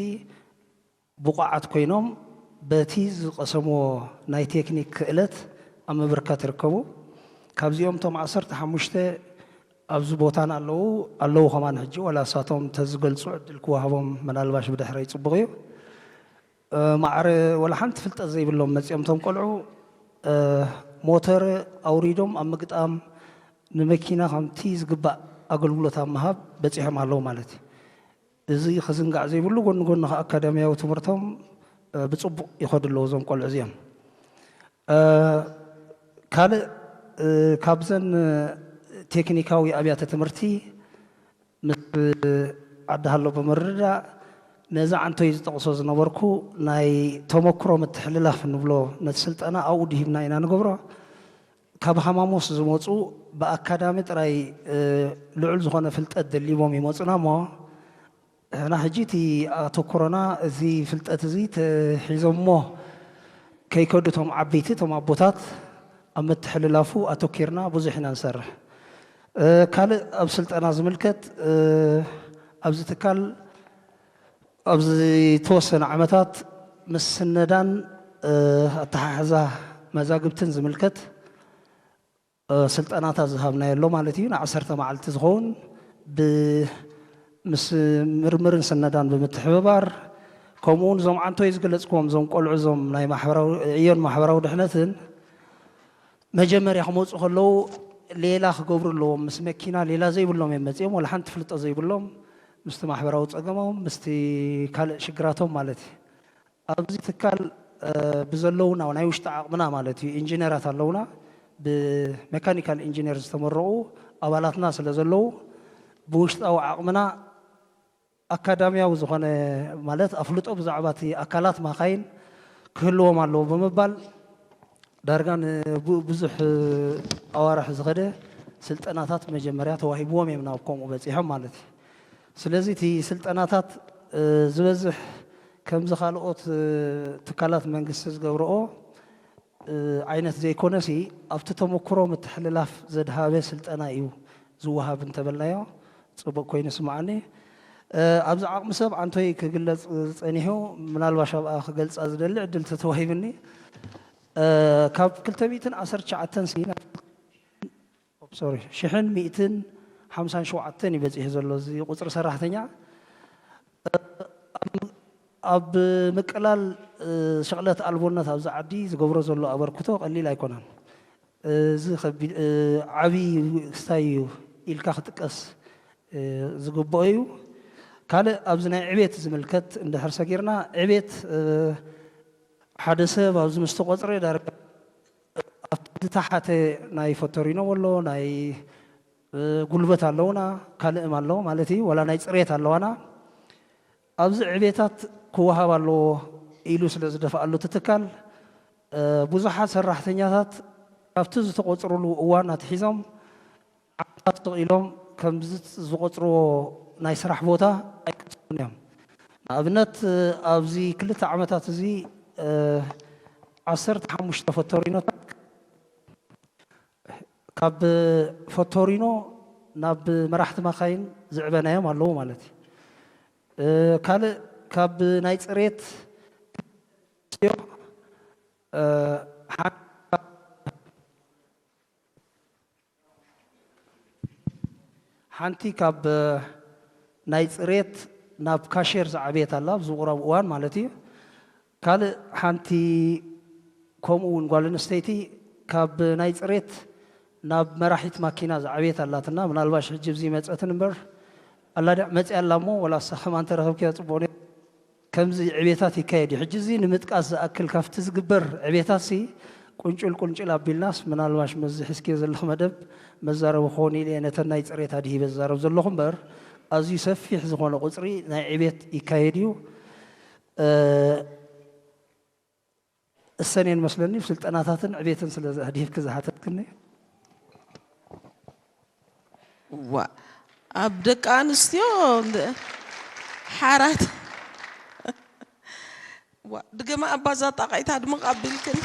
ብቑዓት ኮይኖም በቲ ዝቐሰምዎ ናይ ቴክኒክ ክእለት ኣብ ምብርካት ይርከቡ። ካብዚኦም እቶም ዓሰርተ ሓሙሽተ ኣብዚ ቦታና ኣለዉ ኣለዉ ከማን ሕጂ ዋላ እሳቶም ተዝገልፁ ዕድል ክወሃቦም ምናልባሽ ብድሕረይ ፅቡቕ እዩ። ማዕረ ዋላ ሓንቲ ፍልጠት ዘይብሎም መፂኦም እቶም ቆልዑ ሞተር ኣውሪዶም ኣብ ምግጣም ንመኪና ከምቲ ዝግባእ ኣገልግሎት ኣብ ምሃብ በፂሖም ኣለዉ ማለት እዩ። እዚ ክዝንጋዕ ዘይብሉ ጎኒ ጎኒ ከ ኣካዳሚያዊ ትምህርቶም ብፅቡቕ ይኸዱ ኣለዉ እዞም ቆልዑ እዚኦም። ካልእ ካብዘን ቴክኒካዊ ኣብያተ ትምህርቲ ምስ ዓዲ ሃሎ ብምርዳእ ነዚ ዓንቶይ ዝጠቕሶ ዝነበርኩ ናይ ተመክሮ ምትሕልላፍ ንብሎ ነቲ ስልጠና ኣብኡ ድሂብና ኢና ንገብሮ። ካብ ሃማሞስ ዝመፁ ብኣካዳሚ ጥራይ ልዑል ዝኾነ ፍልጠት ደሊቦም ይመፁና እሞ ሕና ሕጂ እቲ ኣተኩሮና እዚ ፍልጠት እዚ ተሒዞሞ ከይከዱ እቶም ዓበይቲ እቶም ኣቦታት ኣብ ምትሕልላፉ ኣተኪርና ብዙሕ ኢና ንሰርሕ። ካልእ ኣብ ስልጠና ዝምልከት ኣብዚ ትካል ኣብዚ ተወሰነ ዓመታት ምስ ስነዳን ኣተሓሕዛ መዛግብትን ዝምልከት ስልጠናታት ዝሃብናዮ ኣሎ ማለት እዩ። ንዓሰርተ መዓልቲ ዝኸውን ምስ ምርምርን ስነዳን ብምትሕብባር ከምኡ እውን እዞም ዓንቶይ ዝገለፅክዎም እዞም ቆልዑ እዞም ናይ ማሕበራዊ ዕዮን ማሕበራዊ ድሕነትን መጀመርያ ክመፁ ከለዉ ሌላ ክገብሩ ኣለዎም። ምስ መኪና ሌላ ዘይብሎም እዮም መፂኦም ወላ ሓንቲ ፍልጦ ዘይብሎም ምስቲ ማሕበራዊ ፀገሞም ምስቲ ካልእ ሽግራቶም ማለት እዩ። ኣብዚ ትካል ብዘለውና ናይ ውሽጢ ዓቕምና ማለት እዩ ኢንጂነራት ኣለውና ብሜካኒካል ኢንጂነር ዝተመረቑ ኣባላትና ስለ ዘለዉ ብውሽጣዊ ዓቕምና ኣካዳሚያዊ ዝኾነ ማለት ኣፍልጦ ብዛዕባ እቲ ኣካላት ማኻይን ክህልዎም ኣለዎ ብምባል ዳርጋ ንብዙሕ ኣዋርሕ ዝኸደ ስልጠናታት መጀመርያ ተዋሂብዎም እዮም ናብ ከምኡ በፂሖም ማለት እዩ። ስለዚ እቲ ስልጠናታት ዝበዝሕ ከምዚ ካልኦት ትካላት መንግስቲ ዝገብረኦ ዓይነት ዘይኮነሲ ኣብቲ ተመክሮ ምትሕልላፍ ዘድሃበ ስልጠና እዩ ዝወሃብ እንተበልናዮ ፅቡቅ ኮይኑ ስምዓኒ። ኣብዚ ዓቕሚ ሰብ ኣንቶይ ክግለፅ ዝፀኒሑ ምናልባሽ ኣብኣ ክገልፃ ዝደሊ ዕድል ተተዋሂብኒ ካብ ክልተ ሚእትን ዓሰርተ ትሽዓተን ሲ ናብ ሶሪ ሽሕን ሚእትን ሓምሳን ሸውዓተን እዩ በፂሑ ዘሎ እዚ ቁፅሪ ሰራሕተኛ ኣብ ምቅላል ሸቕለት ኣልቦነት ኣብዚ ዓዲ ዝገብሮ ዘሎ ኣበርክቶ ቀሊል ኣይኮነን። እዚ ዓብዪ ክስታይ እዩ ኢልካ ክጥቀስ ዝግብኦ እዩ። ካልእ ኣብዚ ናይ ዕቤት ዝምልከት እንድሕር ሰጊርና፣ ዕቤት ሓደ ሰብ ኣብዚ ምስ ተቖጽረ ዳርጋ ኣብቲ ዝተሓተ ናይ ፈቶሪኖ ኣሎ፣ ናይ ጉልበት ኣለውና፣ ካልእም ኣሎ ማለት እዩ፣ ዋላ ናይ ጽሬት ኣለዋና። ኣብዚ ዕቤታት ክወሃብ ኣለዎ ኢሉ ስለ ዝደፍኣሉ እቲ ትካል፣ ብዙሓት ሰራሕተኛታት ካብቲ ዝተቖጽሩሉ እዋን ኣትሒዞም ዓመታት ስቕ ኢሎም ከም ዝቖጽርዎ ናይ ስራሕ ቦታ ኣይቀጽሉን እዮም። ንኣብነት ኣብዚ ክልተ ዓመታት እዚ ዓሰርተ ሓሙሽተ ፈቶሪኖታት ካብ ፈቶሪኖ ናብ መራሕቲ ማካይን ዝዕበናዮም ኣለዉ ማለት እዩ። ካልእ ካብ ናይ ፅሬት ሓንቲ ካብ ናይ ፅሬት ናብ ካሼር ዝዓበየት ኣላ ኣብዚ ቁረብ እዋን ማለት እዩ። ካልእ ሓንቲ ከምኡ እውን ጓል ኣንስተይቲ ካብ ናይ ፅሬት ናብ መራሒት ማኪና ዝዓበየት ኣላትና። ምናልባሽ ሕጂ ኣብዚ መፀትን እምበር ኣላ ድያ መፅያ ኣላ እሞ ወላ እሳ ከማን ተረኸብክያ ፅቡቕ ነይሩ። ከምዚ ዕቤታት ይካየድ እዩ። ሕጂ እዚ ንምጥቃስ ዝኣክል ካብቲ ዝግበር ዕቤታት ሲ ቁንጭል ቁንጭል ኣቢልናስ ምናልባሽ መዚ ሒዝክዮ ዘለኹ መደብ መዛረቢ ክኾን ኢለ እየ ነተን ናይ ፅሬት ኣድሂበ ዝዛረብ ዘለኹ እምበር ኣዝዩ ሰፊሕ ዝኾነ ቁፅሪ ናይ ዕቤት ይካየድ እዩ። እሰን እየን መስለኒ ስልጠናታትን ዕቤትን ስለ ኣድሂብኪ ዝሓተትክኒ። ዋ ኣብ ደቂ ኣንስትዮ ሓራት ዋ ድገማ ኣባዛ ጣቃይታ ድምቕ ኣቢልክን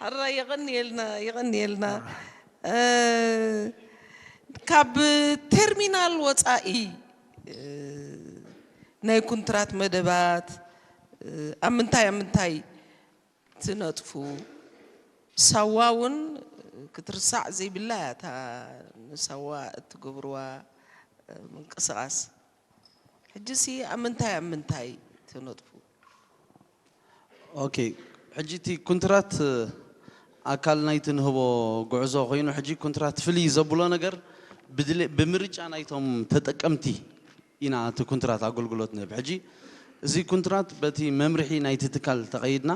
ሕራ የቐንየልና የቐንየልና ካብ ተርሚናል ወፃኢ ናይ ኩንትራት መደባት ኣብ ምንታይ ኣብ ምንታይ ትነጥፉ ሳዋ እውን ክትርሳዕ ዘይብላ እያ እታ ንሳዋ እትገብርዋ ምንቅስቃስ ሕጂ ሲ ኣብ ምንታይ ኣብ ምንታይ ትነጥፉ ኦኬ ሕጂ እቲ ኩንትራት ኣካል ናይቲ ንህቦ ጉዕዞ ኮይኑ ሕጂ ኩንትራት ፍልይ ዘብሎ ነገር ብምርጫ ናይቶም ተጠቀምቲ ኢና እቲ ኩንትራት ኣገልግሎት ንህብ ሕጂ እዚ ኩንትራት በቲ መምርሒ ናይቲ ትካል ተቐይድና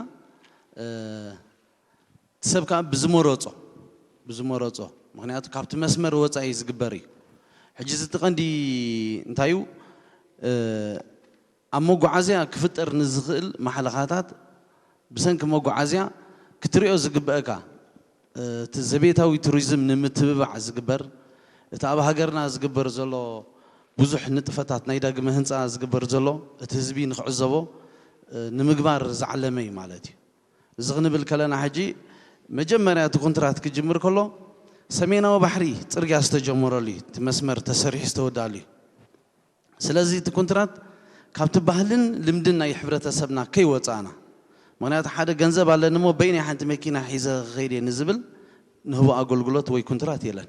እቲ ሰብ ከዓ ብዝመረፆ ብዝመረፆ ምክንያቱ ካብቲ መስመር ወፃኢ ዝግበር እዩ ሕጂ እዚ እቲ ቀንዲ እንታይ እዩ ኣብ መጓዓዝያ ክፍጠር ንዝኽእል ማሕለኻታት ብሰንኪ መጓዓዝያ ክትሪኦ ዝግበአካ እቲ ዘቤታዊ ቱሪዝም ንምትብባዕ ዝግበር እቲ ኣብ ሃገርና ዝግበር ዘሎ ብዙሕ ንጥፈታት ናይ ዳግመ ህንፃ ዝግበር ዘሎ እቲ ህዝቢ ንክዕዘቦ ንምግባር ዝዓለመ እዩ ማለት እዩ። እዚ ክንብል ከለና ሕጂ መጀመርያ እቲ ኮንትራት ክጅምር ከሎ ሰሜናዊ ባሕሪ ፅርግያ ዝተጀመረሉ እዩ። እቲ መስመር ተሰሪሑ ዝተወዳሉ እዩ። ስለዚ እቲ ኮንትራት ካብቲ ባህልን ልምድን ናይ ሕብረተሰብና ከይወፃእና ምክንያቱ ሓደ ገንዘብ ኣለኒ እሞ በይነይ ሓንቲ መኪና ሒዘ ክኸይድ እየ ንዝብል ንህቦ ኣገልግሎት ወይ ኮንትራት የለን።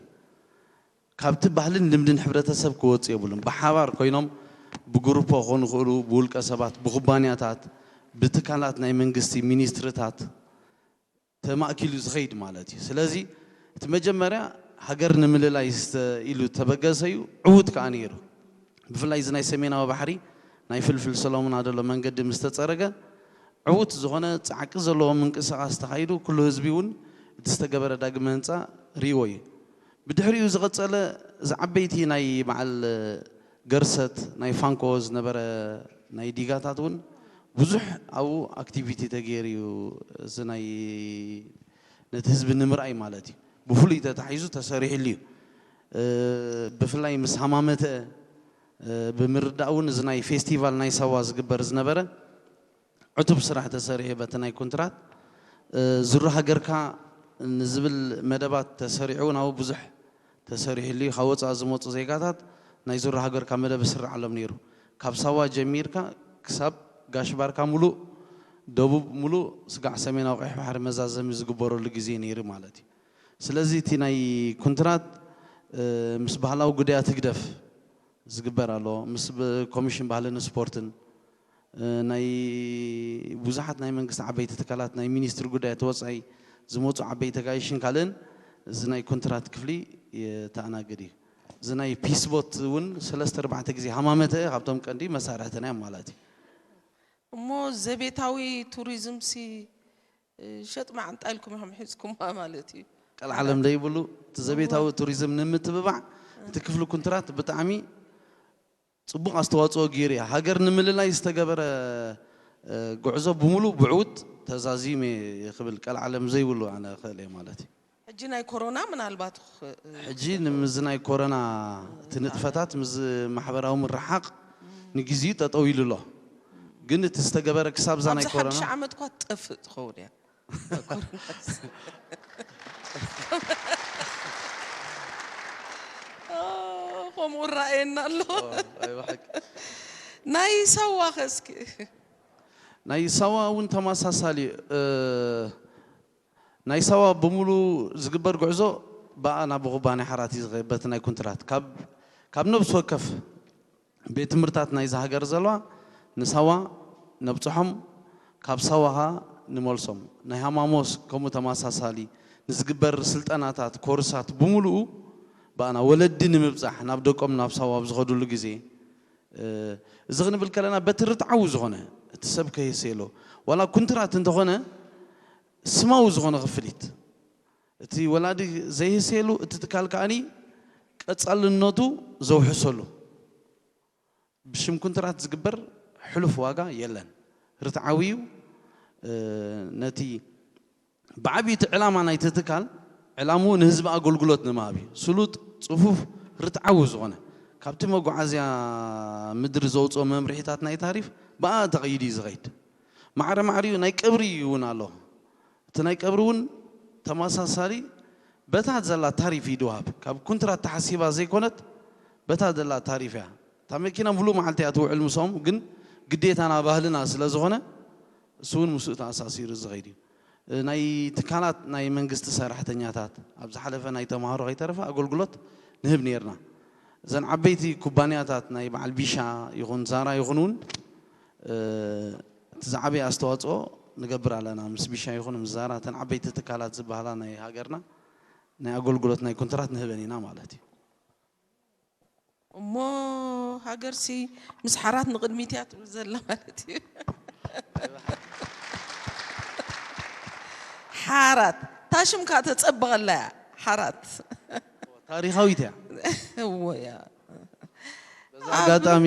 ካብቲ ባህልን ልምድን ሕብረተሰብ ክወፁ የብሉን። ብሓባር ኮይኖም ብግሩፖ ክኾኑ ይኽእሉ፣ ብውልቀ ሰባት፣ ብኩባንያታት፣ ብትካላት ናይ መንግስቲ ሚኒስትርታት ተማእኪሉ ዝኸይድ ማለት እዩ። ስለዚ እቲ መጀመርያ ሃገር ንምልላይ ኢሉ ተበገሰ እዩ፣ ዕዉት ከዓ ነይሩ። ብፍላይ እዚ ናይ ሰሜናዊ ባሕሪ ናይ ፍልፍል ሰሎሙን ኣደሎ መንገዲ ምስ ተፀረገ ዕዉት ዝኾነ ፃዕቂ ዘለዎ ምንቅስቓስ ተኻይዱ ኩሉ ህዝቢ እውን እቲ ዝተገበረ ዳግመ ህንፃ ርእይዎ እዩ። ብድሕሪኡ ዝቐፀለ እዚ ዓበይቲ ናይ በዓል ገርሰት ናይ ፋንኮ ዝነበረ ናይ ዲጋታት እውን ብዙሕ ኣብኡ ኣክቲቪቲ ተገይሩ እዩ። እዚ ናይ ነቲ ህዝቢ ንምርኣይ ማለት እዩ። ብፍሉይ ተታሒዙ ተሰሪሕሉ እዩ። ብፍላይ ምስ ሃማመተ ብምርዳእ እውን እዚ ናይ ፌስቲቫል ናይ ሳዋ ዝግበር ዝነበረ ዕቱብ ስራሕ ተሰሪሑ በቲ ናይ ኮንትራት ዙር ሃገርካ ንዝብል መደባት ተሰሪዑ እውን ኣብኡ ብዙሕ ተሰሪሕሉ እዩ። ካብ ወፃኢ ዝመፁ ዜጋታት ናይ ዙር ሃገርካ መደብ ይስረዓሎም ነይሩ። ካብ ሳዋ ጀሚርካ ክሳብ ጋሽ ባርካ ሙሉእ ደቡብ ሙሉእ ስጋዕ ሰሜናዊ ቀይሕ ባሕሪ መዛዘሚ ዝግበረሉ ግዜ ነይሩ ማለት እዩ። ስለዚ እቲ ናይ ኩንትራት ምስ ባህላዊ ጉዳያት ህግደፍ ዝግበር ኣሎ፣ ምስ ኮሚሽን ባህልን ስፖርትን ናይ ብዙሓት ናይ መንግስቲ ዓበይቲ ትካላት ናይ ሚኒስትሪ ጉዳያት ወፃኢ ዝመፁ ዓበይቲ ተጋይሽን ካልእን እዚ ናይ ኮንትራት ክፍሊ የተኣናግድ እዩ። እዚ ናይ ፒስ ቦት እውን ሰለስተ ኣርባዕተ ግዜ ሃማመተ፣ ካብቶም ቀንዲ መሳርሕትና እዮም ማለት እዩ። እሞ ዘቤታዊ ቱሪዝም ሲ ሸጥ መዓንጣ ኢልኩም ኢኹም ሒዝኩማ ማለት እዩ። ቀልዓለም ዘይብሉ እቲ ዘቤታዊ ቱሪዝም ንምትብባዕ እቲ ክፍሊ ኩንትራት ብጣዕሚ ፅቡቕ ኣስተዋፅኦ ገይሩ እያ። ሃገር ንምልላይ ዝተገበረ ጉዕዞ ብምሉእ ብዕውት ተዛዚም እየ ክብል ቀልዓለም ዘይብሉ ኣነ ክእል እየ ማለት እዩ። ሕጂ ናይ ኮሮና ምናልባት ሕጂ ንምዚ ናይ ኮሮና እቲ ንጥፈታት ምስ ማሕበራዊ ምርሓቕ ንግዚኡ ጠጠው ኢሉ ኣሎ። ግን እቲ ዝተገበረ ክሳብ እዛ ናይ ኣብዚ ኮሮና ሓድሽ ዓመት እኳ ትጠፍእ ትኸውን እያ። ከምኡ ረኣየና ኣሎ። ናይ ሳዋ ከ እስኪ ናይ ሳዋ እውን ተመሳሳሊ እዩ። ናይ ሳዋ ብምሉ ዝግበር ጉዕዞ ብኣ ናብ ኩባንያ ሓራት እዩ ዝኸ በቲ ናይ ኩንትራት ካብ ነብሲ ወከፍ ቤት ትምህርታት ናይዚ ሃገር ዘለዋ ንሳዋ ነብፅሖም፣ ካብ ሳዋ ኸዓ ንመልሶም። ናይ ሃማሞስ ከምኡ ተመሳሳሊ ንዝግበር ስልጠናታት፣ ኮርሳት ብምሉኡ ብኣና ወለዲ ንምብፃሕ ናብ ደቆም ናብ ሳዋ ኣብ ዝኸድሉ ግዜ፣ እዚ ክንብል ከለና በቲ ርትዓዊ ዝኾነ እቲ ሰብ ከይህሰየሉ ዋላ ኩንትራት እንተኾነ ስማዊ ዝኾነ ክፍሊት እቲ ወላዲ ዘይህሰየሉ እቲ ትካል ከዓኒ ቀፃልነቱ ዘውሕሰሉ ብሽም ኩንትራት ዝግበር ሕሉፍ ዋጋ የለን። ርትዓዊ እዩ። ነቲ ብዓብዩ እቲ ዕላማ ናይቲ ትካል ዕላምኡ ንህዝቢ ኣገልግሎት ንምሃብ እዩ። ስሉጥ፣ ፅፉፍ፣ ርትዓዊ ዝኾነ ካብቲ መጓዓዝያ ምድሪ ዘውፅኦ መምርሒታት ናይ ታሪፍ ብኣ ተቐይዱ እዩ ዝኸይድ። ማዕረ ማዕሪኡ ናይ ቀብሪ እውን ኣሎ። እቲ ናይ ቀብሪ እውን ተመሳሳሊ በታ ዘላ ታሪፍ እዩ ድወሃብ። ካብ ኩንትራት ተሓሲባ ዘይኮነት በታ ዘላ ታሪፍ እያ። እታ መኪና ሙሉእ መዓልቲ እያ ትውዕል ምስኦም፣ ግን ግዴታና ባህልና ስለ ዝኾነ እሱ እውን ምስኡ ተኣሳሲሩ ዝኸይድ እዩ። ናይ ትካላት ናይ መንግስቲ ሰራሕተኛታት ኣብ ዝሓለፈ ናይ ተምሃሮ ከይተረፈ ኣገልግሎት ንህብ ነይርና። እዘን ዓበይቲ ኩባንያታት ናይ በዓል ቢሻ ይኹን ዛራ ይኹን እውን እቲ ዝዓበየ ኣስተዋፅኦ ንገብር ኣለና። ምስ ቢሻ ይኹን ምስ ዛራ እተን ዓበይቲ ትካላት ዝበሃላ ናይ ሃገርና ናይ ኣገልግሎት ናይ ኮንትራት ንህበን ኢና ማለት እዩ። እሞ ሃገርሲ ምስ ሓራት ንቕድሚት እያ ትብል ዘላ ማለት እዩ። ሓራት ታሽምካ ተፀብቐላ እያ ሓራት ታሪኻዊት እያ። እወያ በዚ ኣጋጣሚ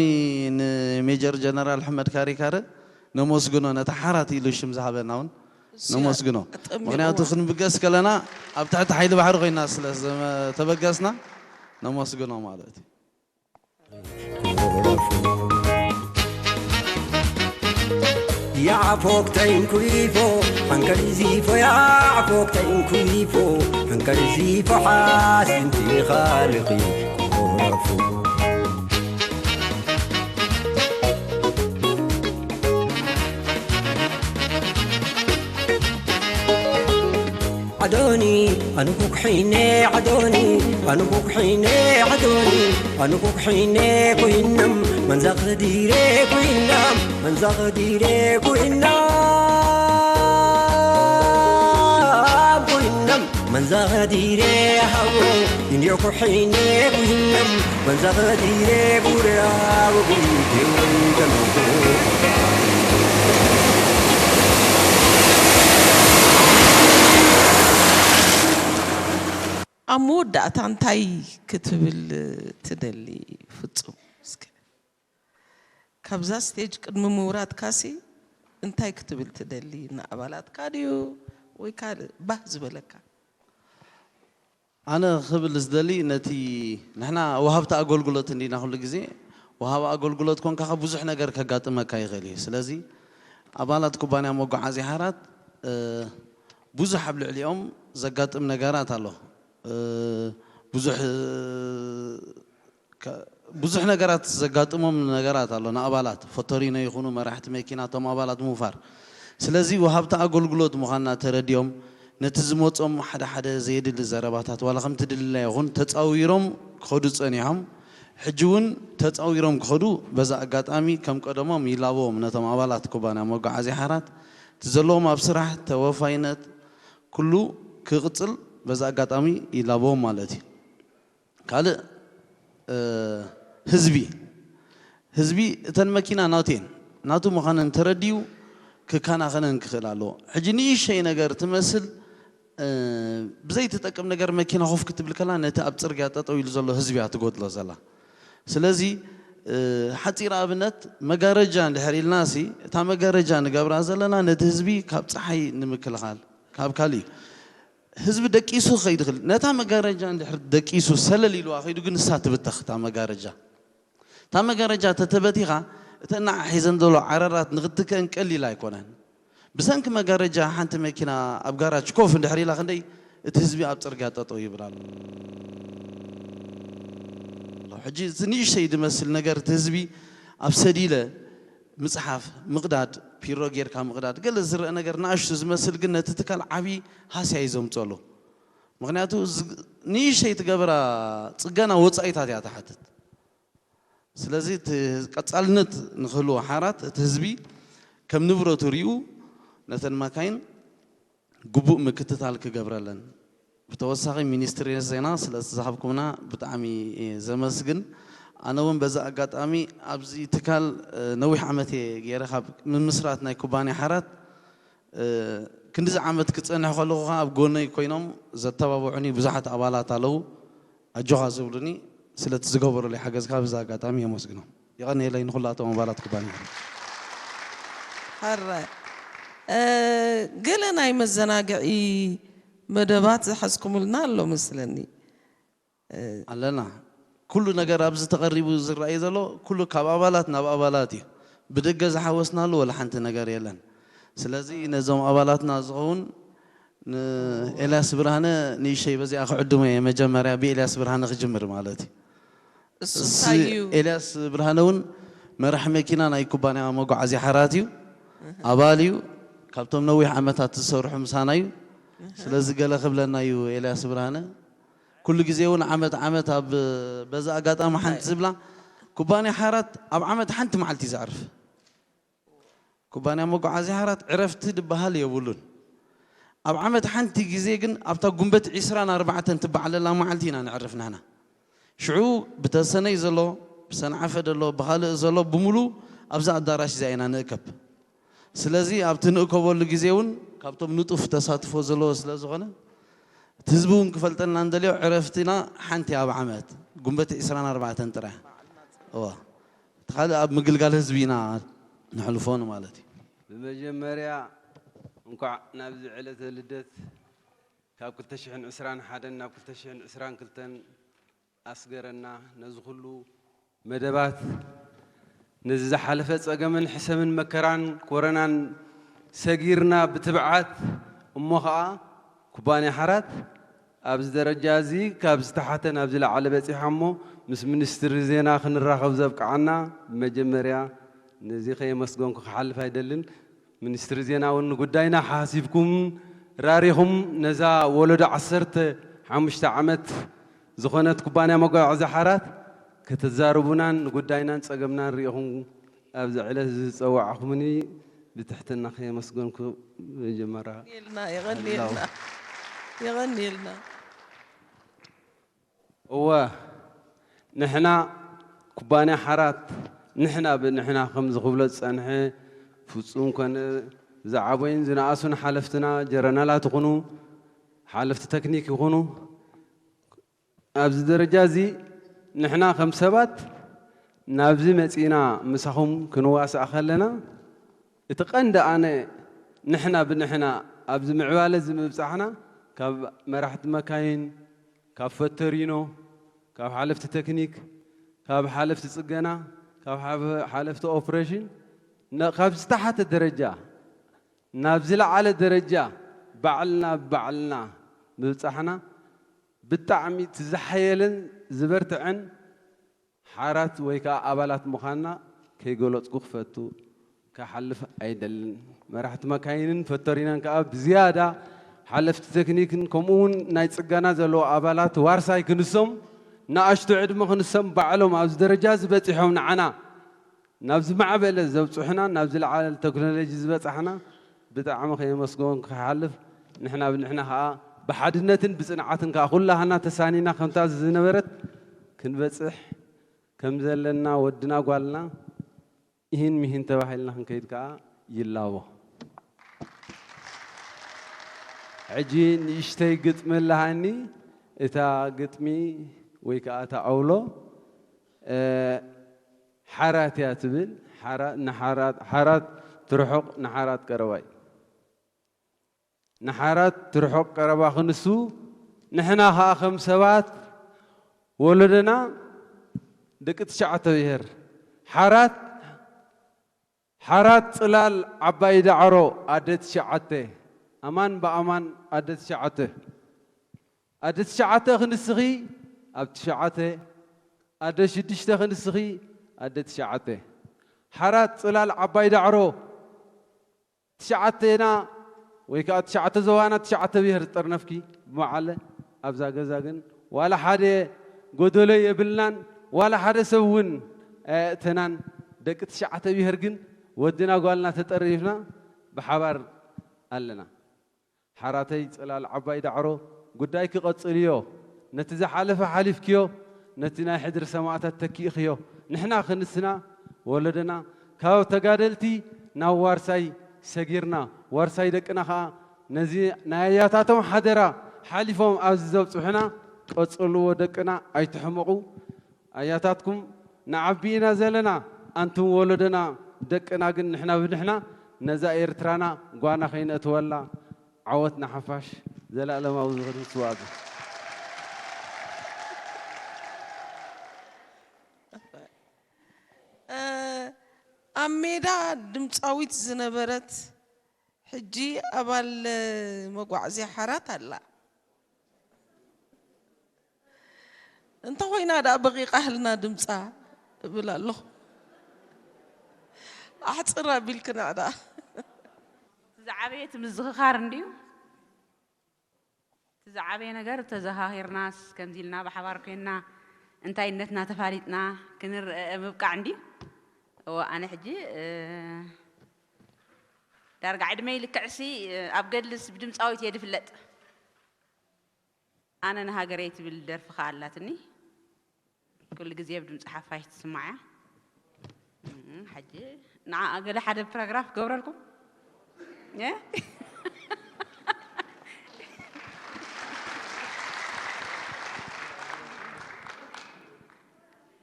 ንሜጀር ጀነራል ሕመድ ካሪካረ ነመስግኖ፣ ነቲ ሓራት ኢሉ ሽም ዝሃበና እውን ነመስግኖ። ምክንያቱ ክንብገስ ከለና ኣብ ትሕቲ ሓይሊ ባሕሪ ኮይና ስለ ዝተበገስና ነመስግኖ ማለት እዩ። ያዕፎክ ተይንኩይፎ ሓንከል ዚፎ ያዕፎክ ተይንኩይፎ ሓንከል ዚፎ ሓሲንቲ ኻልኺ ኮረፉ ዓዶኒ ኣንኩክ ሒነ ዓዶኒ ኣንኩክ ሒነ ዓዶኒ ኣንኩክ ሒነ ኮይነም መንዛ ክዲረ ኮይናም መንዛ ክዲረ ኮይናም ኮይነም መንዛ ኸዲረ ሃቦ ኢንዮ ኩሒነ ኩሂነም መንዛ ኸዲረ ጉራ ወጉ ኣብ መወዳእታ እንታይ ክትብል ትደሊ ፍጹም? እስከ ካብዛ ስቴጅ ቅድሚ ምውራድካሲ እንታይ ክትብል ትደሊ? ንኣባላትካ ድዩ ወይ ካልእ ባህ ዝበለካ? ኣነ ክብል ዝደሊ ነቲ ንሕና ወሃብቲ ኣገልግሎት እንዲና ኩሉ ግዜ ወሃቢ ኣገልግሎት ኮንካ ብዙሕ ነገር ከጋጥመካ ይኽእል እዩ። ስለዚ ኣባላት ኩባንያ መጓዓዝያ ሓራት ብዙሕ ኣብ ልዕሊኦም ዘጋጥም ነገራት ኣሎ። ብዙሕ ብዙሕ ነገራት ዘጋጥሞም ነገራት ኣሎ ንኣባላት ፈቶሪኖ ይኹኑ መራሕቲ መኪና እቶም ኣባላት ምውፋር። ስለዚ ወሃብቲ ኣገልግሎት ምዃንና ተረዲኦም ነቲ ዝመጾም ሓደ ሓደ ዘየድሊ ዘረባታት ዋላ ከምቲ ድልላ ይኹን ተጻዊሮም ክኸዱ ጸኒሖም። ሕጂ እውን ተጻዊሮም ክኸዱ በዛ ኣጋጣሚ ከም ቀደሞም ይላበዎም ነቶም ኣባላት ኩባንያ መጓዓዝያ ሓራት እቲ ዘለዎም ኣብ ስራሕ ተወፋይነት ኩሉ ክቕጽል በዛ ኣጋጣሚ ይላበዎም ማለት እዩ። ካልእ ህዝቢ ህዝቢ እተን መኪና ናቱ እየን፣ ናቱ ምዃነን ተረዲኡ ክከናኸነን ክኽእል ኣለዎ። ሕጂ ንእሽተይ ነገር ትመስል ብዘይትጠቅም ነገር መኪና ኮፍ ክትብል ከላ ነቲ ኣብ ፅርግያ ጠጠው ኢሉ ዘሎ ህዝቢ እያ ትጎድሎ ዘላ። ስለዚ ሓፂር ኣብነት መጋረጃ እንድሕር ኢልና ሲ እታ መጋረጃ ንገብራ ዘለና ነቲ ህዝቢ ካብ ፀሓይ ንምክልኻል ካብ ካልእ እዩ። ህዝቢ ደቂሱ ክኸይድ ይኽእል። ነታ መጋረጃ እንድሕር ደቂሱ ሰለል ኢልዋ ከይዱ ግን ንሳ ትብተኽ እታ መጋረጃ። እታ መጋረጃ ተተበቲኻ እተን ንዓ ሒዘን ዘሎ ዓረራት ንኽትከአን ቀሊል ኣይኮነን። ብሰንኪ መጋረጃ ሓንቲ መኪና ኣብ ጋራጅ ኮፍ እንድሕር ኢላ ክንደይ እቲ ህዝቢ ኣብ ፅርግያ ጠጠው ይብል ኣሎ። ሕጂ እቲ ንእሽተይ ዝመስል ነገር እቲ ህዝቢ ኣብ ሰዲለ ምፅሓፍ፣ ምቕዳድ፣ ፒሮ ጌርካ ምቕዳድ፣ ገለ ዝረአ ነገር ንኣሽቱ ዝመስል ግን ነቲ ትካል ዓብዪ ሃስያ እዩ ዘምፀሉ። ምኽንያቱ ንእሽተይ ትገብራ ፅገና ወፃኢታት እያ ትሓትት። ስለዚ እቲ ቀፃልነት ንክህልዎ ሓራት እቲ ህዝቢ ከም ንብረቱ ሪኡ ነተን ማካይን ግቡእ ምክትታል ክገብረለን። ብተወሳኺ ሚኒስትሪ ዜና ስለቲ ዝሃብኩምና ብጣዕሚ እየ ዘመስግን። ኣነ እውን በዚ ኣጋጣሚ ኣብዚ ትካል ነዊሕ ዓመት እየ ገይረ ካብ ምምስራት ናይ ኩባንያ ሓራት ክንዲዚ ዓመት ክፀንሕ ከለኹ ከዓ ኣብ ጎነይ ኮይኖም ዘተባብዑኒ ብዙሓት ኣባላት ኣለዉ። ኣጆኻ ዝብሉኒ ስለቲ ዝገበሩለይ ሓገዝ ከዓ በዚ ኣጋጣሚ የመስግኖም። የቐንየለይ ንኹላቶም ኣባላት ኩባንያ። ሕራይ ገለ ናይ መዘናግዒ መደባት ዝሓዝኩምልና ኣሎ መስለኒ። ኣለና። ኩሉ ነገር ኣብዚ ተቐሪቡ ዝረኣይ ዘሎ ኩሉ ካብ ኣባላት ናብ ኣባላት እዩ። ብደገ ዝሓወስናሉ ወላ ሓንቲ ነገር የለን። ስለዚ ነዞም ኣባላትና ዝኸውን ንኤልያስ ብርሃነ ንእሽተይ በዚኣ ክዕድሞ እየ። መጀመርያ ብኤልያስ ብርሃነ ክጅምር ማለት እዩ። እሱ እንታይ እዩ? ኤልያስ ብርሃነ እውን መራሕ መኪና ናይ ኩባንያ መጓዓዝያ ሓራት እዩ። ኣባል እዩ። ካብቶም ነዊሕ ዓመታት ዝሰርሑ ምሳና እዩ። ስለዚ ገለ ክብለና እዩ ኤልያስ ብርሃነ። ኩሉ ግዜ እውን ዓመት ዓመት ኣብ በዛ ኣጋጣሚ ሓንቲ ዝብላ ኩባንያ ሓራት ኣብ ዓመት ሓንቲ መዓልቲ እዩ ዘዕርፍ። ኩባንያ መጓዓዝያ ሓራት ዕረፍቲ ዝበሃል የብሉን። ኣብ ዓመት ሓንቲ ግዜ ግን ኣብታ ጉንበት ዒስራን ኣርባዕተን ትበዓለላ መዓልቲ ኢና ነዕርፍ ንሕና። ሽዑ ብተሰነይ ዘሎ፣ ብሰንዓፈ ዘሎ፣ ብኻልእ ዘሎ ብምሉእ ኣብዛ ኣዳራሽ እዚኣ ኢና ንእከብ። ስለዚ ኣብቲ ንእከበሉ ግዜ እውን ካብቶም ንጡፍ ተሳትፎ ዘለዎ ስለ ዝኾነ እቲ ህዝቢ እውን ክፈልጠልና እንደልዮ ዕረፍትና ሓንቲ ኣብ ዓመት ጉንበት ዒስራን ኣርባዕተን ጥራይ። እዋ እቲ ካልእ ኣብ ምግልጋል ህዝቢ ኢና ነሕልፎ ንማለት እዩ። ብመጀመርያ እንኳዕ ናብዚ ዕለተ ልደት ካብ ክልተ ሽሕን ዕስራን ሓደን ናብ ክልተ ሽሕን ዕስራን ክልተን ኣስገረና። ነዚ ኩሉ መደባት ነዚ ዝሓለፈ ጸገምን ሕሰምን መከራን ኮረናን ሰጊርና ብትብዓት እሞ ኸኣ ኩባንያ ሓራት ኣብዚ ደረጃ እዚ ካብ ዝተሓተ ናብ ዝለዓለ በጺሓ እሞ ምስ ሚኒስትሪ ዜና ክንራኸብ ዘብቅዓና ብመጀመርያ ነዚ ከየመስገንኩ ክሓልፍ ኣይደልን። ሚኒስትሪ ዜና እውን ንጉዳይና ሓሲብኩም ራሪኹም ነዛ ወለዶ ዓሰርተ ሓሙሽተ ዓመት ዝኾነት ኩባንያ መጓዓዝያ ሓራት ከተዛርቡናን ንጉዳይናን ጸገምናን ሪኢኹም ኣብዚ ዕለት እዚ ዝጸዋዕኹምኒ ብትሕትና ከየመስገንኩ መጀመርያ የቐንየልና የቐንየልና። እወ ንሕና ኩባንያ ሓራት ንሕና ብንሕና ከም ዝኽብሎ ዝጸንሐ ፍጹም ኮነ ዝዓበዩን ዝነኣሱን ሓለፍትና ጀረናላት ይኹኑ ሓለፍቲ ተክኒክ ይኹኑ ኣብዚ ደረጃ እዚ ንሕና ከም ሰባት ናብዚ መጺና ምሳኹም ክንዋሳእ ከለና እቲ ቀንዲ ኣነ ንሕና ብንሕና ኣብዚ ምዕባለ እዚ ምብጻሕና ካብ መራሕቲ መካይን፣ ካብ ፈተሪኖ፣ ካብ ሓለፍቲ ተክኒክ፣ ካብ ሓለፍቲ ጽገና፣ ካብ ሓለፍቲ ኦፕሬሽን ካብ ዝተሓተ ደረጃ ናብ ዝለዓለ ደረጃ ባዕልና ብባዕልና ምብጻሕና ብጣዕሚ እቲ ዝሓየለን ዝበርትዐን ሓራት ወይ ከዓ ኣባላት ምዃንና ከይገለፅኩ ክፈቱ ክሓልፍ ኣይደልን። መራሕቲ መካይንን ፈተሪናን ከዓ ብዝያዳ ሓለፍቲ ቴክኒክን ከምኡ እውን ናይ ፅገና ዘለዉ ኣባላት ዋርሳይ ክንሶም ንኣሽቱ ዕድመ ክንሶም ባዕሎም ኣብዚ ደረጃ እዚ በፂሖም ንዓና ናብ ዝማዕበለ ዘብፅሑና ናብ ዝለዓለ ቴክኖሎጂ ዝበፃሕና ብጣዕሚ ከየመስገንኩ ክሓልፍ ንሕና ብንሕና ከዓ ብሓድነትን ብፅንዓትን ከዓ ኩላህና ተሳኒና ከምታ ዝነበረት ክንበፅሕ ከም ዘለና ወድና ጓልና ኢሂን ሚሂን ተባሂልና ክንከይድ ከኣ ይላቦ። ሕጂ ንእሽተይ ግጥሚ ኣለሃኒ። እታ ግጥሚ ወይ ከኣ እታ ዐውሎ፣ እ፣ ሓራት እያ ትብል። ሓራ-፣ ንሓራት፣ ሓራት ትርሑቕ ንሓራት ቀረባ እዩ። ንሓራት ትርሑቕ ቀረባ ክንሱ፣ ንሕና ኸኣ ከም ሰባት ወለዶና ደቂ ትሽዓተ ብሄር፣ ሓራት፣ ሓራት ጽላል ዓባይ ዳዕሮ ኣደ ትሽዓተ፣ ኣማን ብኣማን ኣደ ትሽዓተ። ኣደ ትሽዓተ ክንስኺ ኣብ ትሽዓተ፣ ኣደ ሽዱሽተ ክንስኺ ኣደ ትሽዓተ። ሓራት ጽላል ዓባይ ዳዕሮ ትሽዓተና ወይ ከኣ ትሽዓተ ዞባና ትሽዓተ ብሄር ዝጠርነፍኪ ብመዓለ ኣብዛ ገዛ ግን ዋላ ሓደ ጎደሎ የብልናን፣ ዋላ ሓደ ሰብ እውን ኣየእተናን። ደቂ ትሽዓተ ብሄር ግን ወድና ጓልና ተጠርኒፍና ብሓባር ኣለና። ሓራተይ ጽላል ዓባይ ዳዕሮ ጉዳይኪ ቀጽልዮ። ነቲ ዝሓለፈ ሓሊፍክዮ፣ ነቲ ናይ ሕድሪ ሰማእታት ተኪእክዮ። ንሕና ክንስና ወለዶና ካብ ተጋደልቲ ናብ ዋርሳይ ሰጊርና፣ ዋርሳይ ደቅና ኸኣ ነዚ ናይ ኣያታቶም ሓደራ ሓሊፎም ኣብዚ ዘብጽሑና ቀጽልዎ ደቅና፣ ኣይትሕመቑ። ኣያታትኩም ንዓቢ ኢና ዘለና፣ ኣንቱም ወለዶና ደቅና ግን ንሕና ብንሕና ነዛ ኤርትራና ጓና ከይነእትወላ። ዓወት ንሓፋሽ፣ ዘላለማዊ ዝኽሪ ንስውኣት። እ፣ ኣብ ሜዳ ድምጻዊት ዝነበረት ሕጂ ኣባል መጓዕዝያ ሓራት ኣላ። እንተ ኾይና ደኣ በቒቓ ህልና ድምጻ እብል ኣለኹ። ኣሕጽር ኣቢልክና ደኣ። ዝዓበየ እቲ ምዝኽኻር እንድዩ። እቲ ዝዓበየ ነገር ተዘኻኺርናስ፣ ከምዚ ኢልና ብሓባር ኮይንና እንታይነትና ተፋሊጥና ክንረአ ምብቃዕ እንድዩ። እወ፣ ኣነ ሕጂ፣ እ፣ ዳርጋ ዕድመይ ልክዕሲ፣ እ፣ ኣብ ገድልስ ብድምጻዊት እየ ድፍለጥ። ኣነ ንሃገረይ ትብል ደርፊ ኸኣ ኣላትኒ። ኩሉ ግዜ ብድምፂ ሓፋሽ ትስማዕ እያ። እም፣ ሕጂ ንዓኣ ገለ ሓደ ፓራግራፍ ክገብረልኩም። እ?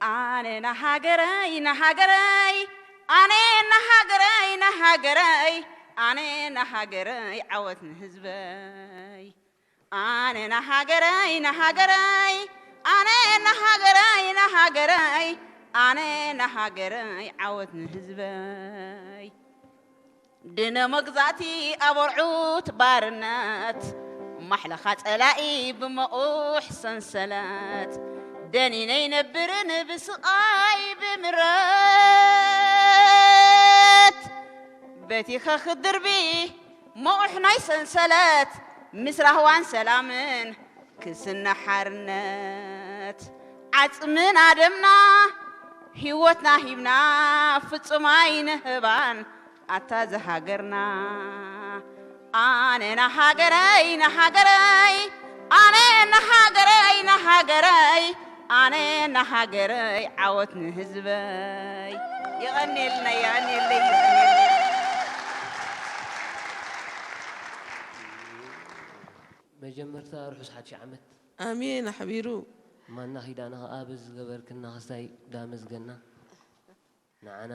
ኣነ ንሃገረይ፣ ንሃገረይ፣ ኣነ ንሃገረይ፣ ንሃገረይ፣ ኣነ ንሃገረይ፣ ዓወት ንህዝበይ። ኣነ ንሃገረይ፣ ንሃገረይ፣ ኣነ ንሃገረይ፣ ንሃገረይ፣ ኣነ ንሃገረይ፣ ዓወት ንህዝበይ። ድነ መግዛእቲ ኣብ ኣርዑት ባርነት፣ ማሕለኻ ጸላኢ ብመቑሕ ሰንሰለት፣ ደኒነ ይነብርን ብስቓይ ብምረት፣ በቲኸ ክድርቢ መቑሕ ናይ ሰንሰለት፣ ምስ ራህዋን ሰላምን ክስነ ሓርነት። ዓጽምና ደምና ህይወትና ሂብና ፍጹም ኣይንህባን ኣታ ዝሃገርና። ኣነ ንሃገረይ ንሃገረይ ኣነ ንሃገረይ ንሃገረይ ኣነ ንሃገረይ ዓወት ንህዝበይ። የቐንየልና የቐንየለይ የቐንየለይ። መጀመርታ ርሑስ ሓድሽ ዓመት። ኣሜን ኣሕቢሩ። ማና ኪዳነ ከኣ በዚ ዝገበርክና ክስታይ ዳመስገና ንዓና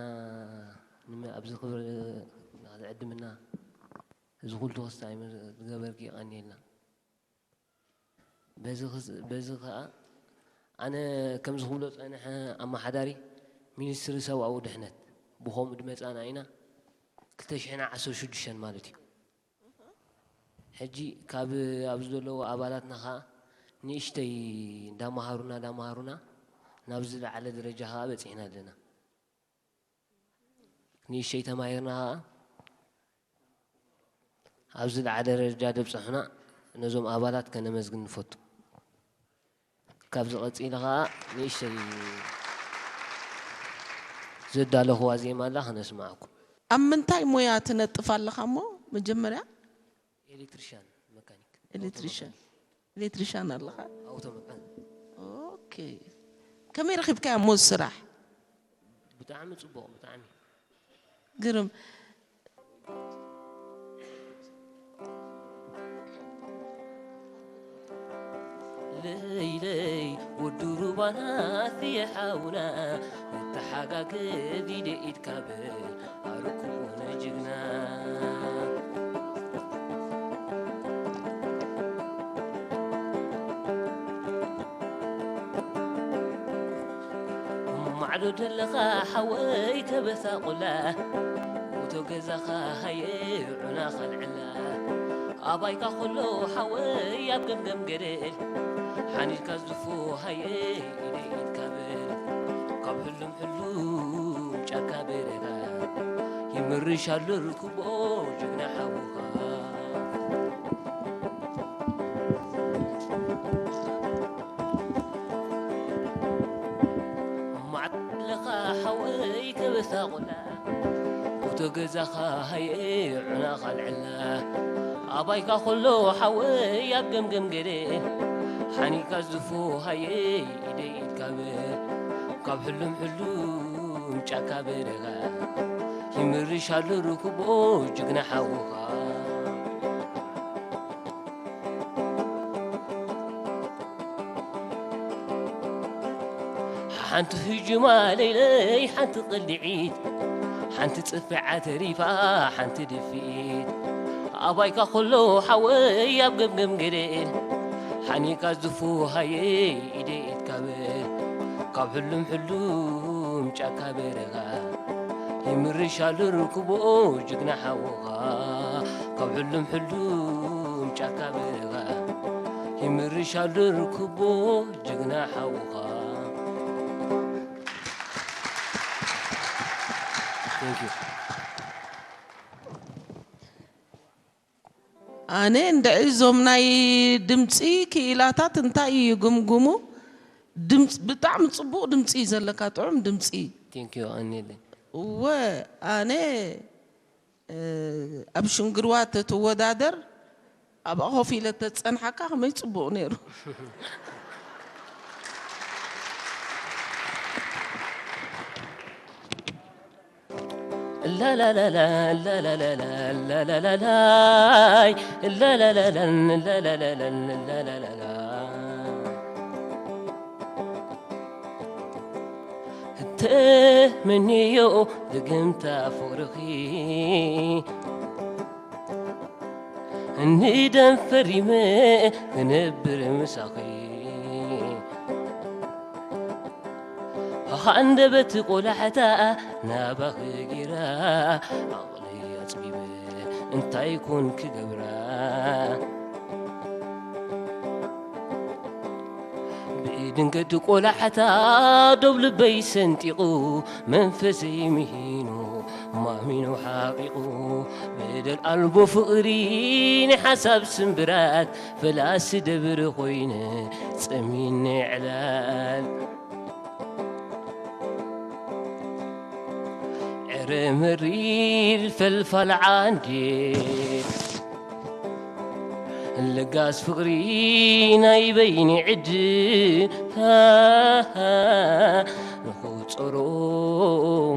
ንመ ኣብዚ ክብሪ ዝዕድምና እዚ ኩሉ ክስታይ ዝገበርኪ የቐንየልና። በዚ ክስ- በዚ ከኣ ኣነ ከምዚ ክብሎ ጸንሐ ኣመሓዳሪ ሚኒስትሪ ሰብኣዊ ድሕነት ብኸምኡ ድመጻና ኢና ክልተ ሽሕን ዓሰርተ ሽዱሽተን ማለት እዩ። ሕጂ ካብ ኣብዚ ዘለዉ ኣባላትና ኸኣ ንእሽተይ እንዳመሃሩና እንዳመሃሩና ናብ ዝለዓለ ደረጃ ኸኣ በጺሕና ኣለና። ንእሽተይ ተማሂርና ኸኣ ኣብ ዝለዓለ ደረጃ ደብጽሑና ነዞም ኣባላት ከነመስግን ንፈቱ። ካብዚ ቀጺለ ኸኣ ንእሽተይ ዘዳለኽዋ ዜማ ኣላ ከነስምዓኩም። ኣብ ምንታይ ሞያ ትነጥፍ ኣለኻ እሞ መጀመርያ? ኤሌክትሪሻን መካኒክ። ኤሌክትሪሻን ኤሌክትሪሻን ኣለኻ? ኣውቶ መካኒክ። ኦኬ። ከመይ ረኺብካዮ እሞ እዚ ስራሕ? ብጣዕሚ ጽቡቕ፣ ብጣዕሚ። ግርም። ለይለይ ወዲ ሩባና ኣስየ ሓውና፣ ንተሓጋገዝ ኢደ ኢድካ በል ኣርኩቡነ ጅግና። ማዕዶ ደለኻ ሓወይ ከበሳ ቆላ፣ ውቶ ገዛኻ ሃየ ዑና ኸልዕላ። ኣባይካ ኸሎ ሓወይ ኣብ ገምገም ገደል፣ ሓኒካ ዝፎ ሃየ ኢደ ኢድካ በል። ካብ ሕሉም ሕሉም ጫካ በረኻ፣ ይምርሽ ኣሎ ርክቦ ጅግና ሓውኻ። ማዕለኻ ሓወይ ከበሳ ቆላ፣ ፎቶ ገዛኻ ሃየ ዑና ኻልዕላ። ኣባይካ ኸሎ ሓወይ ኣብ ገምገም ገደ፣ ሓኒካ ዝፎ ሃየ ኢደ ኢድካ በል። ካብ ሕሉም ሕሉም ጫካ በረኻ፣ ይምርሽ ኣሎ ርክቦ ጅግና ሓውኻ። ሓንቲ ህጅማ ለይለይ ሓንቲ ቅልድዒት፣ ሓንቲ ጽፍዓ ተሪፋ ሓንቲ ድፍኢት። ኣባይካ ከሎ ሓወይ ኣብ ገምገም ገደል፣ ሓኒካ ዝፉ ሃየ ኢደ ኢድካ በል። ካብ ሕሉም ሕሉም ጫካ በረኻ፣ ይምርሽ ኣሎ ርክቦ ጅግና ሓውኻ። ካብ ሕሉም ሕሉም ጫካ በረኻ፣ ይምርሽ ኣሎ ርክቦ ጅግና ሓውኻ። Thank you። ኣነ እንድዒ እዞም ናይ ድምፂ ክኢላታት እንታይ እዩ ግምግሙ? ድምፂ፣ ብጣዕሚ ፅቡቕ ድምፂ እዩ ዘለካ፣ ጥዑም ድምፂ። Thank you ኣኔለይ። እወ፣ ኣነ እ፣ ኣብ ሽንግርዋ ተትወዳደር ኣብኣ ኮፍ ኢለ ተዝጸንሓካ ከመይ ጽቡቕ ነይሩ። ላላላላ ላላላላ ላላላላይ ላላላላ ላላላላ ላላላላ ተመንዮ ድግምታ ፍቕርኺ ንደም ፈሪመ ክነብር ምሳኺ ሃንደበት ቆላሕታ ናባኺ ጌራ ዓቕሊ ኣጽቢበ እንታይ ኮን ክገብራ ብድንገት ቆላሕታ ዶብ ልበይ ሰንጢቑ መንፈሰይ ምሂኑ ማሚኑ ሓቂቑ በደል ኣልቦ ፍቕሪ ናይ ሓሳብ ስምብራት ፈላሲ ደብሪ ኮይነ ጸሚነ ዕላል ዕረ መሪር ፈልፋል ዓንዴ ለጋስ ፍቕሪ ናይ በይኒ ዕድል ንኽጸሮ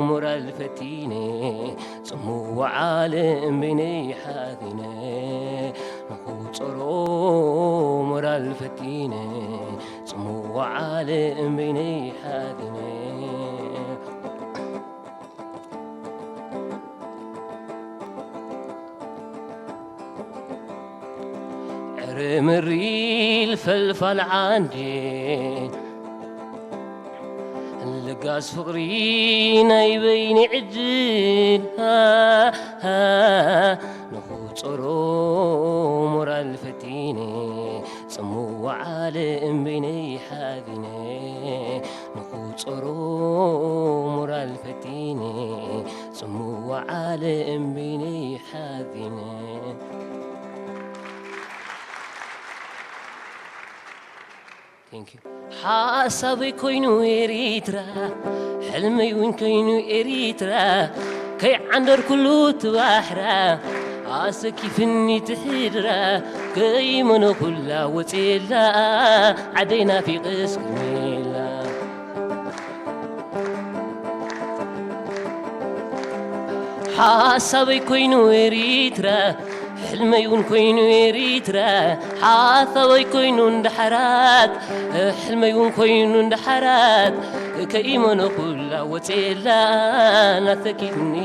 ሞራል ፈቲነ ጽምዋ ዓለም በይነይ ሓዚነ ንኽጸሮ ሞራል ፈቲነ ጽምዋ ዓለም በይነይ ሓዚነ ዕረ መሪል ፈልፋል ዓንዴ ለጋስ ፍቕሪ ናይ በይኒ ዕድል ንኽጸሮ ሞራል ፈቲነ ጽምዋ ዓለም በይነይ ሓዚነ ንኽጸሮ ሞራል ፈቲነ ጽምዋ ዓለም በይነይ ሓዚነ ሓሳበይ ኮይኑ ኤሪትራ ሕልመይ እውን ኮይኑ ኤሪትራ ከይዓንደርኩሉ ትባሕራ ኣሰኪፍኒ ትሕድራ ከይመነኹላ ወፅየላ ዓደይ ናፊቐስ ክሜላ ሓሳበይ ኮይኑ ኤሪትራ፣ ሕልመይ እውን ኮይኑ ኤሪትራ። ሓሳበይ ኮይኑ እንዳሓራት፣ ሕልመይ እውን ኮይኑ እንዳሓራት። ከይመነ ኩላ ወፅኤላ ናተኪትኒ።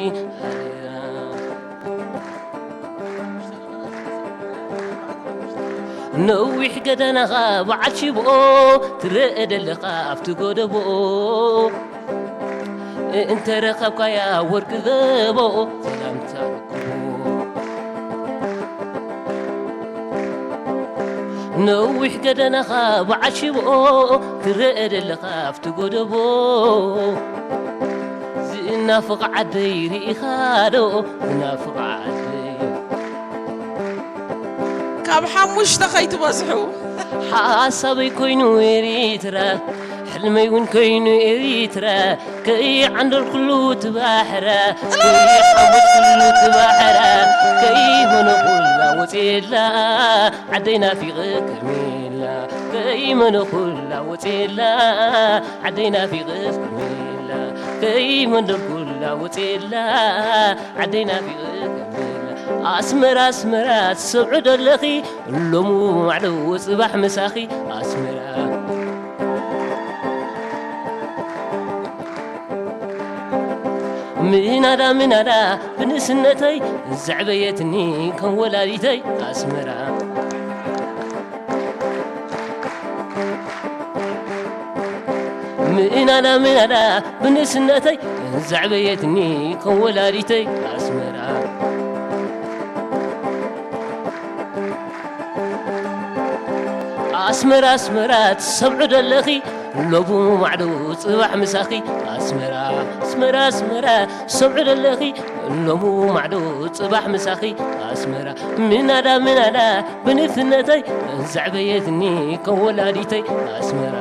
ነዊሕ ገደናኻ በዓል ሽቦ፣ ትረአ ደለኻ ኣብቲ ጎደቦ። እንተረኸብካያ ወርቂ ዘቦ፣ ሰላምታ ርክቦ። ነዊሕ ገደናኻ በዓል ሽቦ፣ ትረአ ደለኻ ኣብቲ ጎደቦ። ዝናፍቕ ዓደይ ርኢኻ ዶ? ዝናፍቕ ዓደይ። ካብ ሓሙሽተ ከይትበዝሑ። ሓሳበይ ኮይኑ ኤሪትራ፣ ሕልመይ እውን ኮይኑ ኤሪትራ። ከይዓንደርኩሉ እቲ ባሕራ፣ ከይዓንደርኩሉ እቲ ባሕራ። ከይመነኹላ ወፅኤላ፣ ዓደይ ናፊቐ ከርሜላ። ከይመነኹላ ወፅኤላ፣ ዓደይ ናፊቐ ከርሜላ። ከይመንደርኩላ ወፅኤላ፣ ዓደይ ናፊቐ ከርሜላ። ኣስመራ ኣስመራ ትሰምዑ ዶ ኣለኺ፣ ሎሚ ማዕዶ ጽባሕ ምሳኺ ኣስመራ። ምናዳ ምናዳ ብንእስነተይ ዘዕበየትኒ ከም ወላዲተይ ኣስመራ። ምናዳ ምናዳ ብንእስነተይ ዘዕበየትኒ ከም ወላዲተይ ኣስመራ። ኣስመራ ኣስመራ ትሰምዑ ደለኺ፣ ሎቡ ማዕዶ ጽባሕ ምሳኺ ኣስመራ። ኣስመራ ኣስመራ ትሰምዑ ደለኺ፣ ሎቡ ማዕዶ ጽባሕ ምሳኺ ኣስመራ። ምናዳ ምናዳ ብንእስነተይ ዘዕበየትኒ ከም ወላዲተይ ኣስመራ።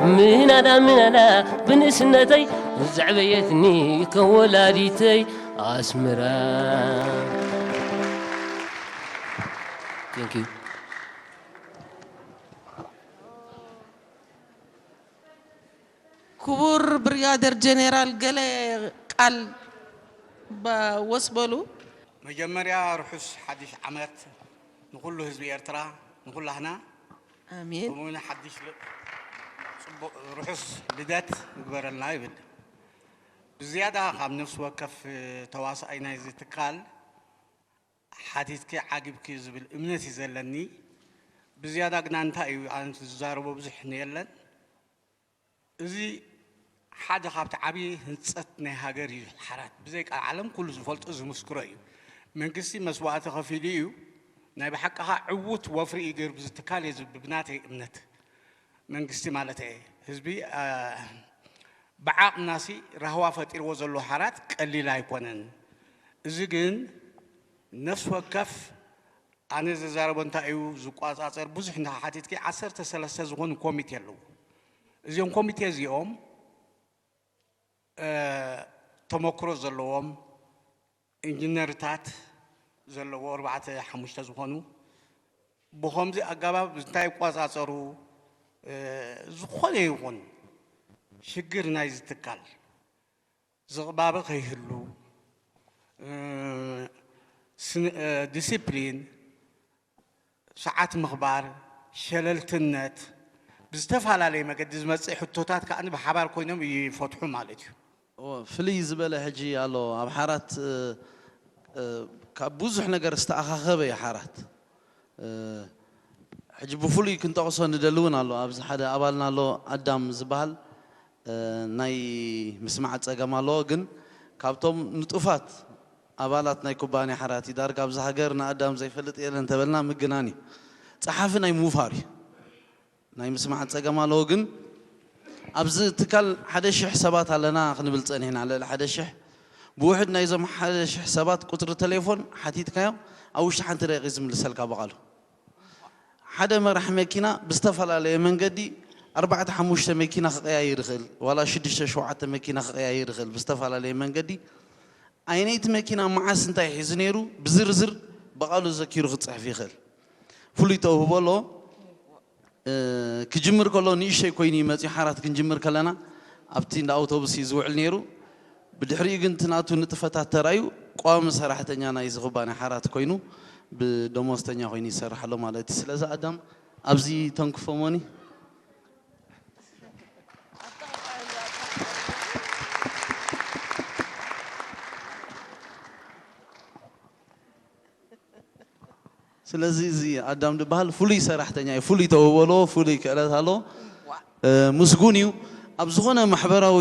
ምናዳ ምናዳ ብንእስነተይ ዘዕበየትኒ ከም ወላዲተይ ኣስመራ። Thank you። ክቡር ብርጋደር ጀኔራል፣ ገለ ቃል ባ-፣ ወስ በሉ። መጀመርያ ርሑስ ሓድሽ ዓመት ንኹሉ ህዝቢ ኤርትራ፣ ንኹላህና። ኣሜን። ከምኡውን ሓድሽ ል-፣ ጽቡቕ ርሑስ ልደት ይግበረልና ይብል። ብዝያዳ ካብ ነፍሲ ወከፍ ተዋሳኣይ ናይዚ ትካል ሓቲትኪ ዓጊብኪ ዝብል እምነት እዩ ዘለኒ። ብዝያዳ ግና እንታይ እዩ ኣነ ዝዛረቦ ብዙሕ የለን። እዚ ሓደ ካብቲ ዓብዪ ህንፀት ናይ ሃገር እዩ። ሓራት ብዘይ ቃል ዓለም ኩሉ ዝፈልጦ ዝምስክሮ እዩ። መንግስቲ መስዋእቲ ከፊሉ እዩ። ናይ ብሓቂ ኸዓ ዕዉት ወፍሪ እዩ ገይሩ ብዚ ትካል እየ ዝብል ብናተይ እምነት። መንግስቲ ማለት እየ። ህዝቢ ብዓቕምናሲ ራህዋ ፈጢርዎ ዘሎ ሓራት ቀሊል ኣይኮነን። እዚ ግን ነፍሲ ወከፍ ኣነ ዝዛረቦ እንታይ እዩ ዝቋፃፀር ብዙሕ እንተሓቲትኪ ዓሰርተ ሰለስተ ዝኾኑ ኮሚቴ ኣለዉ። እዚኦም ኮሚቴ እዚኦም ተመክሮ ዘለዎም ኢንጂነርታት ዘለዎ ኣርባዕተ ሓሙሽተ ዝኾኑ ብኸምዚ ኣገባብ እንታይ ይቋፃፀሩ። ዝኾነ ይኹን ሽግር ናይዚ ትካል ዝቕባበ ከይህሉ ዲሲፕሊን፣ ሰዓት ምኽባር፣ ሸለልትነት ብዝተፈላለየ መገዲ ዝመፅእ ሕቶታት ከዓ ብሓባር ኮይኖም ይፈትሑ ማለት እዩ። ፍልይ ዝበለ ሕጂ ኣሎ ኣብ ሓራት ካብ ብዙሕ ነገር ዝተኣኻኸበ እዩ ሓራት። ሕጂ ብፍሉይ ክንጠቕሶ ንደሊ እውን ኣሎ ኣብዚ ሓደ ኣባልና ኣሎ ኣዳም ዝበሃል ናይ ምስማዕ ፀገም ኣለዎ ግን ካብቶም ንጡፋት ኣባላት ናይ ኩባንያ ሓራት እዩ ዳርጋ ኣብዚ ሃገር ንኣዳም ዘይፈልጥ የለን እንተበልና ምግናን እዩ ፀሓፊ ናይ ምውፋር እዩ ናይ ምስማዕ ፀገም ኣለዎ ግን ኣብዚ ትካል ሓደ ሽሕ ሰባት ኣለና ክንብል ፀኒሕና ልዕሊ ሓደ ሽሕ ብውሕድ ናይዞም ሓደ ሽሕ ሰባት ቁፅሪ ተሌፎን ሓቲትካዮም ኣብ ውሽጢ ሓንቲ ደቂቕ ዝምልሰልካ ብቓሉ ሓደ መራሒ መኪና ብዝተፈላለየ መንገዲ ኣርባዕተ ሓሙሽተ መኪና ክቀያይር ይኽእል ዋላ ሽዱሽተ ሸውዓተ መኪና ክቀያይር ይኽእል ብዝተፈላለየ መንገዲ ኣይነይቲ መኪና መዓስ እንታይ ሒዙ ነይሩ ብዝርዝር ብቓሉ ዘኪሩ ክፅሕፍ ይኽእል ፍሉይ ተውህቦ ኣለዎ ክጅምር ከሎ ንእሽተይ ኮይኑ እዩ መፂኡ። ሓራት ክንጅምር ከለና ኣብቲ እንዳ ኣውቶቡስ እዩ ዝውዕል ነይሩ። ብድሕሪኡ ግን እቲ ናቱ ንጥፈታት ተራእዩ ቋሚ ሰራሕተኛ ናይዚ ኩባንያ ሓራት ኮይኑ ብደሞዝተኛ ኮይኑ ይሰርሕ ኣሎ ማለት እዩ። ስለዚ ኣዳም ኣብዚ ተንክፎሞኒ። ስለዚ እዚ ኣዳም ዝበሃል ፍሉይ ሰራሕተኛ እዩ። ፍሉይ ተውህቦ ኣለዎ፣ ፍሉይ ክእለት ኣለዎ። እ፣ ምስጉን እዩ። ኣብ ዝኾነ ማሕበራዊ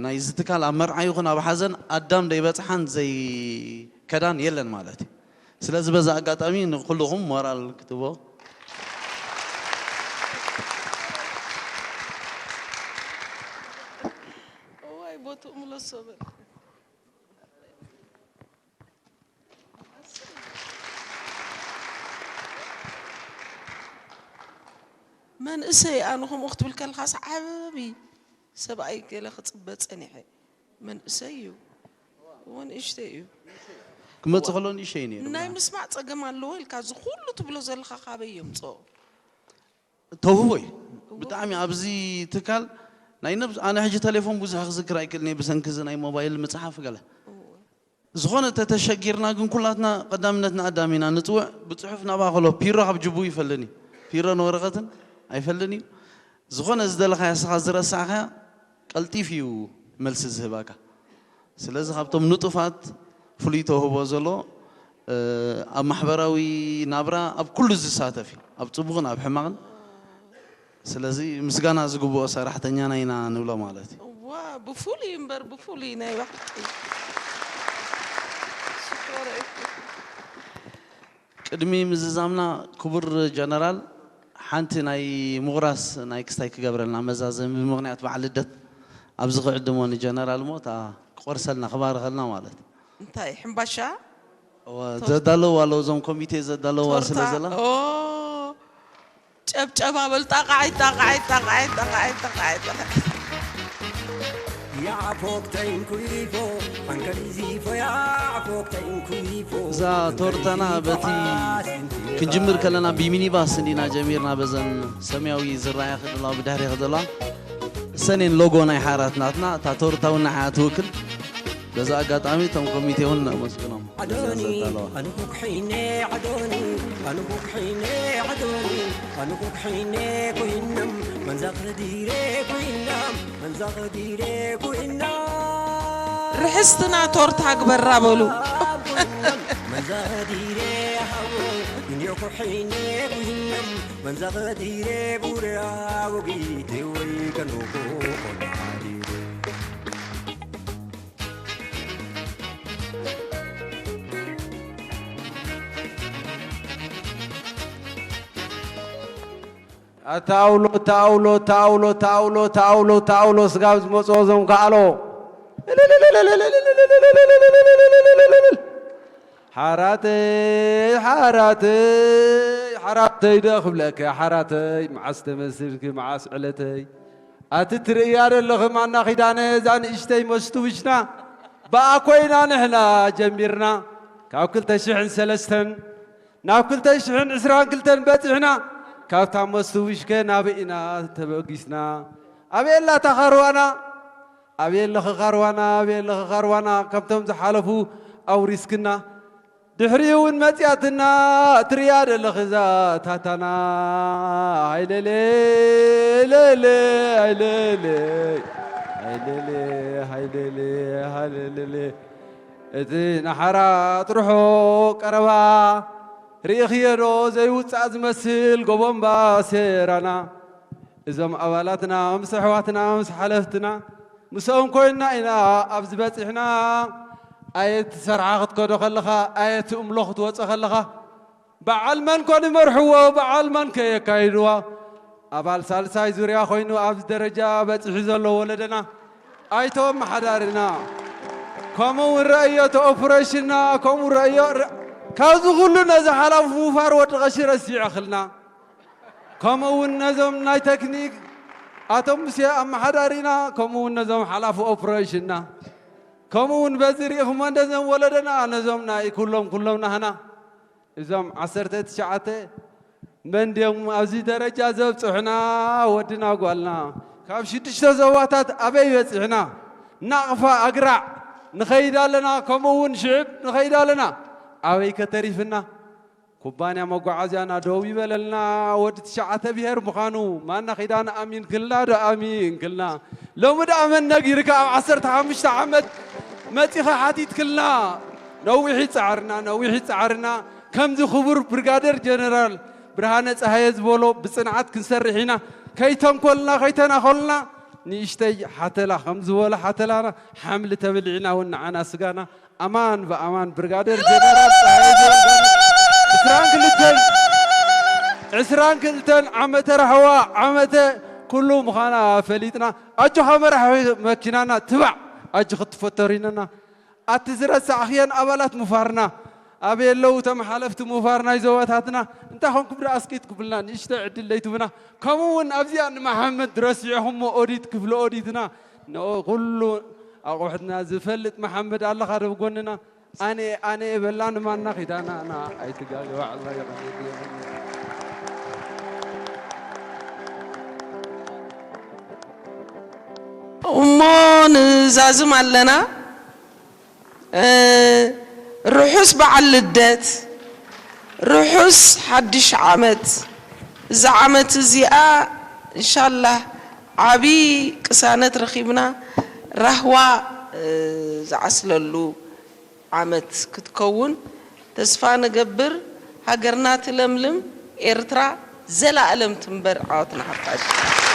ናይዚ ትካል ኣብ መርዓ ይኹን ኣብ ሓዘን ኣዳም ዘይበጽሓን ዘይከዳን የለን ማለት እዩ። ስለዚ በዛ ኣጋጣሚ ንኩልኹም ሞራል ክትቦ። እዋይ ቦትኡ ምለሶ በል። መንእሰይ ኣነ ከምኡ ክትብል ከለኻስ ዓብዪ ሰብኣይ ገለ ክፅበ ፀኒሐ። መንእሰይ እዩ እዎ ንእሽተይ እዩ። ክመጽእ ከሎ ንእሽተይ ነይሩ ናይ ብርሃን። ምስማዕ ፀገም ኣለዎ ኢልካ እዚ ኩሉ ትብሎ ዘለኻ ካበይ የምፅኦ? ተውህቦ እዩ። ብጣዕሚ ኣብዚ ትካል ናይ ነብስ ኣነ ሕጂ ቴሌፎን ብዙሕ ክዝክር ኣይክእልን እየ ብሰንኪ እዚ ናይ ሞባይል ምፅሓፍ ገለ። ዝኾነ ተተሸጊርና ግን ኩላትና ቀዳምነት ንኣዳም ኢና ንፅውዕ። ብፅሑፍ ናብኣ ከሎ ፒሮ ካብ ጅቡ ይፈልኒ፣ ፒሮን ወረቐትን ኣይፈልኒ እዩ። ዝኾነ ዝደለኻያ ንስኻ ዝረሳዕኻያ ቀልጢፍ እዩ መልሲ ዝህባካ። ስለዚ ካብቶም ንጡፋት ፍሉይ ተውህቦ ዘሎ ኣብ ማሕበራዊ ናብራ ኣብ ኩሉ ዝሳተፍ እዩ፣ ኣብ ፅቡቕን ኣብ ሕማቕን። ስለዚ ምስጋና ዝግብኦ ሰራሕተኛና ኢና ንብሎ ማለት እዩ። ዋ ብፍሉይ እምበር ብፍሉይ ናይ ባሕቂ ሽኮረ። ቅድሚ ምዝዛምና ክቡር ጀነራል ሓንቲ ናይ ምቑራስ ናይ ክስታይ ክገብረልና መዛዘሚ ብምኽንያት በዓል ልደት ኣብዚ ክዕድሞ ንጀነራል እሞ እታ ክቆርሰልና ክባርኸልና ማለት እዩ። እንታይ ሕምባሻ? እወ፣ ዘዳለዋ ኣለዉ፣ እዞም ኮሚቴ ዘዳለዋ ስለ ዘላ። ጨብጨባ በል። ጣቃዓይ ጣቃዓይ ጣቃዓይ ጣቃዓይ ጣቃዓይ ጣቃዓይ። ያዕፎክተይን ኩይፎ፣ ሓንከሊዚፎ ያዕፎክተይን ኩይፎ። እዛ ቶርታና በቲ ክንጅምር ከለና ብሚኒባስ እንዲና ጀሚርና፣ በዘን ሰማያዊ ዝረኣያ ክድላ ብድሕሪ ክድላ እሰኔን ሎጎ ናይ ሓራት ናትና እታ ቶርታ እውን ንዓኣ ትውክል። በዚ ኣጋጣሚ እቶም ኮሚቴ እውን ነመስግኖም። ኣዶኒ፣ ኣነ ኩክሒነ፣ ኣዶኒ፣ ኣነ ኩክሒነ፣ ኣዶኒ፣ ኣነ ኩክሒነ ኮይኖም፣ መንዛ ክዲረ ኮይኖም፣ መንዛ ክዲረ ኮይኖም። ርሕስትና ቶርታ ግበራ በሉ። ኮይኖም፣ መንዛ ክዲረ ሃቦ፣ እንዮ ኩሒነ ኮይኖም፣ መንዛ ክዲረ ቡራ ወጊቴ ወይ ከኖኮ ቆናዲረ። ኣታውሎ ታውሎ ታውሎ ታውሎ ታውሎ ታውሎ ስጋብ ዝመፅኦ ዞም ከኣሎ። ሓራተይ ሓራተይ ሓራተይ ዶ ክብለከ ሓራተይ፣ መዓስ ተመስልኪ መዓስ ዕለተይ። ኣቲ ትርእያ ዘለኺ ማና ኪዳነ፣ እዛ ንእሽተይ መስትውሽና፣ ብኣ ኮይና ንሕና ጀሚርና። ካብ ክልተ ሽሕን ሰለስተን ናብ ክልተ ሽሕን ዕስራን ክልተን በጺሕና። ካብታ መስትውሽከ ናበይ ኢና ተበጊስና? ኣበየላ እታ ኻርዋና? ኣበየለኺ ኻርዋና? ኣበየለኺ ኻርዋና? ከምቶም ዝሓለፉ ኣውሪስክና። ድሕሪኡ እውን መጺኣትና፣ ትርእያ ዘለኺ እዛ ታታና። ሃይለሌ፣ ሌሌ፣ ሃይለሌ፣ ሃይለሌ፣ ሃይለሌ፣ ሃይለሌ። እቲ ንሓራ ጥርሖ ቀረባ፣ ርኢኽዮ ዶ ዘይውጻእ ዝመስል ጎቦ እምባ ሴራና? እዞም ኣባላትና ምስ ኣሕዋትና ምስ ሓለፍትና ምስኦም ኮይንና ኢና ኣብዚ በጺሕና። ኣየት ሰርዓ ክትከዶ ከለኻ፣ ኣየት እምሎ ክትወጾ ከለኻ፣ በዓል መን ኮን ይመርሕዎ፣ በዓል መን ከ የካይድዋ? ኣባል ሳልሳይ ዙርያ ኮይኑ ኣብዚ ደረጃ በጺሑ ዘሎ ወለደና ኣይቶ ኣመሓዳሪና፣ ከምኡ እውን ረእዮ እቲ ኦፕሬሽንና፣ ከምኡ ረእዮ ረ-፣ ካብዚ ኩሉ ነዚ ሓላፉ ምውፋር ወዲ ቀሺ ረሲዕ እኽልና። ከምኡ እውን ነዞም ናይ ተክኒክ ኣቶ ሙሴ ኣመሓዳሪና፣ ከምኡ እውን ነዞም ሓላፊ ኦፕሬሽንና፣ ከምኡ እውን በዚ ርኢኹሞ ነዞም ወለደና፣ ነዞም ናይ ኩሎም ኩሎም ናህና፣ እዞም ዓሰርተ ትሽዓተ መን ድዮም ኣብዚ ደረጃ ዘብጽሑና? ወድና ጓልና ካብ ሽዱሽተ ዞባታት ኣበይ በጺሕና? ናቕፋ ኣግራዕ ንኸይድ ኣለና፣ ከምኡ እውን ሽዕብ ንኸይድ ኣለና። ኣበይ ከተሪፍና? ኩባንያ መጓዓዝያና ደው ይበለልና። ወዲ ትሽዓተ ብሄር ምዃኑ ማና ኺዳን ኣሚን ክልና ዶ ኣሚን ክልና። ሎሚ ደኣ መን ነጊርካ ኣብ ዓሰርተ ሓሙሽተ ዓመት መጺኻ ሓቲትክልና። ነዊሕ ጻዕርና፣ ነዊሕ ጻዕርና ከምዚ ክቡር ብርጋደር ጀነራል ብርሃነ ጸሃየ ዝበሎ ብጽንዓት ክንሰርሕ ኢና። ከይተንኮልና፣ ከይተናኾልና ንእሽተይ ሓተላ ከም ዝበሎ ሓተላና ሓምሊ ተብሊዕና እውን ንዓና ስጋና ኣማን ብኣማን ብርጋደር ጀነራል ጸሃየ ዘወልደ ዕስራን ክልተን፣ ዕስራን ክልተን ዓመተ ራህዋ ዓመተ ኩሉ ምዃና ፈሊጥና። ኣጆኻ መራሒ መኪናና ትባዕ ኣጆ ክትፈተሪንና። ኣቲ ዝረሳዕኽየን ኣባላት ሙፋርና ኣበይ ኣለዉ? እቶም ሓለፍቲ ሙፋር ናይ ዞባታትና እንታይ ኾንኩም ደኣ ኣስቂጥኩምልና? ንእሽተይ ዕድል ለይትቡና። ከምኡ እውን ኣብዚኣ ንመሓመድ ረሲዕኹሞ ኦዲት ክፍሊ ኦዲትና ንኦ ኩሉ ኣቑሑትና ዝፈልጥ መሓመድ ኣለኻ ዶ ብጎንና? ኣነ ኣነ በላ ንማና ኺዳና ና ኣይትጋገ ባዕላ ይቐልድ። እሞ ንዛዝም ኣለና። እ፣ ርሑስ በዓል ልደት፣ ርሑስ ሓድሽ ዓመት። እዛ ዓመት እዚኣ እንሻላህ ዓቢ ቅሳነት ረኺብና ራህዋ፣ እ፣ ዝዓስለሉ ዓመት ክትከውን ተስፋ ንገብር። ሃገርና ትለምልም፣ ኤርትራ ዘላእለም ትንበር። ዓወት ንሓፋሽ።